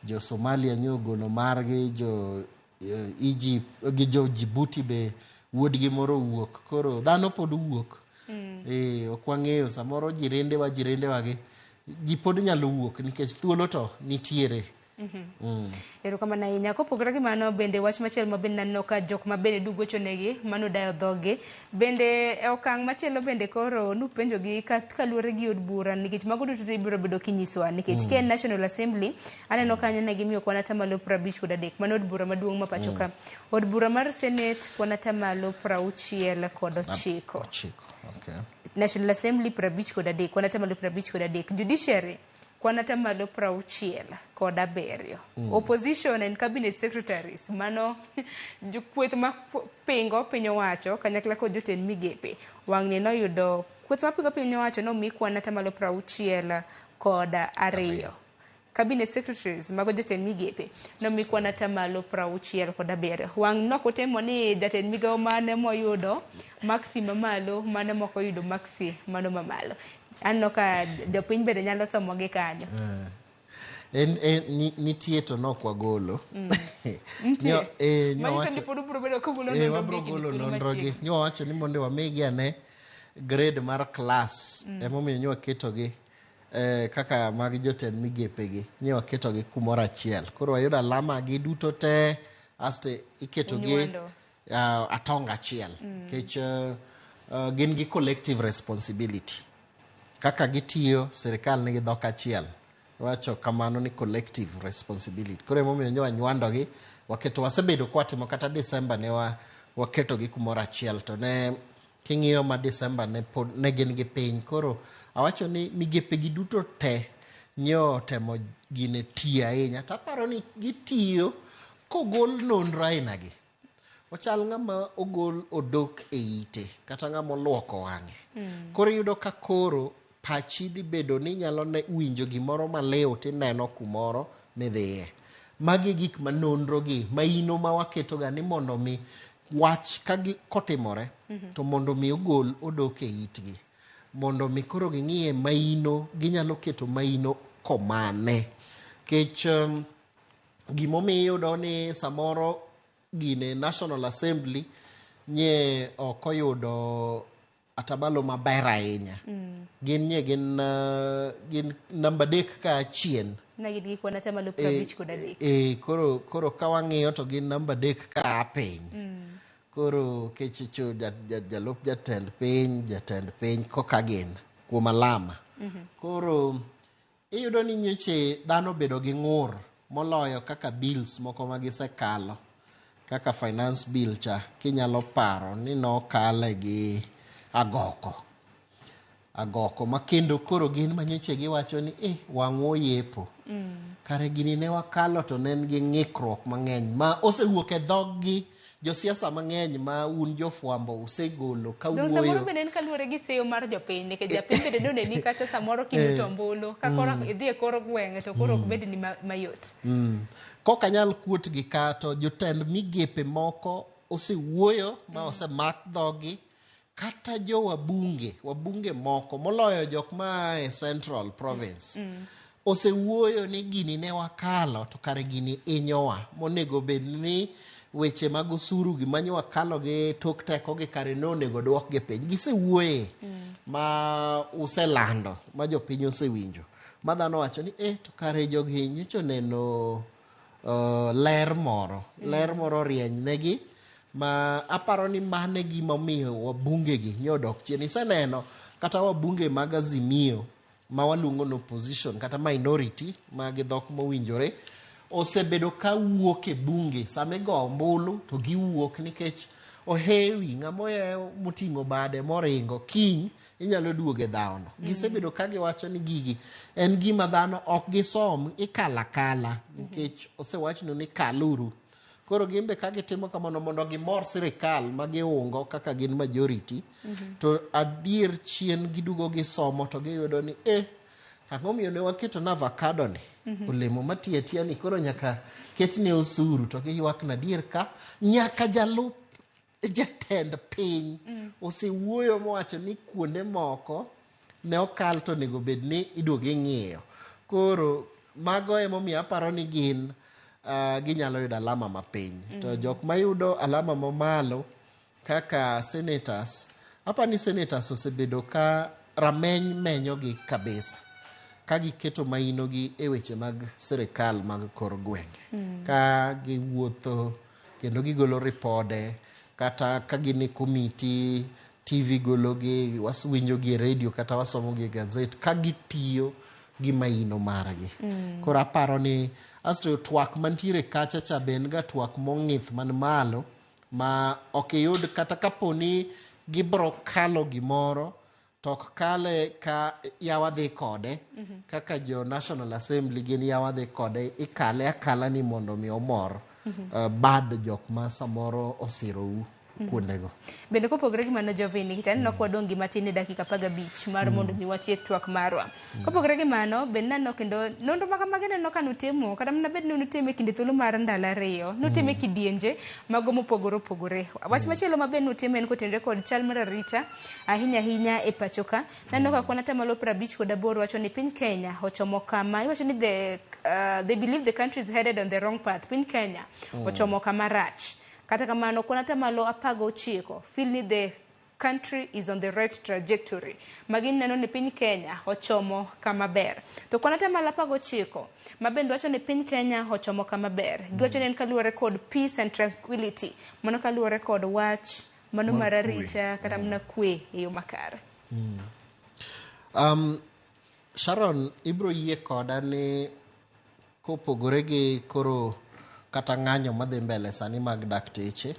jo Somalia nyo ogolo margi, jo Egypt gi jo Djibouti be wuodgi moro owuok. Koro dhano pod wuok. Ok wang'eyo samoro jirendewa gi ji pod nyalo wuok nikech thuolo to nitiere. Erokamano ahinya. Kopogore gi mano bende wach machielo ma bende naneno ka jok ma bende dugochonegi mano dayo dhogi bende e okang' machielo bende koro nupenjogi kaluwore gi od bura nikech mago duto te ibiro bedo kinyisowa nikech ka en National Assembly aneno kanyo ne gimiyo kwan atamalo 53 mano od bura maduong' ma pacho ka. Od bura mar Senate kwan atamalo 69. Okay. National Assembly 53 kwan atamalo 53. Judiciary kwan atamalo 67. Opposition and cabinet secretaries mano kweth ma pingo piny owacho kanyakla kod jotend migepe wang'ni noyudo kweth ma pingo piny owacho nomi kwan atamalo 62. Cabinet secretaries mago jotend migepe nomi kwan atamalo 67. Wang' nokotemo ni jatend migawo mane moyudo maksi mamalo mane moko yudo maksi mano mamalo. Aneno ka jopiny bende nyalo somo gi kanyo. En nitie to nok wagolo. Nitie. Manyiso ni pod ubiro bedo kugolo nonro wabiro golo nonro gi. Nyo wawacho ni mondo wamigi ane grade mar class. Emomiyo nyo waketogi kaka mag jotend migepe gi. Nyo waketogi kumoro achiel. Koro wayudo alama gi duto te asto iketogi atonga achiel. Nikech gin gi collective responsibility. Kaka gitiyo, sirikal nigi dhok achiel. Wacho kamano ni collective responsibility. Koro emomiyo nyo wanywandogi, waketo wasebedo kwatimo kata December ne waketogi kumoro achiel to ne king'iyo ma December ne pod ne gin gi piny. Koro awacho ni migepe gi duto te nyo temo gine tiyo ahinya. To aparo ni gitiyo kogol nonro aina gi. Ochal ng'ama ogol odok e ite kata ng'ama oluoko wang'e. Koro iyudo ka koro pachi dhi bedo ni inyalo winjo gimoro maliw tineno kumoro midhiye. Magi gik ma nonro gi maino ma waketoga ni mondo mi wach ka kotimore to mondo mi ogol odok e itgi. Mondo mi koro ging'iye maino ginyalo keto maino komane. Kech gimomiyo iyudo ni samoro gine National Assembly nye ok oyudo atamalo maber ahinya. Gin nye gin namba 3 ka chien. Ne gin gi kwan atamalo 53. Koro ka wang'iyo to gin namba 3 ka piny. Koro kechicho jalup jatend piny koka gin kuom alama. Koro iyudo ni nyoche dhano bedo gi ng'ur moloyo kaka bills moko ma gisekalo. Kaka finance bill cha kinyalo paro ni nokale gi agoko. Agoko ma kendo koro gin manyoche giwacho ni wang' oyepo. Kare gini ne wakalo to ne en gi ng'ikruok mang'eny ma osewuok e dhoggi josiasa mang'eny ma un jofwambo usegolo ka wuoyo. Samoro bende en kaluwore gi seyo mar jopiny nikech japiny bende noneni kata samoro kiluto ombulu ka koro idhi e kor gweng' to koro ok bed ni mayot. Kok anyal kuot gi ka to jotend migepe moko osewuoyo ma osemak dhogi kata jo wabunge moko moloyo jok ma e Central Province. Osewuoyo ni gini ne wakalo to kare gini inyowa monego bed ni weche mag osuru gi manyo wakalo gi tok teko gi kare ne onego duok gi piny. Gisewuoye ma uselando ma jopiny osewinjo ma dhano wacho ni to kare jogi nyocha neno ler moro ler moro rieny negi ma aparo ni mane gima omiyo wabunge gi nyodok chien. Iseneno kata wabunge mag Azimio ma waluongo ni opposition kata minority ma gi dhok mowinjore osebedo ka wuok e bunge sama igo ombulu to giwuok nikech ohewi ng'ama ohewo moting'o bade moringo kiny inyalo duogo e dhawono. Gisebedo ka giwacho ni gigi en gima dhano ok gisom ikala kala nikech osewachnu ni kaluru. Koro gin be ka gitimo kamano mondo gimor sirikal ma giungo kaka gin majority, to adier chien gidugo gisomo to giyudo ni ang'o miyo ne waketo na avocado ni olemo mati atiya ni koro nyaka ketne osuru to giywak na adier ka nyaka jalup jatend piny osewuoyo mowacho ni kuonde moko ne okal to onego bed ni iduogo ing'iyo. Koro mago emomiyo aparo ni gin ginyalo yudo alama mapiny. To jok mayudo alama mamalo kaka senators, aparo ni senators osebedo ka rameny menyogi kabisa ka giketo mainogi e weche mag sirikal mag kor gwenge. Ka giwuotho kendo gigolo ripode kata ka gin e komiti TV gologi, winjogi e radio kata wasomogi e gazet ka gitiyo gi maino margi. Koro aparo ni asto twak mantiere kacha cha be en ga twak mong'ith man malo ma ok iyud kata kaponi gibro kalo gimoro to ok kale ka yawa dhi kode kaka jo National Assembly gin yawa dhi kode ikale akala ni mondo mi omor bad jok ma samoro osirou kuondego. Bende kopogore gi mano Jovin, nikech aneno ka wadong' gi matin e dakika 15 mar mondo mi watiek twak marwa. Kopogore gi mano, bende naneno kendo nonro ma kamagi aneno ka nutimo, kata mana bed ni nutime e kinde thuolo mar ndalo 2, nutime kidienje mago mopogore opogore. Wach machielo ma bende nutimo en kotenore kod chal mar arita ahinya ahinya e pacho ka. Naneno ka kwan atamalo 58 wacho ni piny Kenya ochomo kama, iwacho ni they believe the country is headed on the wrong path. Piny Kenya ochomo kama rach. Kata kamano kwan atamalo 19 feel ni the country is on the right trajectory. Magi neno ni piny Kenya ochomo kama ber. To kwan atamalo 19 ma bende wacho ni piny Kenya ochomo kama ber. Giwacho ni en kaluwore kod peace and tranquility. Mano kaluwore kod wach mano mar arita kata mana kwe e yo makare. Sharon, ibro yie koda ni kopogore gi koro kata ng'anyo madhi mbele sani mag dakteche,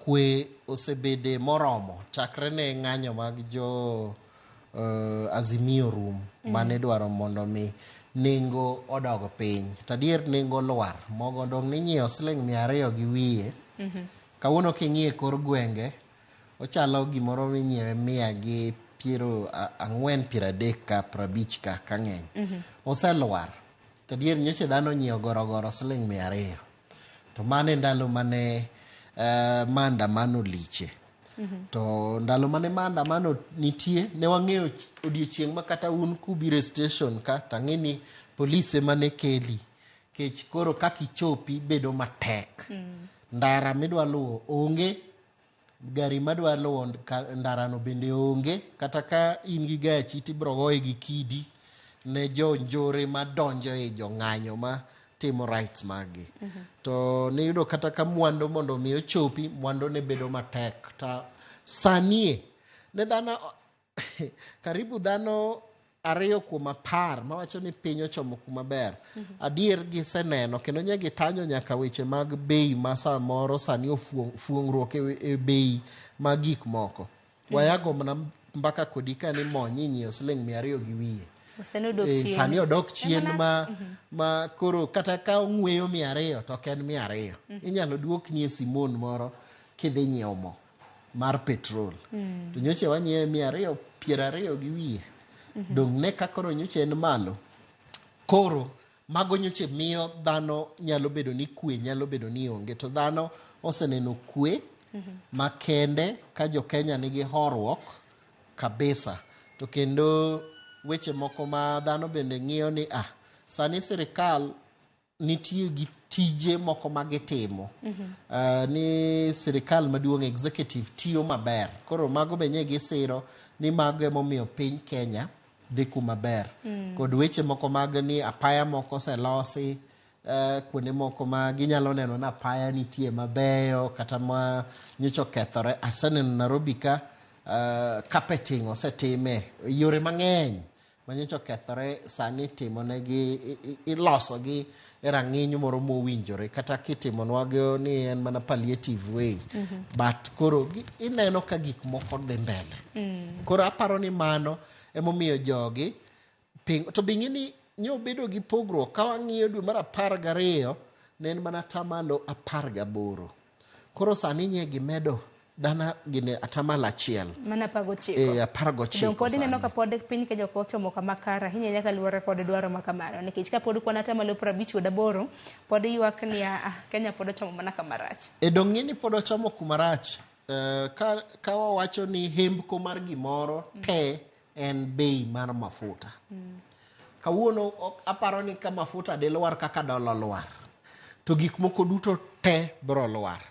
kwe osebede moromo chakre ne ng'anyo mag jo Azimio room mane dwaro mondo mi nengo odog piny. To adier nengo lwar, mogo dong' ninyiewo siling 200 gi wiye. Kawuono king'iye kor gwenge, ochalo gimoro minyiewe 140, 30 ka 50 ka kang'eny. Oselwar. To adier nyocha dhano onyiewo gorogoro siling 200. To mano e ndalo mane maandamano liche. To ndalo mane maandamano nitie, ne wang'eyo odiochieng' ma kata un kubiro e station ka, tang'e ni polise mane keli. Kech koro kaka ichopi bedo matek. Ndara midwa luwo onge, gari madwa luwo ndarano bende onge, kata ka in gi gachi tibro goye gi kidi ne jo njore madonjo e jong'anyo ma timo rights maggi. To niyudo kata ka mwandu mondo mi ochopi, mwandu ne bedo matek. Ta sanie ne dhano karibu dhano 2 kuom 10 mawacho ni piny ochomo kuma ber. Adier giseneno kendo nye gitanyo nyaka weche mag bei ma samoro sani ofuong'ruok e bei mag gik moko. Wayago mana mbaka kodi ka ni mo nyiewo siling 200 gi wiye. Sani odok chien. Sani odok chien ma koro kata ka ong'weyo 200 to ok en 200. Inyalo duokni e simon moro kidhi nyiewo mo mar petrol. To nyocha wanyiewe 220 gi wiye. Dong' ne ka koro nyocha en malo. Koro mago nyocha miyo dhano nyalo bedo ni kwe nyalo bedo ni onge. To dhano oseneno kwe makende ka jo Kenya nigi horuok kabisa. To kendo weche moko ma dhano bende ng'iyo ni sani sirikal nitie gi tije moko ma gitimo. Ni sirikal maduong' executive tiyo maber. Koro mago be nye gisiro ni mago emomiyo piny Kenya dhi kuma ber. Kod weche moko mag ni apaya moko oselosi, kuonde moko ma ginyalo neno ni apaya nitie mabeyo kata ma nyocha okethore. Aseneno Nairobi ka carpeting osetime yore mang'eny manyocha okethore sani timonegi ilosogi e rang'iny moro mowinjore kata kitimonwago ni en mana palliative way. But koro ineno ka gik moko dhi mbele. Koro aparo ni mano emomiyo jogi ping, to bing'e ni nyobedo gi pogruok ka wang'iyo dwe mar 12 ne en mana atamalo 18. Koro sani nye gimedo dhana gine atamalo 1. Mana 19. E, 19. Dong pod ineno ka pod piny Kenya ok ochomo kama kare ahinya nyaka luwore kod dwaro ma kamano nikech ka pod kwan atamalo 58 pod ywak ni Kenya pod ochomo mana kama rach. E dong ng'e ni pod ochomo kuma rach. Ka wawacho ni hembko mar gimoro te en bei mar mafuta. Kawuono aparo ni ka mafuta de lwar kaka dola lwar, to gik moko duto te biro lwar.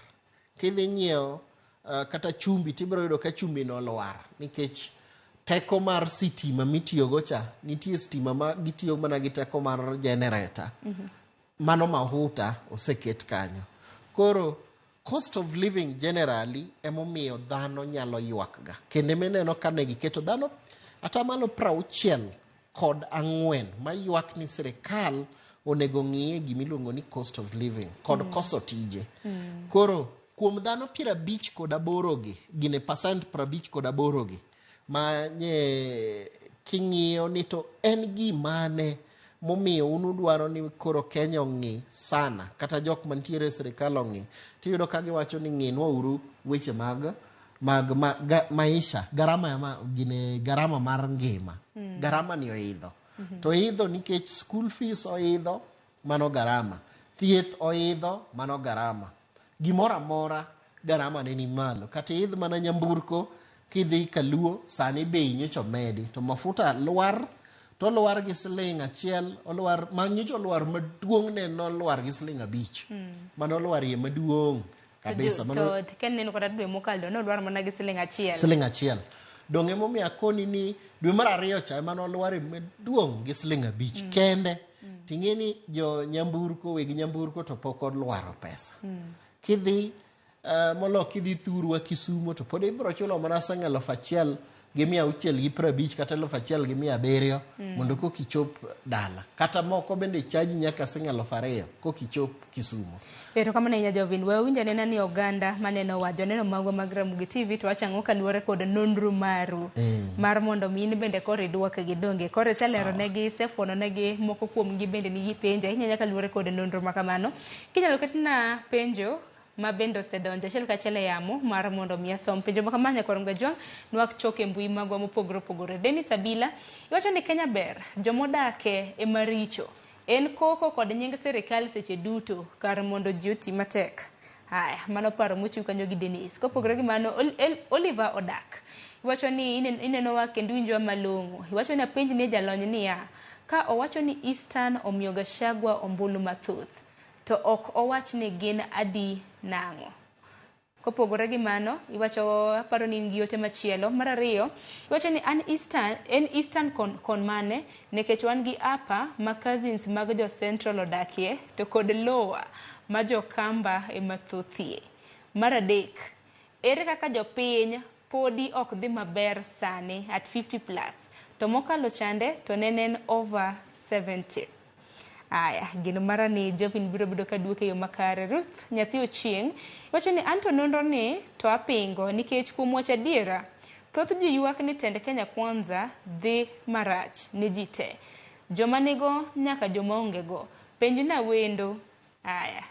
Kidhi nyiewo kata chumbi tibiro yudo ka chumbi no lwar nikech teko mar sitima mitiyogo cha nitie stima ma gitiyo mana gi teko mar generator. Mano mafuta oseket kanyo. Koro cost of living generally emomiyo dhano nyalo ywak ga. Kendo mineno ka ne giketo dhano atamalo 64 maywak ni sirikal onego ng'iye gimiluongo ni cost of living kod koso tije. Koro kuom dhano 58 gi, gine percent 58 gi, ma nye king'iyo ni to en gimane momiyo un udwaro ni koro Kenya ong'i sana, kata jok mantiere e sirikal ong'i, tiyudo ka giwacho ni ng'inwa uru weche mag maisha, garama gine garama mar ngima. Garama ni oidho. To oidho nikech school fees oidho, mano garama. Thieth oidho, mano garama. Gimoro amora garama ne ni malo. Kata idh mana nyamburko kidhi Kaluo, sani bei nyocha omedi. To mafuta lwar, to lwar gi siling 1, olwar, ma nyocha olwar maduong' ne nolwar gi siling 5. Mano olwarie maduong' kabisa. To ken neno kata dwe mokalo nolwar mana gi siling 1. Siling 1. Dong' emomiyo akoni ni dwe mar 2 cha ema nolwarie maduong' gi siling 5 kende. Ting'e ni jo nyamburko, weg nyamburko to pok olwaro pesa. Kidhi molo kidhi thurwa Kisumo to pod ibiro chulo mana siling 1650 kata 1700 mondo kokichop dala. Kata moko bende chaji nyaka siling 2000 kokichop Kisumo. Erokamano ahinya Jovin. We winjo anena ni oganda maneno wa joneno magwa mag Ramogi TV to wachang'o kaluwore kod nonro maru mar mondo mi in bende koro idwok gi donge. Koro iselero negi, isefuono negi moko kuom gi bende nigi penjo ahinya nyaka luwore kod nonro ma kamano. Kinyalo ketna penjo ma bende osedonjo achiel kachiel e yamo mar mondo mi asom penjo ma kama nyakwar Mgajwang' nwak choke mbui magwa mopogore opogore. Dennis Abila iwacho ni Kenya ber, jomodake ema richo. En koko kod nying sirikal seche duto kar mondo ji oti matek. Haya, mano paro mochiw kanyo gi Dennis. Kopogore gi mano, Oliver Odak iwacho ni inenowa kendo iwinjowa malong'o. Iwacho ni apenj ne jalony niya, ka owacho ni Eastern omiyo Gachagua ombulu mathoth, to ok owach ni gin adi nang'o. Kopogore gi mano, iwacho aparo ni in gi ote machielo. Mar ariyo, iwacho ni an Eastern, en Eastern kon mane nikech wan gi upper ma cousins mag jo Central odakie to kod lower ma jo Kamba ema thothie. Mar adek, ere kaka jopiny podi ok dhi maber sani at 50 plus to mokalo chande to nene en over 70. Aya, geno mara ni Jovin biro bedo ka duoke yo makare. Ruth nyathi Ochieng' wacho ni anto nonro ni to apingo nikech kuom wacho adiera thoth ji ywak ni tend Kenya Kwanza dhi marach ne ji te. Joma nigo nyaka joma onge go. Penj na wendo. Aya,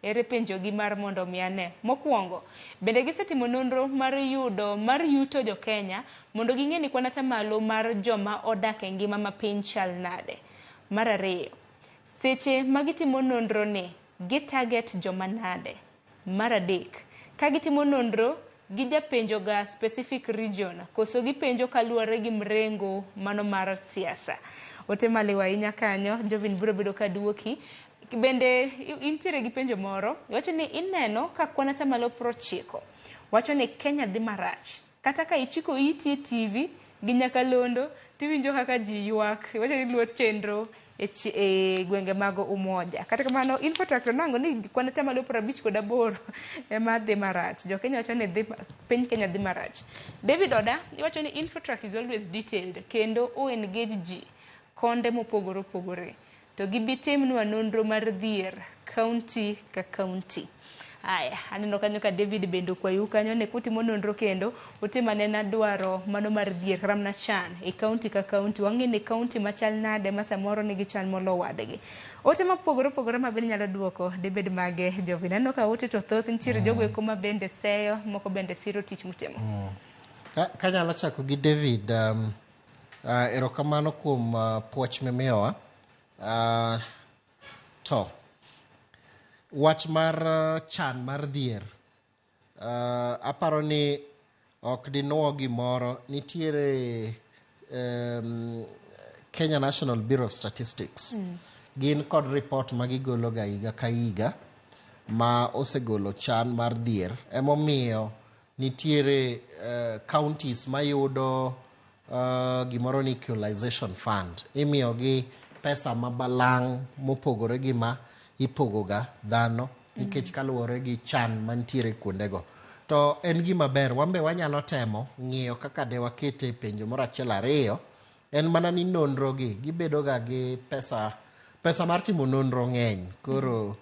ere penjo gi mar mondo mi ane. Mokwongo, bende gisetimo nonro mar yudo mar yuto jo Kenya mondo ging'e ni kwan atamalo mar joma odak e ngima ma piny chal nade. Mar ariyo, seche ma gitimo nonro ni, gi target joma nade. Mar adek, ka gitimo nonro, gijapenjo ga specific region, koso gipenjo kaluwore gi mrengo mano mar siasa. Ote maliw ahinya kanyo, Jovin biro bedo ka duoki. Bende intiere gi penjo moro, iwacho ni ineno ka kwan atamalo 90 wacho ni Kenya dhi marach. Kata ka ichiko iti e TV gi nyakalondo, tiwinjo kaka ji ywak. Iwacho ni luor chenro e gwenge mag Umoja. Kata kamano, Infotrak to nango ni kwan atamalo 58 ema dhi marach. Jo Kenya wacho ni piny Kenya dhi marach. David Oda iwacho ni Infotrak is always detailed kendo o engage ji konde mopogore opogore. To gibi timnwa nonro mar dhier county ka county. Aya, aneno kanyo ka David bende okwayou kanyo ni kutimo nonro kendo utim anena dwaro mano mar dhier kata mana chan e kaunti ka kaunti. Wang'e ni kaunti machal nade ma samoro nigi chan molo wadgi. Ote mopogore opogore ma bende nyalo duoko dibed mage Jovin. Aneno ka ote to thoth nitiere jogo eko ma bende seyo, moko bende siro tich mutimo. Kanyalo chako gi David, erokamano kuom puoch mimiyowa. To wach mar chan mar dhier, aparo ni ok dinuo gimoro. Nitiere Kenya National Bureau of Statistics. Gin kod report ma gigolo ga higa ka higa ma osegolo chan mar dhier. Emomiyo nitiere counties mayudo gimoro ni equalization fund. Imiyogi pesa ma balang' mopogore gi ma ipogoga dhano nikech kaluwore gi chan mantiere kuondego. To en gima ber, wan be wanyalo temo ng'iyo kaka de wakete e penjo moro achiel ariyo. En mana ni nonro gi gibedo ga gi pesa, pesa mar timo nonro ng'eny. Koro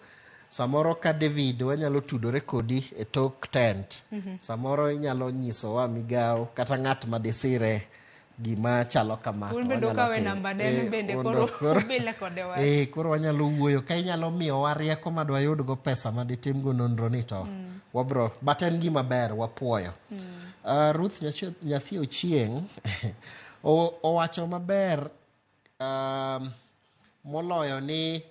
samoro ka David wanyalo tudore kodi e tok tent. Samoro inyalo nyisowa migawo kata ng'at ma disire gima chalo kama. Un bende wanyalo ukawe timo. namba ne bende mondo koro ubile kode wach. Koro wanyalo wuoyo ka inyalo miyowa rieko ma dwayudgo pesa ma ditimgo nonro ni to wabro, but en gima ber wapuoyo. Ruth Nyathi Ochieng' owacho maber moloyo ni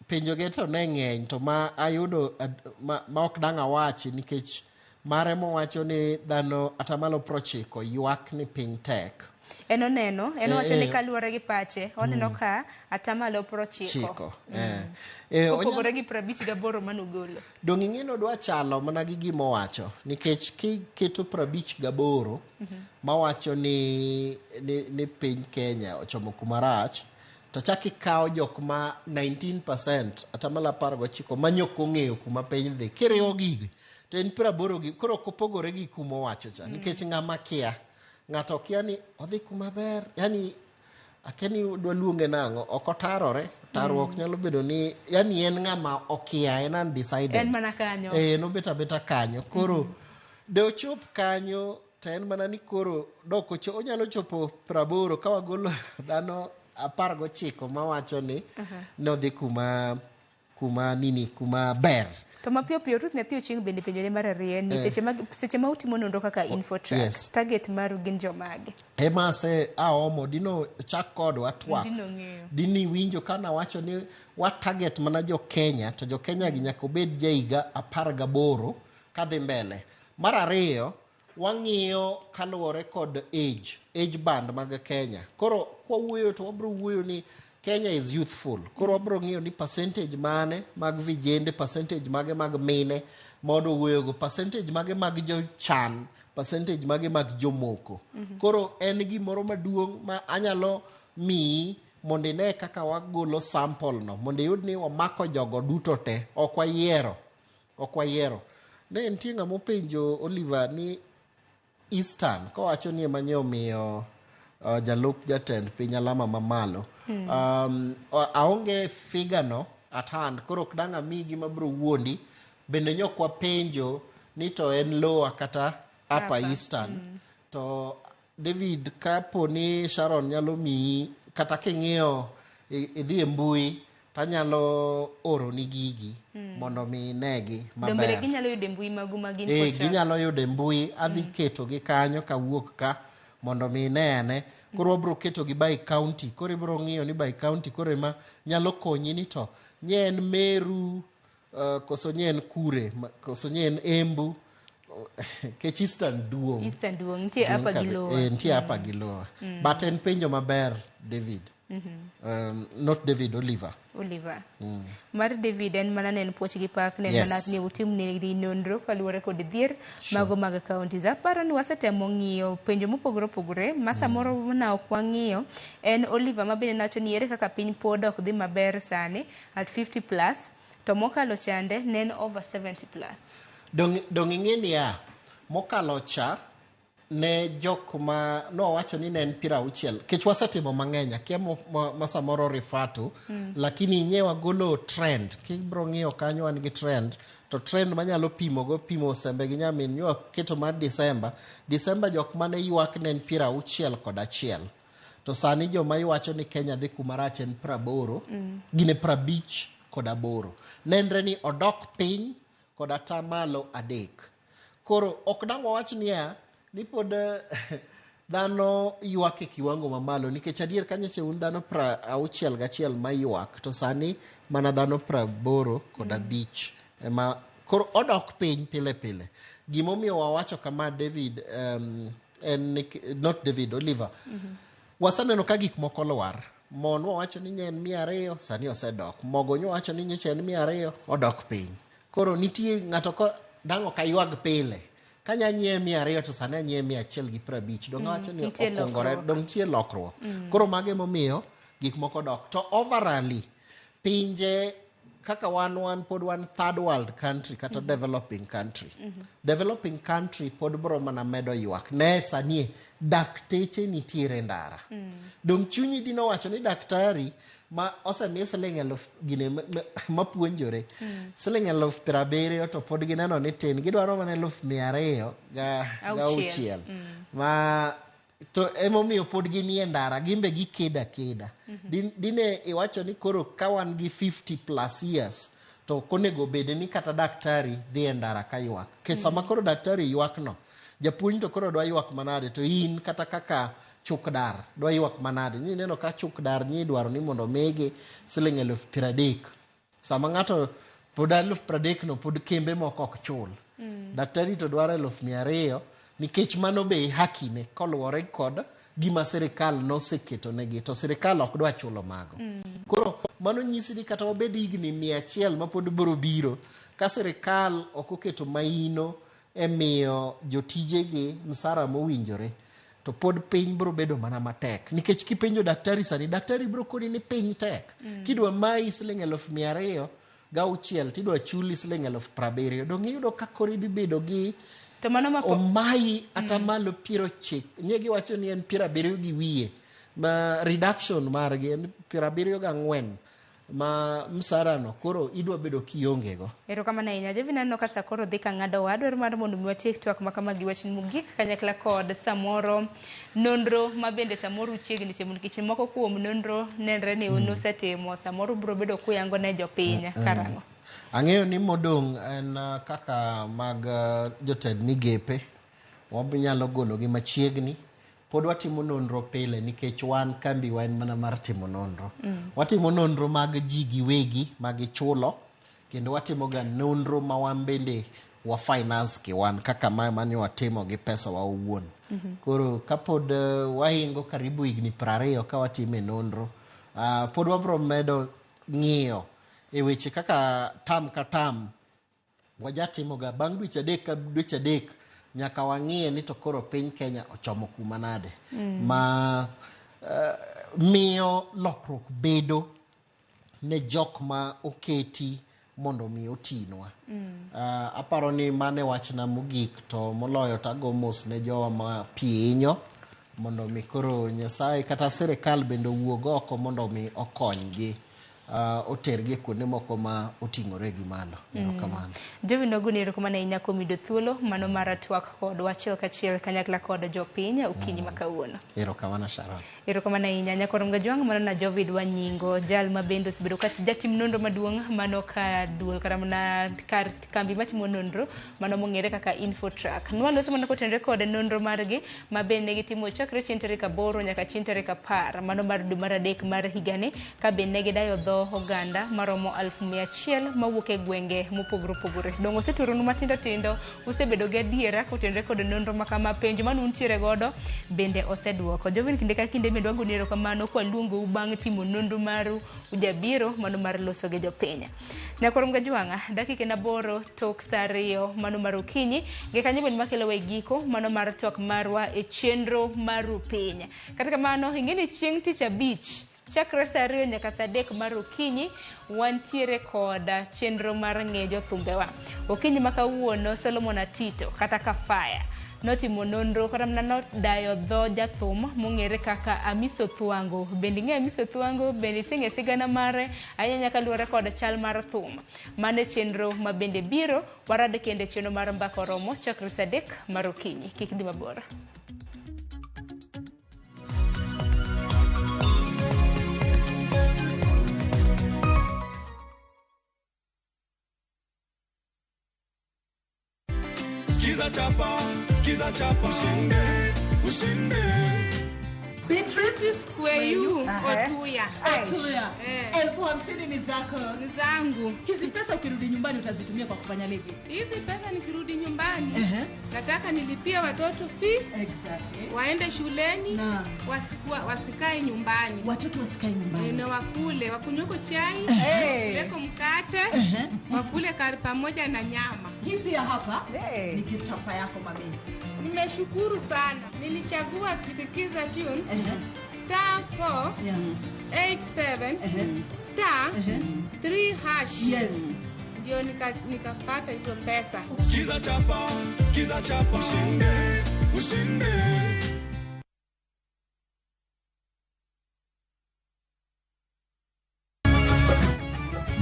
penjoge to ne ng'eny to ma ayudo ma ok dang' awachi nikech mare mowacho ni dhano atamalo 90 ywak ni piny tek. En oneno, en owacho ni kaluwore gi pache, oneno ka atamalo 90. Chiko. Kopogore gi 58 manogolo. Dong' ing'e ni odwa chalo mana gi gima owacho nikech kiketo 58 mawacho ni piny Kenya ochomo kuma rach to chak ikawo jok ma 19% atamalo 19 manyok ong'eyo kuma piny dhi kiriwo gigi to en 80 gi koro ok opogore gi kuma owacho cha nikech ng'ama kia ng'ato kia ni odhi kuma ber yani akia ni dwa luonge nang'o ok otarore tarruok nyalo bedo ni yani en ng'ama okia en undecided En mana kanyo. Nobet abeta kanyo koro de ochop kanyo to en mana ni koro dok onyalo chopo 80 ka wagolo dhano 19 mawacho ni nodhi kuma nini kuma ber. To mapiyo piyo Ruth Nyathi Ochieng' bende penjore mar ariyo en ni seche ma utimo nonro kaka Infotrack, target maru gin jomage? Ema ase aomo dino chak kodwa twak. Dino ng'eyo. Dini winjo ka nawacho ni wa target mana jo Kenya to jo Kenya gi nyaka obed ja higa 18 kadhi mbele. Mar ariyo wang'iyo kaluwore kod age band mag Kenya. Koro kwawuoyo to wabro wuoyo ni Kenya is youthful. Koro wabro ng'iyo ni percentage mane mag vijende, percentage mage mag mine ma wadwa wuoyogo, percentage mage mag jochan, percentage mage mag jomoko. Koro en gimoro maduong' ma anyalo miyi mondo ine kaka wagolo sample no, mondo iyud ni wamako jogo duto te, ok wayiero. Ok wayiero. Ne nitie ng'ama openjo Oliver ni Eastern kowacho ni ema nyo omiyo jalup jatend piny alama mamalo. Aonge figure no at hand, koro ok dang' amiyi gima biro wuondi. Bende nyok wapenjo ni to en lower kata upper Eastern. To David, kapo ni Sharon nyalo miyi kata king'iyo idhi e mbui tanyalo oroni gigi mondo mi inegi Donge maber. ginyalo yudo e mbui magu mag Infotrack? Ginyalo yudo e mbui, adhi ketogi kanyo kawuok ka mondo mi inene. Koro wabro ketogi by county, koro ibro ng'iyo ni by county koro ema nyalo konyi ni to nye en Meru, koso nye en Kure, koso nye en Embu. Kech Eastern duong'. Eastern duong', nitie upper gi lower. Nitie upper gi lower. But en penjo maber, David. Not David, Oliver. Oliver. Mar David en mana ne en puoch gi pak, ne en mana ni utim negi nonro kaluwore kod dhier mago mag counties. Aparo ni wasetemo ng'iyo penjo mopogore opogore ma samoro na ok wang'iyo. En Oliver ma bende nawacho ni ere kaka piny pod ok dhi maber sani at 50 plus, to mokalo chande ne en over 70 plus. Dong ing'e niya, mokalo cha ne jok ma nowacho ni ne en 60 kech wasetimo mang'eny akia ma samoro refer to. Lakini nye wagolo trend kibro ng'iyo kanyo wan gi trend to trend manyalo pimo go pimo sembe gi nyamin nyo keto mar December. December jok mane ywak ne en 61 to sani joma iwacho ni Kenya dhi kuma rach en 80. Gin e 58. Nenre ni odok piny kod atamalo 3. Koro ok dang' wawach niya ni pod dhano ywak e kiwango mamalo nikech adier ka nyocha un dhano 61 maywak to sani mana dhano 85 ema koro odok piny pile pile. Gimomiyo wawacho kama David en not David Oliver. Waseneno ka gik moko lwar. Mon wawacho ni en 200 sani osedok. Mogo nyowacho ni nyocha en 200 odok piny. Koro nitie ng'ato ko dang' ok aywag pile. Kanya nyiewe 200 to sani anyiewe 150. Dong' awacho ni okungore, dong' nitie lokruok. Koro mago emomiyo gik moko dok. To overally pinje kaka wan pod wan third world country kata developing country. Developing country pod bro mana medo ywak. Ne sani dakteche nitiere ndara. Dong' chunyi dino wacho ni daktari ma osemi siling 1000 gine mapuonjore. Siling 70,000 to pod gineno ni tin. Gidwaro mana 200,000 ga 6. Ma to emomiyo pod ginie ndara gimbe gikeda keda. Dine iwacho ni koro ka wan gi 50 plus years to konego bed ni kata daktari dhi e ndara ka ywak. Nikech sama koro daktari ywak no, japuonj to koro dwa ywak manade to in kata kaka chukdar dwa ywak manade. Nyi neno ka chukdar nyi dwaro ni mondo omigi siling 30,000. Sama ng'ato pod 30,000 no pod kembe moko ok chul. Daktari to dwaro 200,000 nikech mano be hakine koluwore kod gima sirikal noseketo negi to sirikal ok dwa chulo mago. Koro mano nyisi ni kata wabed higni 100 mapod biro biro ka sirikal ok oketo maino e miyo jotijegi msara mowinjore to pod piny biro bedo mana matek. Nikech kipenjo daktari sani, daktari biro koni ni piny tek. Kidwa mayi siling 206,000 tidwa chuli siling 70,000. Dong' iyudo ka koro idhi bedo gi to mano ma omayi atamalo 90. Nye giwacho ni en 70 gi wiye ma reduction margi en 74 ma msara no koro idwa bedo kionge go. Erokamano ahinya. Jovin aneno ka sa koro dhi ka ng'ado wa. Adwaro mar mondo mi watiek twak ma kama gi wach mogik kanyakla kod samoro nonro ma bende samoro uchiegni timo nikech moko kuom nonro nenre ni un usetimo samoro biro bedo kuyango ne jopiny karang'o. Ang'eyo ni modong' en kaka mag jotend migepe wanyalo gologi machiegni. Pod watimo nonro pile nikech wan kambiwa en mana mar timo nonro. Watimo nonro mag ji giwegi magichulo kendo watimo ga nonro ma wan bende wa finance ki wan kaka ma mane watimo gi pesa wa owuon. Koro kapod wahingo karibu higni 20 ka watime nonro, pod wabro medo ng'iyo e weche kaka tam ka tam wajatimoga bang' dweche 3 ka dweche 3 nyaka wang'iye ni to koro piny Kenya ochomo kuma nade. Ma miyo lokruok bedo ne jok ma oketi mondo mi otinwa. Aparo ni mane wachna mogik to moloyo tago mos ne jowa ma pi hinyo mondo mi koro Nyasaye kata sirikal bende owuog oko mondo mi okonygi. Otergi e kuonde moko ma oting'ore gi malo. Erokamano. Jovin Oguni, erokamano ahinya kuom yudo thuolo mano mar twak kodwa achiel kachiel kanyakla kod jopiny okinyi ma kawuono. Erokamano Sharon. Erokamano ahinya Nyakorom Gajwang', mano na Jovid Wanyingo, jal ma bende osebedo ka jatim nonro maduong' mano ka duol kata mana kar kambi matimo nonro mano mong'ere kaka Infotrack. Nwaloso mana kotenore kod nonro margi ma bende gitimo chakre chieng' tarik 8 nyaka chieng' tarik 10 mano mar dwe mar 3 mar higani ka bende gidayo dho oganda maromo 100,000 mawuok e gwenge mopogore opogore. Dong' oseturonu matindo tindo, usebedo gi adiera kotenore kod nonro ma kama, penjo mane untiere godo bende oseduoko. Jovin kinde ka kinde bende wagoni erokamano kwaluongou bang' timo nonro maru ujabiro mano mar loso gi jopiny. Nyakorom Gajwang'a, dakika 8 tok sa 2 mano mar okinyi, gi kanyo bende makelowa e giko mano mar twak marwa e chenro mar piny. Kata kamano, ing'e ni chieng' tich abich chakre sa 2 nyaka sa 3 mar okinyi wantiere kod chenro mar ng'e jothumbewa. Okinyi ma kawuono Solomon Atito kata Kafaya notimo nonro kata mana nodayo dho jathum mong'ere kaka Amiso Thwango. Bende ing'eyo Amiso Thwango? Bende iseng'eyo sigana mare ahinya kaluwore kod chal mar thum? Mano e chenro ma bende biro warad kendo e chenro mar Mbaka Oromo chakre saa 3 mar okinyi. Kik dhi mabor. Skiza chapa, skiza chapa, ushinde, ushinde. Beatrice Skweyu Otuya. Otuya. 50,000 ni zako. Ni zangu. Hizi pesa ukirudi nyumbani utazitumia kwa kufanya lipi? Hizi pesa nikirudi nyumbani nataka nilipie watoto fee. Exactly. Waende shuleni, wasikae nyumbani. Watoto wasikae nyumbani. Na wakule, wakunyweko chai, wakuleko mkate, wakule kari pamoja na nyama. Hii pia hapa ni gift hapa yako mami. Nimeshukuru sana. Nilichagua Sikiza tune star 4 87 star 3 hash. Yes. Ndio nikapata hizo pesa. Skiza chapa, skiza chapa, ushinde, ushinde.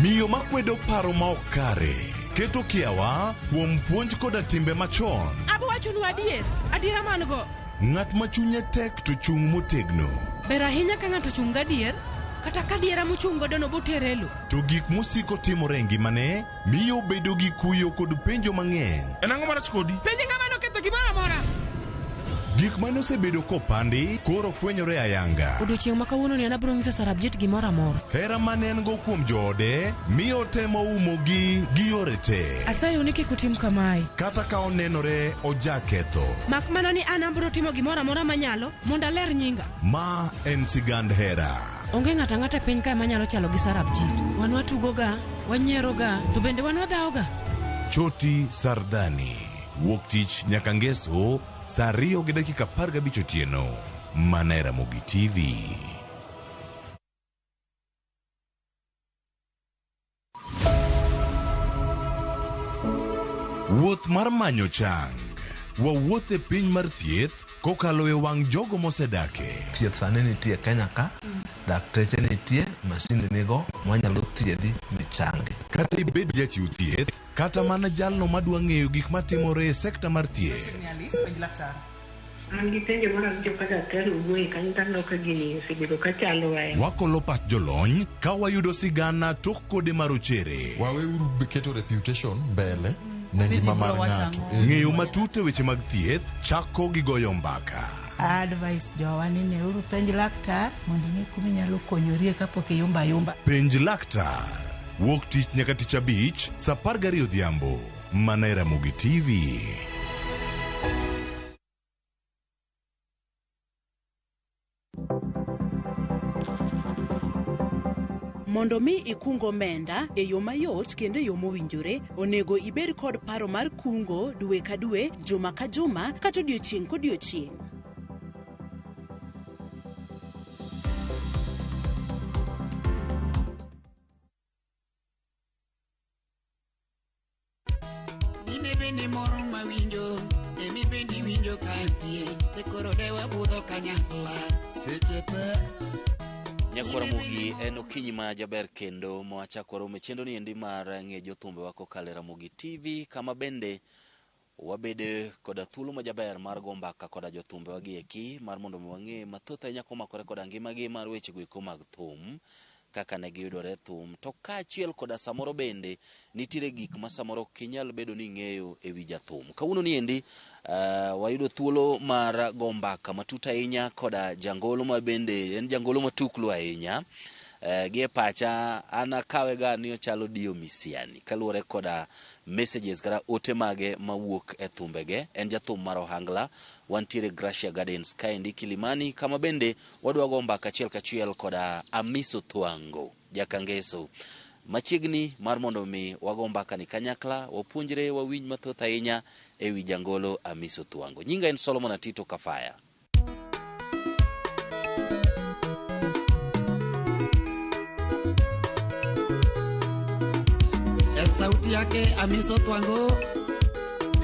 Miyo makwedo paro ma ok kare keto kiawa kuom puonj koda timbe machon. Abo wachonu adier, adiera man go. Ng'at ma chunye tek to chung' motegno. Ber ahinya ka ng'ato chung' gadier, kata ka diera mochung' godo no botere lo. To gik mosiko timore e ngimane miyo obedo gi kuyo kod penjo mang'eny. En ang'o marach kodi? Penj ng'ama noketho gimoro amora. Gik mane osebedo kopandi koro fwenyore ayanga. Odiochieng' ma kawuono ni an abiro nyiso Sarabjit gimoro amora. Hera mane en go kuom joode miyo temo umogi gi yore te. Asayo ni kik utim kamae. Kata ka onenore ojaketho. Mak mana ni an abiro timo gimoro amora manyalo mondo aler nyinga. Ma en sigand hera. Onge ng'ato ang'ata e piny kae manyalo chalo gi Sarabjit. Wan watugoga, wanyieroga, to bende wan wadhawoga. Choti Sardani. Wuok tich nyaka ngeso saa 2:15 otieno. Mana e Ramogi TV. Wuoth mar manyo chang. Wawuoth e piny mar thieth kokalo e wang' jogo mosedake. Thieth sani nitie Kenya ka, dakteche nitie, masinde nigo mwanyalo thiedhi michangi. Kata ibed jachiw thieth, kata mana jalno madwa ng'eyo gik matimore e sekta mar thieth. An gi penjo mar awinjo ka daktari owuoye kanyo to aneno ka gini osebedo ka chando ahinya. Wakolo pach jolony ka wayudo sigana tok kode marochere. Waweuru keto reputation mbele ne ngima mar ng'ato. Ng'eyo matut e weche mag thieth chako gi goyo mbaka. Advice jowa ni neuru penj laktar mondo ing'e kuma inyalo konyorie kapok iyumba yumba. Penj laktar. Wuok tich nyaka tich abich saa 12 odhiambo. Mana e Ramogi TV. Mondo mi ikung omenda e yo mayot kendo e yo mowinjore, onego ibed kod paro mar kungo dwe ka dwe, juma ka juma, kata odiochieng' kodiochieng'. Bende moro mawinjo, emi bende iwinjo ka antie, e koro de wabudho kanyakla seche te. Nyakwar Ramogi en okinyi ma jaber kendo mwachako waromo e chenro ni endi mar ng'e jothumbewa kokalo e Ramogi TV kama bende wabede koda thuolo ma jaber mar go mbaka koda jothumbewa gi eki mar mondo mi wang'e mathoth ahinya komakore koda ngimagi mar weche go eko mag thum kaka ne giyudore thum to kaachiel koda samoro bende nitiere gik ma samoro ok inyal bedo ni ing'eyo e wi jathum. Kawuono ni endi wayudo thuolo mar go mbaka matut ahinya koda jangolo ma bende en jangolo matuklu ahinya. Gi e pacha an akawe ga ni ochalo Dio Misiani kaluwore koda messages kata ote mage mawuok e thumbege. En jathum mar ohangla. Wantiere Gracia Gardens kaendi Kilimani kama bende wadwa go mbaka achiel kachiel koda Amiso Thwango jakangeso machiegni mar mondo mi wago mbaka ni kanyakla wapuonjre wawinj mathoth ahinya e wi jangolo Amiso Thwango. Nyinga en Solomon Atito Kafaya. E sauti yake Amiso Thwango,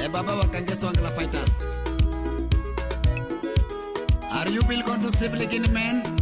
e baba wa Kangeso Angla Fighters. Are you will going to sibling in men?